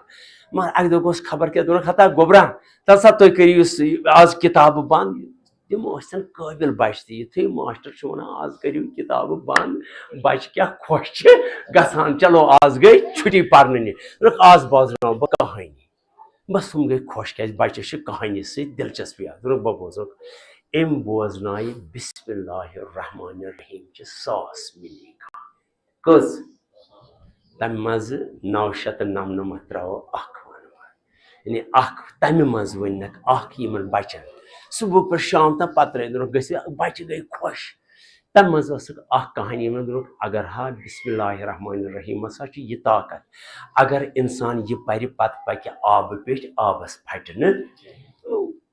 مگر اَکہِ دۄہ گوٚوس خبر کیٛاہ، دوٚپُن، "ہتا گوٚبرا، تَلہٕ سا تُہۍ کٔرِو یہِ س-، آز کِتابہٕ بنٛد۔" تِم ٲسۍ نہٕ قٲبِل بچہٕ تہِ۔ یُتھُے ماسٹر چھُ وَنان، "آز کٔرِو کِتابہٕ بنٛد"، بچہٕ کیٛاہ خۄش چھِ گژھان، "چلو، آز گٔے چھُٹی پرنہٕ نِش، دوٚپُکھ، آز بوزناوٕ بہٕ کہانی۔" بس، ہُم گٔے خۄش، کیٛازِ بچس چھِ کہانی سۭتۍ دلچسپی آسان۔ دوٚپُکھ، "بہٕ بوزو۔" أمۍ بوزنایہِ بسم اللہ الرحمن الرحیم چہِ ساس مِنی کہانی۔ کٔژ؟ تَمہِ منٛزٕ نَو شیٚتھ تہٕ نَمنَمَتھ ترٛاوو اَکھ وَنہٕ وَن۔ یعنی اَکھ تَمہِ منٛز ؤنِکھ اَکھ یِمَن بَچَن۔ صُبحُک پٮ۪ٹھ شام تام پَتہٕ ترٛٲوِتھ دوٚپُکھ، گٔژھِو، بَچہٕ گٔے خۄش۔ تَمہِ منٛز ٲسٕکھ اَکھ کہانی یِمَن دوٚپُکھ، اگر ہا بسم اللہ الرحمن الرحیم ہسا چھُ یہِ طاقت، اگر اِنسان یہِ پَرِ، پَتہٕ پَکہِ آبہٕ پیٚٹھۍ، آبَس پھَٹہِ نہٕ۔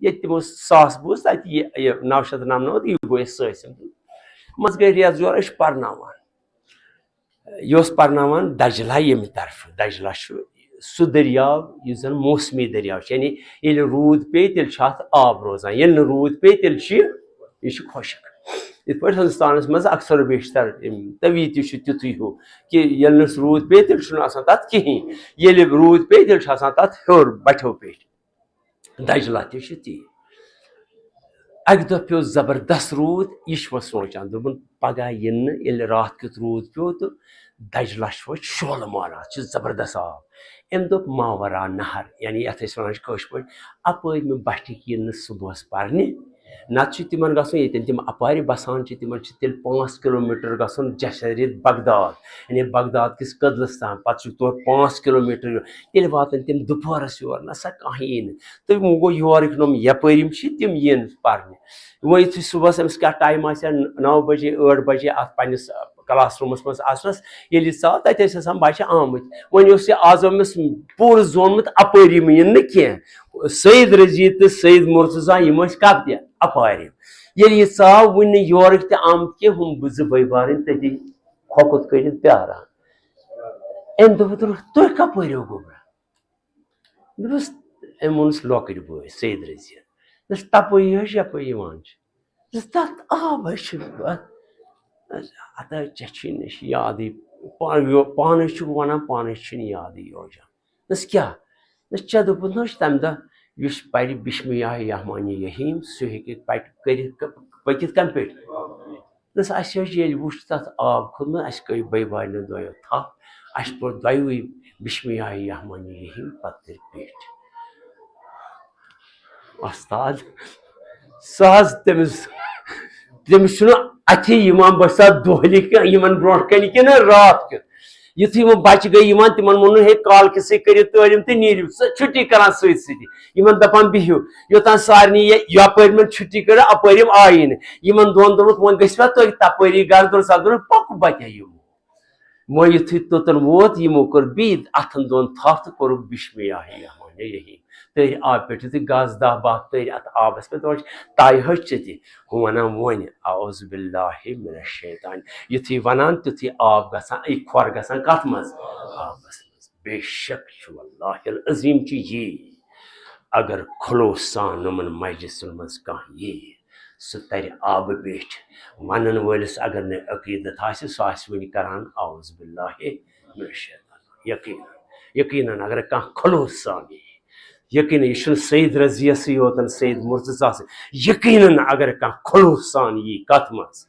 ییٚتہِ تِمو ساس بوٗز، تَتہِ یہِ، یہِ نَو شیٚتھ نَمنَمَتھ، یہِ گوٚو اَسہِ سۭتۍ سۭتۍ۔ منٛز گٔے رٮ۪تھ زٕ ژور، أسۍ چھِ پَرناوان۔ یہِ اوس پرناوان دجلہ ییٚمہِ طرفہٕ۔ دجلہ چھُ سُہ دٔریاو یُس زن موسمی دٔریاو چھُ، یعنی ییٚلہِ روٗد پیٚیہِ، تیٚلہِ چھُ اتھ آب روزان، ییٚلہِ نہٕ روٗد پیٚیہِ، تیٚلہِ چھُ یہِ، یہِ چھُ خۄشک۔ یِتھ پٲٹھۍ ہندوستانس منٛز اکثر و بیشتر یِم تویٖتی چھُ تیُتھُے ہیوٗ کہِ ییٚلہِ نہٕ روٗد پیٚیہِ، تیٚلہِ چھُنہٕ آسان تتھ کِہیٖنۍ، ییٚلہِ روٗد پیٚیہِ، تیٚلہِ چھُ آسان تتھ ہیوٚر بٹھیو پیٚٹھۍ۔ دجلہ تہِ چھُ تی۔ اَکہِ دۄہ پیوٚو زبردست روٗد، یہِ چھُ وۄنۍ سونٛچان، دوٚپُن، پگاہ یِنہٕ نہٕ، ییٚلہِ راتھ کیُتھ روٗد پیوٚو تہٕ دجلہ چھُ وۄنۍ شولہٕ ماران، اَتھ چھُ زبردست آب۔ أمۍ دوٚپ، ماورا نہر، یعنی یَتھ أسۍ وَنان چھِ کٲشِر پٲٹھۍ، اَپٲرۍ مےٚ بَٹھِکۍ یِن نہٕ صُبحَس پَرنہِ، نَتہٕ چھُ تِمَن گژھُن، ییٚتٮ۪ن تِم اَپارِ بَسان چھِ، تِمَن چھِ تیٚلہِ پانٛژھ کِلوٗ میٖٹر گژھُن جَسَرِ بغداد، یعنی بغداد کِس کٔدلَس تام، پَتہٕ چھُ تورٕ پانٛژھ کِلوٗ میٖٹر یُن۔ تیٚلہِ واتَن تِم دُپہرَس یور، نہ سا کانٛہہ یی نہٕ۔ تہٕ وۄنۍ گوٚو یورٕکۍ نۄم یَپٲرۍ یِم چھِ، تِم یِن پَرنہِ۔ وۄنۍ یُتھُے صُبحَس أمِس کیٛاہ ٹایم آسہِ ہا، نَو بجے، ٲٹھ بجے اَتھ پنٛنِس کلاس روٗمَس منٛز اَژنَس، ییٚلہِ یہِ ژاو، تَتہِ ٲسۍ آسان بَچہِ آمٕتۍ۔ وۄنۍ اوس یہِ آز أمِس پوٗرٕ زونمُت اَپٲرۍ یِم یِن نہٕ کینٛہہ۔ سید رضی تہٕ سید مرتضیٰ یِم ٲسۍ کَتہِ؟ اَپارِ۔ ییٚلہِ یہِ ژاو، وُنہِ نہٕ یورٕکۍ تہِ آمٕتۍ کینٛہہ، ہُم بہٕ زٕ بٲے بارٕنۍ تٔتی کھۄکھُت کٔرِتھ پیاران۔ أمۍ دوٚپ، دوٚپُن، "تُہۍ کَپٲرۍ ہو گوٚبرا؟" دوٚپُس، أمۍ ووٚنُس لۄکٕٹۍ بٲے سید رضیَن، دوٚپُس، "تَپٲری حظ یَپٲرۍ یِوان چھِ۔" دوٚپُس، "تَتھ آب حظ چھِ اَتھ۔" اَتھ حظ ژےٚ چھُے نہٕ یادٕے، پا-، یو-، پانَے چھُکھ وَنان، پانَے چھُنہٕ یادٕے یوجان۔ دوٚپُس، "کیٛاہ؟" دوٚپُس، "ژےٚ دوٚپُتھ نہ حظ تَمہِ دۄہ، یُس پَرِ بسم اللہ الرحمن الرحیم، سُہ ہیٚکہِ پَتہٕ کٔرِتھ، پٔکِتھ کَمہِ پٮ۪ٹھ؟" دوٚپُس، "اَسہِ حظ ییٚلہِ وُچھ تَتھ آب کھوٚتمُت، اَسہِ کٔرۍ بٲے بارنیو دۄیو تھپھ، اَسہِ پوٚر دۄیوٕے بسم اللہ الرحمن الرحیم، پَتہٕ کٔرۍ پیٚٹھۍ۔" وۄستاد، سُہ حظ تٔمِس، تٔمِس چھُنہٕ اَتھِ یِوان، بہٕ چھُسا دۄہلہِ کہِ یِمَن برونٛٹھ کَنہِ کِنہٕ راتھ کیُتھ۔ یُتھُے وۄنۍ بَچہِ گٔے یِوان، تِمَن ووٚنُن، "ہے، کالکہِ سۭتۍ کٔرِو تعلیٖم تہٕ نیٖرِو۔" سُہ چھُٹی کَران سۭتۍ سۭتی۔ یِمَن دَپان، "بِہِو۔" یوٚتام سارنٕے یہِ یَپٲرۍ یِمَن چھُٹی کٔر، اَپٲرۍ یِم آیی نہٕ۔ یِمَن دۄن دوٚپُکھ، "وۄنۍ گٔژھِوا تُہۍ تَپٲری گَرٕ؟" دوٚپُکھ، "اَدٕ دوٚپُکھ، پَکُو بَچا یِمو۔" وۄنۍ یُتھُے توٚتَن ووت، یِمو کٔر بیٚیہِ اَتھَن دۄن تھپھ تہٕ کوٚرُکھ بسم اللہ الرحمن الرحیم۔ تٔرۍ آبہٕ پٮ۪ٹھ یُتھُے گاسہٕ دَہ باہ تٔرۍ اَتھ آبَس پٮ۪ٹھ، دَپان چھِ، "تایہِ حظ ژٕتہِ؟" ہُہ وَنان وۄنۍ، "اعوذ باللہ من الشیطان۔" یُتھُے وَنان، تیُتھُے آب گژھان، أکۍ کھۄر گژھان کَتھ منٛز؟ آبَس منٛز۔ بے شک چھُ واللہ العظیم چھُ یی، اگر خلوص سان یِمَن مجلسَن منٛز کانٛہہ یی، سُہ تَرِ آبہٕ پیٚٹھۍ۔ وَنَن وٲلِس اگر نہٕ عقیٖدت آسہِ، سُہ آسہِ وٕنہِ کَران اعوذ باللہ من الشیطان۔ یقیٖناً، یقیٖناً اگر کانٛہہ خلوص سان یی، یقیٖناً یہِ چھُنہٕ سید رضیَسٕے یوتَن، سید مرتضیٰ سٕے، یقیٖناً اگر کانٛہہ خلوص سان یی کَتھ منٛز،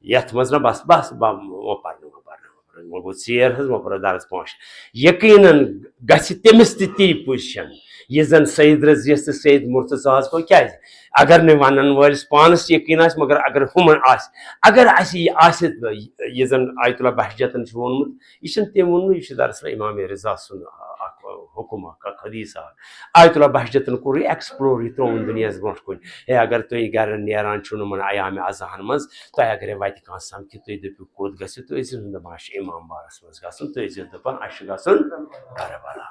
یَتھ منٛز نہ بَس، بَس، بَ-، وۄنۍ پَرنہٕ، وۄنۍ پَرنہٕ، وۄنۍ پَرنہٕ، وۄنۍ گوٚو ژیر حظ، وۄنۍ پَرو درس پانٛژھ۔ یقیٖناً گژھِ تٔمِس تہِ تی پُزِشَن، یہِ زَن سید رضیَس تہٕ سید مرتضیٰ ہَس گوٚو۔ کیٛازِ؟ اگر نہٕ وَنَن وٲلِس پانَس یقیٖن آسہِ، مگر اگر ہُمَن آسہِ، اگر اَسہِ یہِ آسہِ، یہِ زَن آیت اللہ بہجتَن چھُ ووٚنمُت، یہِ چھُنہٕ تٔمۍ ووٚنمُت، یہِ چھُ دراصل امام رضا سُنٛد اَکھ حُکُم اَکھ، اَکھ حدیث اَکھ۔ آیت اللہ بہجتَن کوٚر یہِ explore، یہِ ترٛووُن دُنیاہَس برونٛٹھ کُن۔ ہے، اگر تُہۍ گَرَن نیران چھُو نہٕ یِمَن ایام اَزہَن منٛز، تۄہہِ اگرے وَتہِ کانٛہہ سَمکھِ، تُہۍ دٔپِو، "کوٚت گژھِ؟" تُہۍ ٲسِو نہٕ دَپان، "اَسہِ چھُ امام بارَس منٛز گژھُن"، تُہۍ ٲسِو دَپان، "اَسہِ چھُ گژھُن کربلا۔"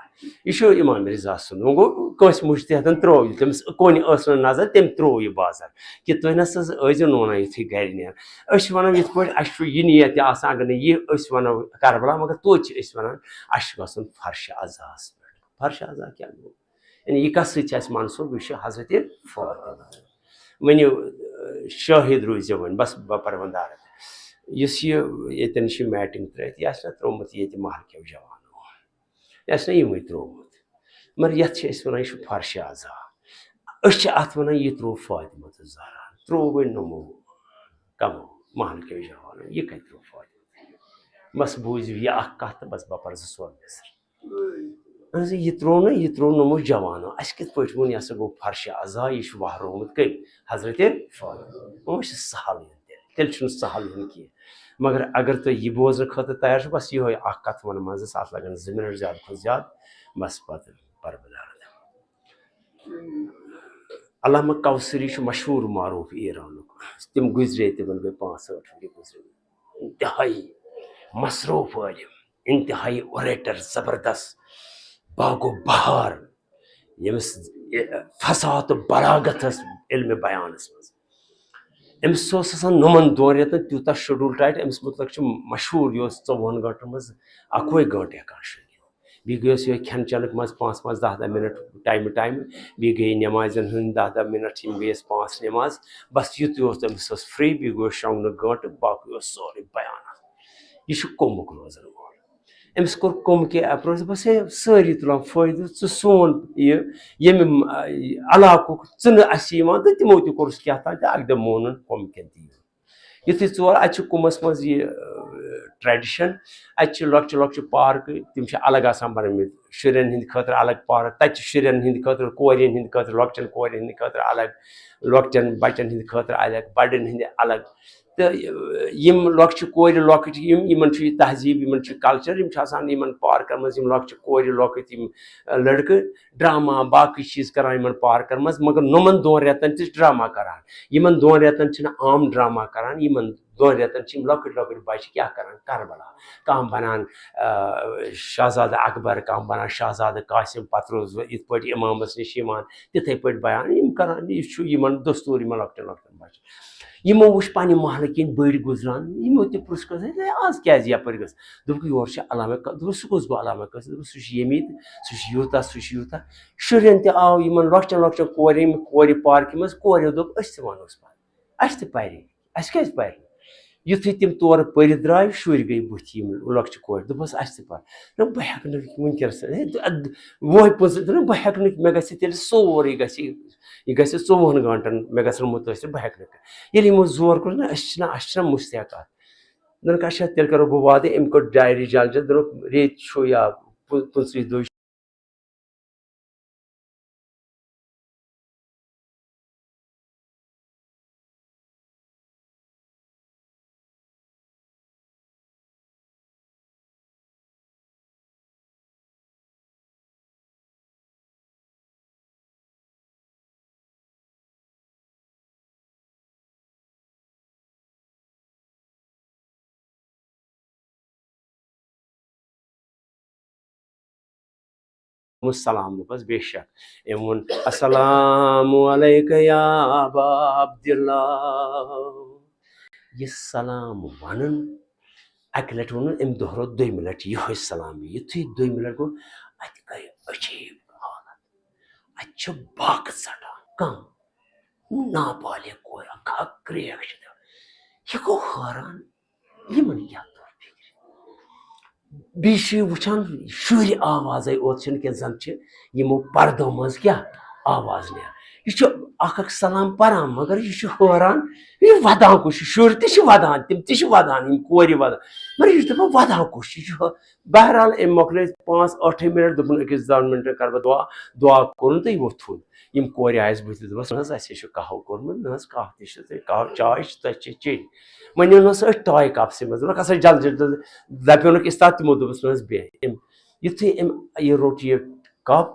یہِ چھُ امام رضا سُنٛد۔ وۄنۍ گوٚو، کٲنٛسہِ مُجتہدَن ترٛوو یہِ، تٔمِس کُنہِ ٲس نہٕ نظر، تٔمۍ ترٛوو یہِ بازر کہِ تُہۍ نہ سا ٲسۍزیو نہٕ وَنان یُتھُے گَرِ نیران۔ أسۍ چھِ وَنان یِتھ پٲٹھۍ اَسہِ چھُ یہِ نیت تہِ آسان، اگر نہٕ یہِ أسۍ وَنو کربلا، مگر توتہِ چھِ أسۍ وَنان اَسہِ چھُ گژھُن فرشِ عزاہَس پٮ۪ٹھ۔ فرشِ عزا کیٛاہ گوٚو؟ یعنی یہِ کَس سۭتۍ چھِ اَسہِ منسوٗب؟ یہِ چھُ حضرت فاطمہ۔ ؤنِو، اَ، شٲہِد روٗزِو وۄنۍ، بَس بہٕ پَرٕ وۄنۍ دَرٕد۔ یُس یہِ ییٚتٮ۪ن چھِ میٹِنٛگ ترٛٲیِتھ، یہِ آسہِ نہ ترٛوومُت ییٚتہِ محلہٕ کیو جوانو، یہِ آسہِ نہ یِموٕے ترٛوومُت۔ مگر یَتھ چھِ أسۍ وَنان، یہِ چھُ فرشِ عزا۔ أسۍ چھِ اَتھ وَنان، یہِ ترٛوو فاطمہ الزہرا، ترٛوو وۄنۍ نوٚمو کَمو محلہٕ کیو جوانو، یہِ کَتہِ ترٛوو فاطمہ؟ بَس بوٗزِو یہِ اَکھ کَتھ تہٕ بَس بہٕ پَرٕ زٕ ژور مِصرٕ۔ اہن حظ، یہِ ترٛوو نہٕ، یہِ ترٛوو نوٚمو جوانو۔ اَسہِ کِتھ پٲٹھۍ ووٚن، یہِ ہسا گوٚو فرشِ عزا، یہِ چھُ وہرومُت کٔمۍ؟ حضرت فاطمہ۔ وۄنۍ چھُ سہل یُن تیٚلہِ، تیٚلہِ چھُنہٕ سہل یُن کینٛہہ۔ مگر اگر تُہۍ یہِ بوزنہٕ خٲطرٕ تیار چھِو، بس یِہوٚے اَکھ کَتھ وَنہٕ منٛزَس، اَتھ لَگَن زٕ مِنَٹ زیادٕ کھۄتہٕ زیادٕ، بس پَتہٕ پَرٕ بہٕ دَرد۔ علامہ کوثری چھُ مشہوٗر معروٗف ایرانُک۔ تِم گُزرے، تِمَن گٔے پانٛژھ ٲٹھ ؤری گُزرے۔ انتہائی مصروف عٲلِم، انتہائی اوریٹر، زبردست باغ و بہار، ییٚمِس فصاحت و بلاغت ٲس علمِ بیانس منٛز۔ أمِس اوس آسان نوٚمَن دۄن رٮ۪تَن تیوٗتاہ شیڈول ٹایٹ، أمِس مُتعلق چھُ مشہوٗر، یہِ اوس ژۄوُہَن گٲنٛٹَن منٛز اَکوے گٲنٛٹہٕ ہٮ۪کان شۄنٛگِتھ۔ بیٚیہِ گٔیَس یِہوٚے کھٮ۪ن چٮ۪نُک منٛز پانٛژھ پانٛژھ دَہ دَہ مِنَٹ ٹایمہٕ ٹایمہٕ، بیٚیہِ گٔیے نٮ۪مازٮ۪ن ہٕنٛدۍ دَہ دَہ مِنَٹ، یِم گٔیَس پانٛژھ نٮ۪ماز۔ بَس یُتُے اوس، أمِس ٲس فِرٛی، بیٚیہِ گوٚو شۄنٛگنہٕ گٲنٛٹہٕ، باقٕے اوس سورُے بیان۔ یہِ چھُ کُمُک روزَن وول۔ أمِس کوٚر کُم کہِ اٮ۪پروچ، بَس ہے، سٲری تُلان فٲیدٕ، ژٕ سون یہِ، ییٚمہِ، آ، علاقُک، ژٕ نہٕ اَسہِ یِوان، تہٕ تِمو تہِ کوٚرُس کیٛاہ تام، تہٕ اَکہِ دۄہ مونُن کُم کٮ۪ن تہِ یُن۔ یُتھُے ژور، اَتہِ چھُ کُمَس منٛز یہِ، آ، ٹرٛیڈِشَن، اَتہِ چھِ لۄکچہِ لۄکچہِ پارکہٕ، تِم چھِ الگ آسان بَنٲومٕتۍ، شُرٮ۪ن ہِنٛدِ خٲطرٕ الگ پارک، تَتہِ چھِ شُرٮ۪ن ہِنٛدِ خٲطرٕ، کورٮ۪ن ہِنٛدِ خٲطرٕ، لۄکچَن کورٮ۪ن ہِنٛدِ خٲطرٕ الگ، لۄکٹٮ۪ن بَچَن ہِنٛدِ خٲطرٕ الگ، بَڑٮ۪ن ہِنٛدِ الگ۔ تہٕ یِم لۄکچہِ کورِ لۄکٕٹۍ، یِم، یِمَن چھُ یہِ تہذیٖب، یِمَن چھُ کلچر، یِم چھِ آسان یِمَن پارکَن منٛز، یِم لۄکچہِ کورِ لۄکٕٹۍ، یِم، آ، لٔڑکہٕ ڈرامہ، باقٕے چیٖز کران یِمَن پارکَن منٛز، مگر نوٚمَن دۄن رٮ۪تَن تہِ چھِ ڈرامہ کران۔ یِمَن دۄن رٮ۪تَن چھِنہٕ عام ڈرامہ کران، یِمَن دۄن رٮ۪تَن چھِ یِم لۄکٕٹۍ لۄکٕٹۍ بَچہِ کیٛاہ کران؟ کربلا۔ کانٛہہ بَنان، آ، شہزادٕ اکبر، کانٛہہ بَنان شہزادٕ قاسم، پَتہٕ روٗز وۄنۍ یِتھ پٲٹھۍ اِمامَس نِش یِوان، تِتھَے پٲٹھۍ بیان یِم کران۔ یہِ چھُ یِمَن دستوٗر یِمَن لۄکٹٮ۪ن لۄکٹٮ۪ن بَچَن۔ یِمو وٕچھ پننہِ محلہٕ کِنۍ بٔڑۍ گُزران، یِمو تہِ پرُژھ کٲنٛسہِ، "ہے، آز کیٛازِ یپٲرۍ گٔژھ؟" دوٚپُکھ، "یورٕ چھِ علامہ کا-، دوٚپُس، سُہ کُس گوٚو علامہ قٲصد؟" دوٚپُس، "سُہ چھُ ییٚمہِ ییٚتہِ، سُہ چھُ یوٗتاہ، سُہ چھُ یوٗتاہ۔" شُرٮ۪ن تہِ آو، یِمن لۄکچٮ۪ن لۄکچٮ۪ن کورٮ۪ن، یِم کورِ پارکہِ منٛز، کورٮ۪و دوٚپ، "أسۍ تہِ وَنوس پَتہٕ، اَسہِ تہِ پَرِ، اَسہِ کیٛازِ پَرِ نہٕ؟" یُتھُے تِم تورٕ پٔرِتھ درٛاے، شُرۍ گٔے بٕتھِ یِم لۄکچہِ کورِ، دوٚپُس، "اَسہِ تہِ پَر۔" دوٚپ، "بہٕ ہٮ۪کہٕ نہٕ وٕنکٮ۪نَس، ہے، وۄنۍ پوٚز، دوٚپُن، بہٕ ہٮ۪کہٕ نہٕ، مےٚ گژھِ تیٚلہِ سورُے گژھِ، یہِ گژھِ ژوٚوُہَن گٲنٛٹَن، مےٚ گژھن مُتٲثِر، بہٕ ہٮ۪کہٕ نہٕ کَرٕ۔" ییٚلہِ یِمو زور کوٚر، نہ، أسۍ چھِنہ، اَسہِ چھِنہ مُستحق اَتھ۔ دوٚپُکھ، "اچھا، تیٚلہِ کَرو بہٕ وعدٕ"، أمۍ کوٚر ڈایری جلد جلد، دوٚپُکھ، "ریٚتۍ چھُ یا پٕنٛژٕہمہِ دۄہ السلام دوٚپُس، بے شک۔ أمۍ ووٚن، "السلام علیک یا ابا عبداللہ۔" یہِ سلام وَنُن، اَکہِ لَٹہِ ووٚنُن أمۍ دۄہرو دوٚیمہِ لَٹہِ یِہوٚے سلام۔ یُتھُے دوٚیمہِ لَٹہِ گوٚو، اَتہِ گٔے عجیٖب حالت۔ اَتہِ چھِ باکہٕ ژَٹان۔ کَم؟ نابالغ کورِ اَکھ، اَکھ کرٛیک چھِ دِوان۔ یہِ گوٚو حٲران، یِمَن کیٛاہ توٚر فِکرِ؟ بیٚیہِ چھِ یہِ وٕچھان، شُرۍ آوازَے اوت چھِنہٕ کینٛہہ، زَن چھِ یِمو پردو منٛز کیٛاہ آواز نیران۔ یہِ چھُ اکھ اکھ سلام پران، مگر یہِ چھُ حٲران، یہِ وَدان کُس چھُ؟ شُرۍ تہِ چھِ وَدان، تِم تہِ چھِ وَدان، یِم کورِ وَدان، مگر یہِ چھُ دَپان، وَدان کُس چھُ؟ یہِ چھُ حٲ-، بہرحال، أمۍ مۄکلٲے پانٛژھ ٲٹھے منٹ، دوٚپُن، أکِس دۄن منٹن کَرٕ بہٕ دُعا، دُعا کوٚرُن تہٕ یہِ ووٚتھُن۔ یِم کورِ آیَس بٕتھِ، دوٚپمَس، "نہ حظ، اَسہِ ہے چھُ قہوٕ کوٚرمُت، نہ حظ، قہوٕ تہِ چھُ تۄہہِ، قہوٕ، چاے چھِ تۄہہِ چے-، چیٚنۍ۔" وۄنۍ اوٚنُس أتھۍ ٹاے کَپسٕے منٛز، دوٚپُکھ، "اَسا جلدی، جلدی۔" دَپیوٚنُکھ، "اِستاد تِمو دوٚپُس، نہ حظ، بیٚہہ۔" أمۍ، یُتھُے أمۍ یہِ روٚٹ یہِ کَپ،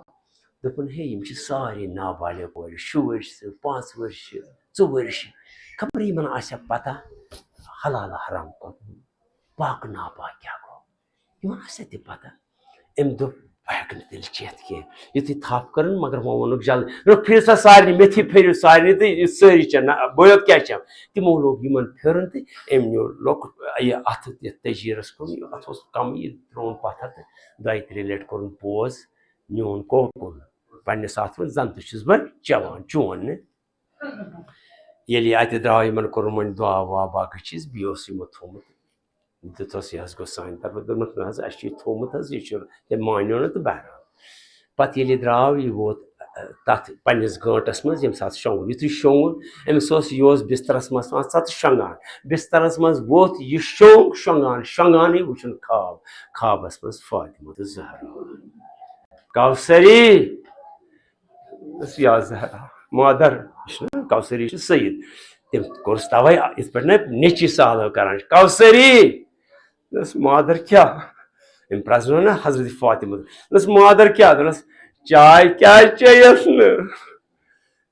دوٚپُن، "ہے، یِم چھِ سارے نابالغ کورِ، شُرۍ چھِ، پانٛژھ وُہٕرۍ چھِ، ژُ وُہٕرۍ چھِ، خبر یِمَن آسیٛا پَتہ حلال حرام کَتھ، پاک ناپاک کیٛاہ گوٚو؟" یِمن آسہِ تہِ پتہ۔ أمۍ دوٚپ، "بہٕ ہٮ۪کہٕ نہٕ تیٚلہِ چٮ۪تھ کینٛہہ۔" یُتھُے تھپھ کٔرٕن، مگر وۄنۍ ووٚنُکھ جلدی، دوٚپُکھ، "پھِرِو سا سارنٕے، مےٚ تھی پھِرِو سارنٕے تہٕ یہِ سٲری چٮ۪ن، نہ، بہٕ یوت کیٛاہ چٮ۪مہٕ؟" تِمو لوگ یِمن پھِرُن تہٕ أمۍ نیوٗ لۄکُٹ یہِ اَتھٕ یَتھ تٔجیٖرَس کُن، اَتھ اوس کَمٕے یہِ ترٛووُن پَتھر تہٕ دۄیہِ ترٛیٚیہِ لَٹہِ کوٚرُن پوز، نیوٗن کوکُن۔ پنٛنِس اَتھٕ منٛز زَن تہِ چھُس بہٕ چٮ۪وان، چون نہٕ۔ ییٚلہِ یہِ اَتہِ درٛاو، یِمن کوٚرُن وۄنۍ دُعا وُعا باقٕے چیٖز، بیٚیہِ اوس یِمو تھوٚومُت، دیُتہَس، یہِ حظ گوٚو سانہِ طرفہٕ، دوٚپمَس، "نہ حظ، اَسہِ چھُ یہِ تھوٚومُت حظ، یہِ چھُ"، تٔمۍ مانیو نہٕ تہٕ بہرحال۔ پَتہٕ ییٚلہِ یہِ درٛاو، یہِ ووت، اَ، تَتھ پنٛنِس گٲنٛٹَس منٛز، ییٚمہِ ساتہٕ شۄنٛگُن، یُتھُے شۄنٛگُن، أمِس اوس، یہِ اوس بِسترَس منٛز آسان، ژٕ تہٕ شۄنٛگان۔ بِسترَس منٛز ووٚتھ، یہِ شۄنٛگ، شۄنٛگان، شۄنٛگانٕے وٕچھُن خواب، خوابَس منٛز فاطمہ تہٕ زہرا۔ کوثری، دوٚپُس، "یا زہرا، مادر"، یہِ چھُنہ کوثری، یہِ چھُ سید۔ تٔمۍ کوٚرُس تَوَے، یِتھ پٲٹھۍ نہ نیٚچی سالو کران چھِ، "کوثری"۔ دوٚپُس، "مادر کیٛاہ؟" أمۍ پرٛزنٲو نہ حضرت فاطمہ۔ دوٚپُس، "مادر کیٛاہ؟" دوٚپنَس، "چاے کیٛازِ چیٚیَتھ نہٕ؟"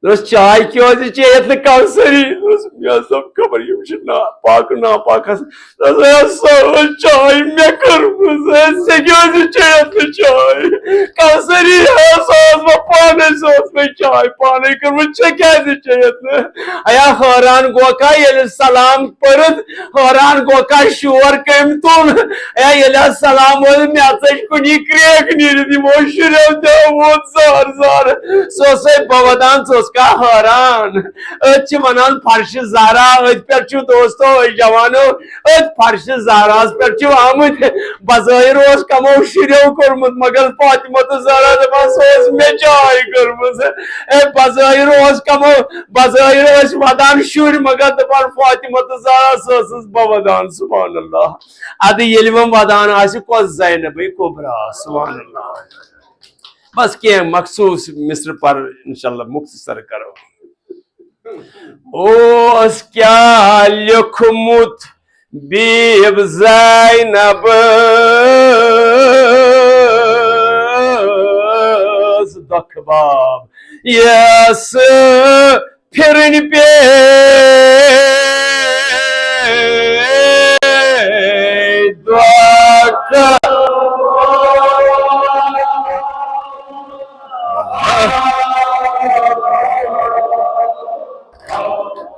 دوٚپنَس، "چاے کیٛازِ چیٚیَتھ نہٕ کوثری؟" دوٚپنَس، "مےٚ حظ دوٚپ خبر یِم چھِ نا-، پاک ناپاک آسان۔" دوٚپنَس، "ہے، سۄ ٲس چاے مےٚ کٔرمٕژ، ہے، ژےٚ کیٛازِ چیٚیَتھ نہٕ چاے؟" کوثری ہسا ٲس مےٚ پانے، سۄ ٲس مےٚ چاے پانے کٔرمٕژ، ژےٚ کیٛازِ چیٚیَتھ نہٕ؟ ایا حٲران گوکھا ییٚلہِ سلام پٔرِتھ، حٲران گوکھا شور کٔمۍ تُل؟ ایا ییٚلہِ حظ سلام اوس، مےٚ ژٔج کُنی کرٛیک نیٖرِتھ، یِمو شُریو تہِ ووت زار زار۔ سُہ اوسے بہٕ ودان، ژٕ اوسکھا حٲران؟ أتھۍ چھِ ونان فرشِ زہرا، أتھۍ پٮ۪ٹھ چھُ دوستو، أسۍ جوانو، أتھۍ فرشِ زہراہَس پٮ۪ٹھ چھِو آمٕتۍ۔ بظٲہِر اوس کمو شُریو کوٚرمُت، مگر فاطمہ تہٕ زہرا دپان، سُہ اوس مےٚ چاے کٔرمٕژ۔ اے، بظٲہِر اوس کمو، بظٲہِر ٲسۍ ودان شُرۍ، مگر دپان فاطمہ تہٕ زہرا، سۄ ٲسٕس بہٕ ودان۔ سبحان اللہ۔ ادٕ ییٚلہِ وۄنۍ ودان آسہِ کۄس زینبے کبریٰ؟ سبحان اللہ۔ بس کینٛہہ مخصوٗص مصرٕ پر انشاءاللہ مختصر کرو۔ اوس کیٛاہ لیوٚکھمُت بیٖب زینبس دۄکھٕ باب، یس پھِرٕنۍ پیٚیہِ دۄکھٕ۔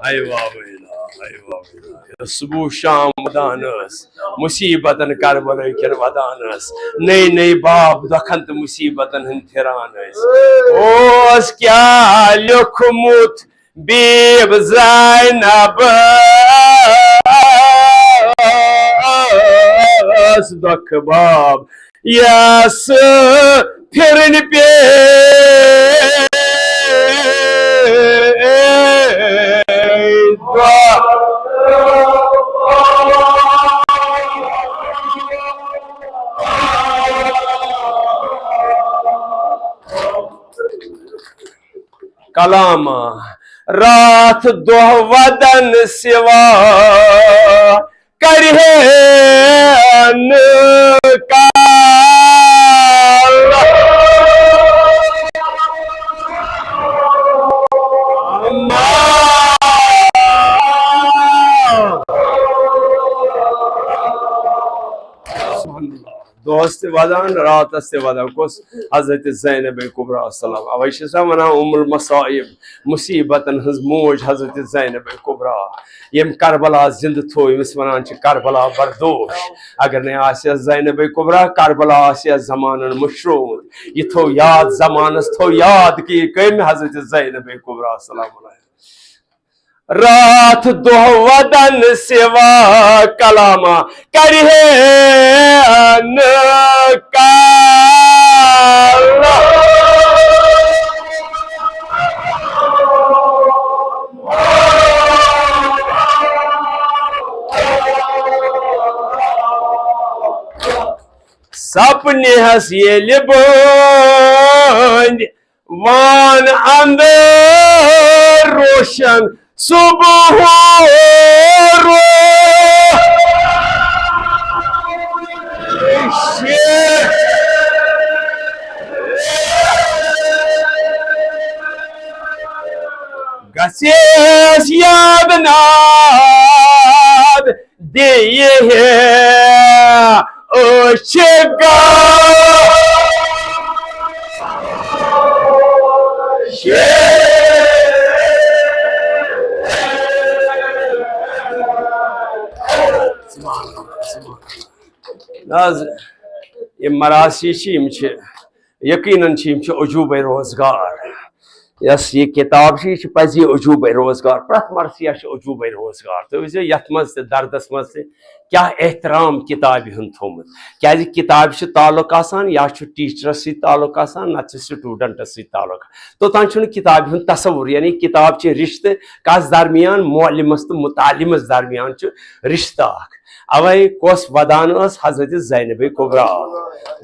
ہاے واہ ویلا، ہاے واہ ویلا۔ یۄس صبح شام ودان ٲس، مصیبتن کربلٲے کٮ۪ن ودان ٲس، نٔے نٔے باب دۄکھن تہٕ مصیبتن ہٕنٛدۍ پھران ٲسۍ۔ اوس کیٛاہ لیوٚکھمُت بیب زینب ٲس دۄکھٕ باب، یس پھرن پے دۄہ۔ کلام، راتھ دۄہ ودن سوا کرِ ہے نہٕ کال۔ دۄہس تہِ ودان، راتس تہِ ودان۔ کۄس؟ حضرت زینب کبریٰ السلام۔ اوے چھِ سۄ ونان ام المصائب، مصیبتن ہٕنٛز موج حضرت زینب کبریٰ۔ ییٚمۍ کربلا زندٕ تھوو، ییٚمِس ونان چھِ کربلا بردوش۔ اگر نے آسہِ ہا زینب کبریٰ، کربلا آسہِ ہا زمانن مٔشرومُت۔ یہِ تھوو یاد زمانس، تھوو یاد کہِ یہِ کٔمۍ؟ حضرت زینب کبریٰ السلام علیہا۔ راتھ دۄہ ودن سوا کلامہ کرِ ہے نہٕ کال۔ سپنہِ ہس ییٚلہِ بٲنۍ وان اندر روشن صبح روش۔ گژھیس یاد ناد دِیہِ ہے أچھ گاش۔ نہ حظ، یِم مراثی چھِ، یِم چھِ یقیناً چھِ، یِم چھِ عجوبے روزگار۔ یۄس یہِ کِتاب چھِ، یہِ چھِ پَزی عجوبے روزگار۔ پرٛٮ۪تھ مرثیہ چھِ عجوبے روزگار۔ تُہۍ وٕچھِو، یَتھ منٛز تہِ، دردَس منٛز تہِ کیٛاہ احترام کِتابہِ ہُنٛد تھوٚومُت۔ کیٛازِ کِتابہِ چھُ تعلق آسان، یا چھُ ٹیٖچرَس سۭتۍ تعلق آسان، نَتہٕ چھُ سٹوٗڈنٛٹَس سۭتۍ تعلق۔ توٚتام چھُنہٕ کِتابہِ ہُنٛد تصوُر، یعنی کِتاب چھِ رِشتہٕ کَس درمیان؟ معلمَس تہٕ مُتعلِمَس درمیان چھُ رِشتہٕ اَکھ۔ اوے کۄس ودان ٲس؟ حضرت زینب کبریٰ۔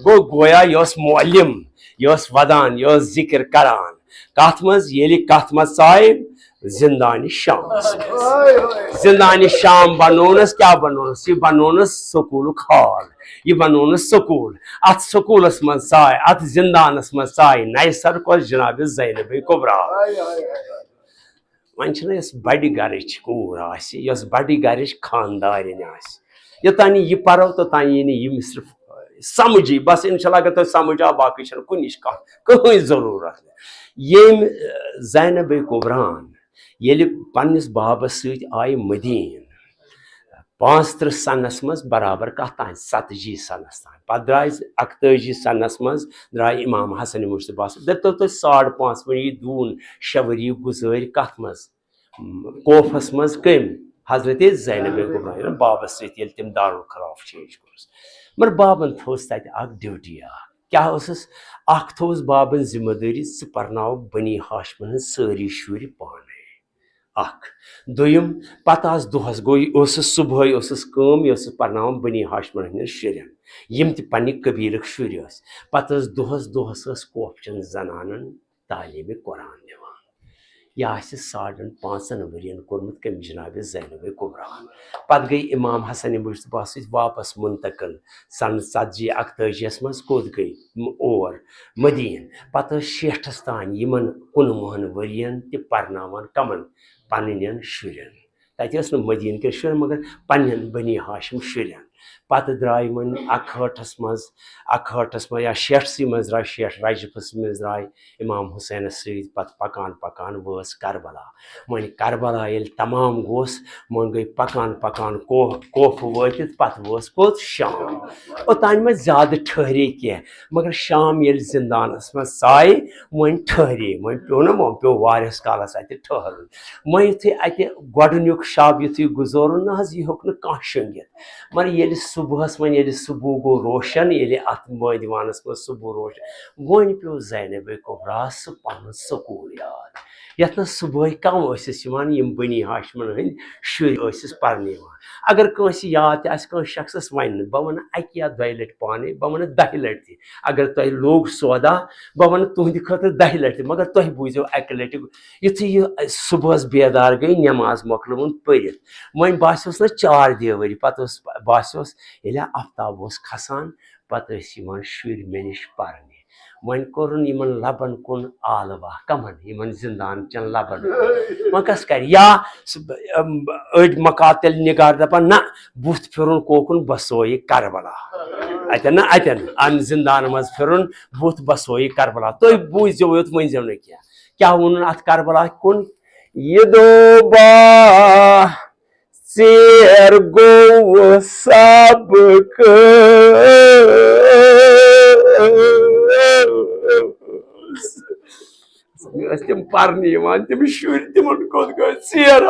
گوٚو گویا یہِ ٲس معلم، یہِ ٲس ودان، یہِ ٲس ذکر کران۔ کتھ منٛز؟ ییٚلہِ کتھ منٛز ژایہِ؟ زندانِ شامس منٛز۔ زندانِ شام بنوونس، کیٛاہ بنوونس؟ یہِ بنوونس سکوٗلُک ہال، یہِ بنوونس سکوٗل۔ اتھ سکوٗلس منٛز ژایہِ، اتھ زندانس منٛز ژایہِ نَیہِ سرٕ کۄس؟ جناب زینب کبریٰ۔ وۄنۍ چھِنہ یۄس بَڑِ گَرٕچ کوٗر آسہِ، یۄس بَڑِ گَرٕچ خانٛدارِنۍ آسہِ، یوٚتام نہٕ یہِ پَرو، توٚتام یی نہٕ یہِ مِصرٕ سَمجھی۔ بَس اِنشاء اللہ اگر تۄہہِ سَمجھ آو، باقٕے چھَنہٕ کُنِچ کانٛہہ، کٕہٕنۍ ضروٗرت۔ ییٚمۍ، ٲ، زینب کبریٰ ہَن ییٚلہِ پنٛنِس بابَس سۭتۍ آیہِ مدیٖنہٕ، پانٛژترٕہ سنس منٛز، برابر کتھ تام؟ ژتجی سنس تام۔ پتہٕ درٛاے اکتٲجی سنس منٛز، درٛاے امام حسن مجتبیٰ صٲب۔ دٔپتو تُہۍ، ساڑ پانٛژھ ؤری، دوٗن شےٚ ؤری گُزٲرۍ کتھ منٛز؟ کوفس منٛز۔ کٔمۍ؟ حضرت زینب کبریٰ، بابس سۭتۍ ییٚلہِ تٔمۍ دارالخلافہ چینج کوٚرُس۔ مگر بابن تھٲوٕس تتہِ اکھ ڈیوٹی اکھ۔ کیٛاہ ٲسٕس؟ اکھ تھٲوٕس بابن ذمہٕ دٲری، ژٕ پرناوکھ بنی ہاشمن ہٕنٛز سٲری شُرۍ پانے۔ اکھ۔ دوٚیِم، پتہٕ آس دۄہس، گوٚو یہِ اوسُس صُبحٲے اوسُس کٲم، یہِ اوسُس پرناوان بنی ہاشمن ہٕنٛدٮ۪ن شُرٮ۪ن، یِم تہِ پننہِ قبیٖلٕکۍ شُرۍ ٲسۍ۔ پتہٕ ٲس دۄہس، دۄہس ٲس کوفچن زنانن تعلیٖمِ قرآن دِوان۔ یہِ آسہِ ساڑن پانٛژن ؤرین کوٚرمُت کٔمۍ؟ جناب زینب کبریٰ ہن۔ پتہٕ گٔے امام حسن مجتبیٰ سۭتۍ واپس منتقل۔ سنہٕ ژتجی اکتٲجیَس منٛز کوٚت گٔے؟ م-، اور مدیٖنہٕ۔ پتہٕ ٲس شیٹھس تام یِمن کُنوُہن ؤرین تہِ پرناوان۔ کمن؟ پننٮ۪ن شُرٮ۪ن۔ تتہِ ٲس نہٕ مدیٖنہٕ کٮ۪ن شُرٮ۪ن، مگر پننٮ۪ن بنی ہاشم شُرٮ۪ن۔ پتہٕ درٛاے وۄنۍ اکہٲٹھس منٛز، اکہٲٹھس منٛز یا شیٹھسٕے منٛز درٛاے، شیٹھ رجبس منٛز درٛاے امام حسینس سۭتۍ پتہٕ پکان پکان وٲژ کربلا۔ وۄنۍ کربلا ییٚلہِ تمام گوس، وۄنۍ گٔے پکان پکان کوہ، کوفہٕ وٲتِتھ پتہٕ وٲژ کوٚت؟ شام۔ اوٚتانۍ ما زیادٕ ٹھہرے کینٛہہ، مگر شام ییٚلہِ زندانس منٛز ژایہِ، وۄنۍ ٹھہرے، وۄنۍ پیوٚو نہ، وۄنۍ پیوٚو واریاہس کالس اتہِ ٹھہرُن۔ وۄنۍ یُتھُے اتہِ گۄڈٕنیُک شب یُتھُے گُزورُن نہ حظ، یہِ ہیوٚک نہٕ کانٛہہ شۄنٛگِتھ۔ مگر ییٚلہِ صُبحس، وۄنۍ ییٚلہِ صُبح گوٚو روشن، ییٚلہِ اتھ مٲدِوانس منٛز صُبح روشن، وۄنۍ پیوٚو زینبِ کُبراہس سُہ پنُن سکوٗل یاد، یتھ نہٕ صُبحٲے کم ٲسِس یِوان، یِم بنی ہاشمن ہٕنٛدۍ شُرۍ ٲسِس پرنہِ یِوان۔ اگر کٲنٛسہِ یاد تہِ آسہِ، کٲنٛسہِ شخصس ونہِ نہٕ، بہٕ ونہٕ اکی یا دۄیہِ لٹہِ پانے، بہٕ ونہٕ دہہِ لٹہِ تہِ۔ اگر تۄہہِ لوٚگ سودا، بہٕ ونہٕ تُہنٛدِ خٲطرٕ دہہِ لٹہِ تہِ، مگر تُہۍ بوٗزِو اکہِ لٹہِ۔ یُتھُے یہِ صُبحس بیدار گٔے، نٮ۪ماز مۄکلٲوٕن پٔرِتھ، وۄنۍ باسیوس نہ چار دیوٲری، پتہٕ اوس، باسیوس ییٚلہِ آفتاب اوس کھسان، پتہٕ ٲسۍ یِوان شُرۍ مےٚ نِش پرنہِ۔ وۄنۍ کوٚرُن یِمن لبن کُن آلوا، کمن؟ یِمن زندان چٮ۪ن لبن کُن۔ وۄنۍ کس کرِ؟ یا سُہ، أم، أڑۍ مقاتل نگار دپان، نہ، بُتھ پھِرُن کوکُن، بسویہِ کربلا۔ اتٮ۪ن نہ، اتٮ۪ن، امہِ زندان منٛز پھِرُن بُتھ، بسویہِ کربلا۔ تُہۍ بوٗزِو یوت، ؤنۍ زیو نہٕ کینٛہہ۔ کیٛاہ ووٚنُن اتھ کربلا کُن؟ یہِ دوٚپا ژیر گوٚو سبقہٕ۔ ٲسۍ تِم پرنہِ یِوان، تِم شُرۍ، تِمن کوٚت گٔے ژیر؟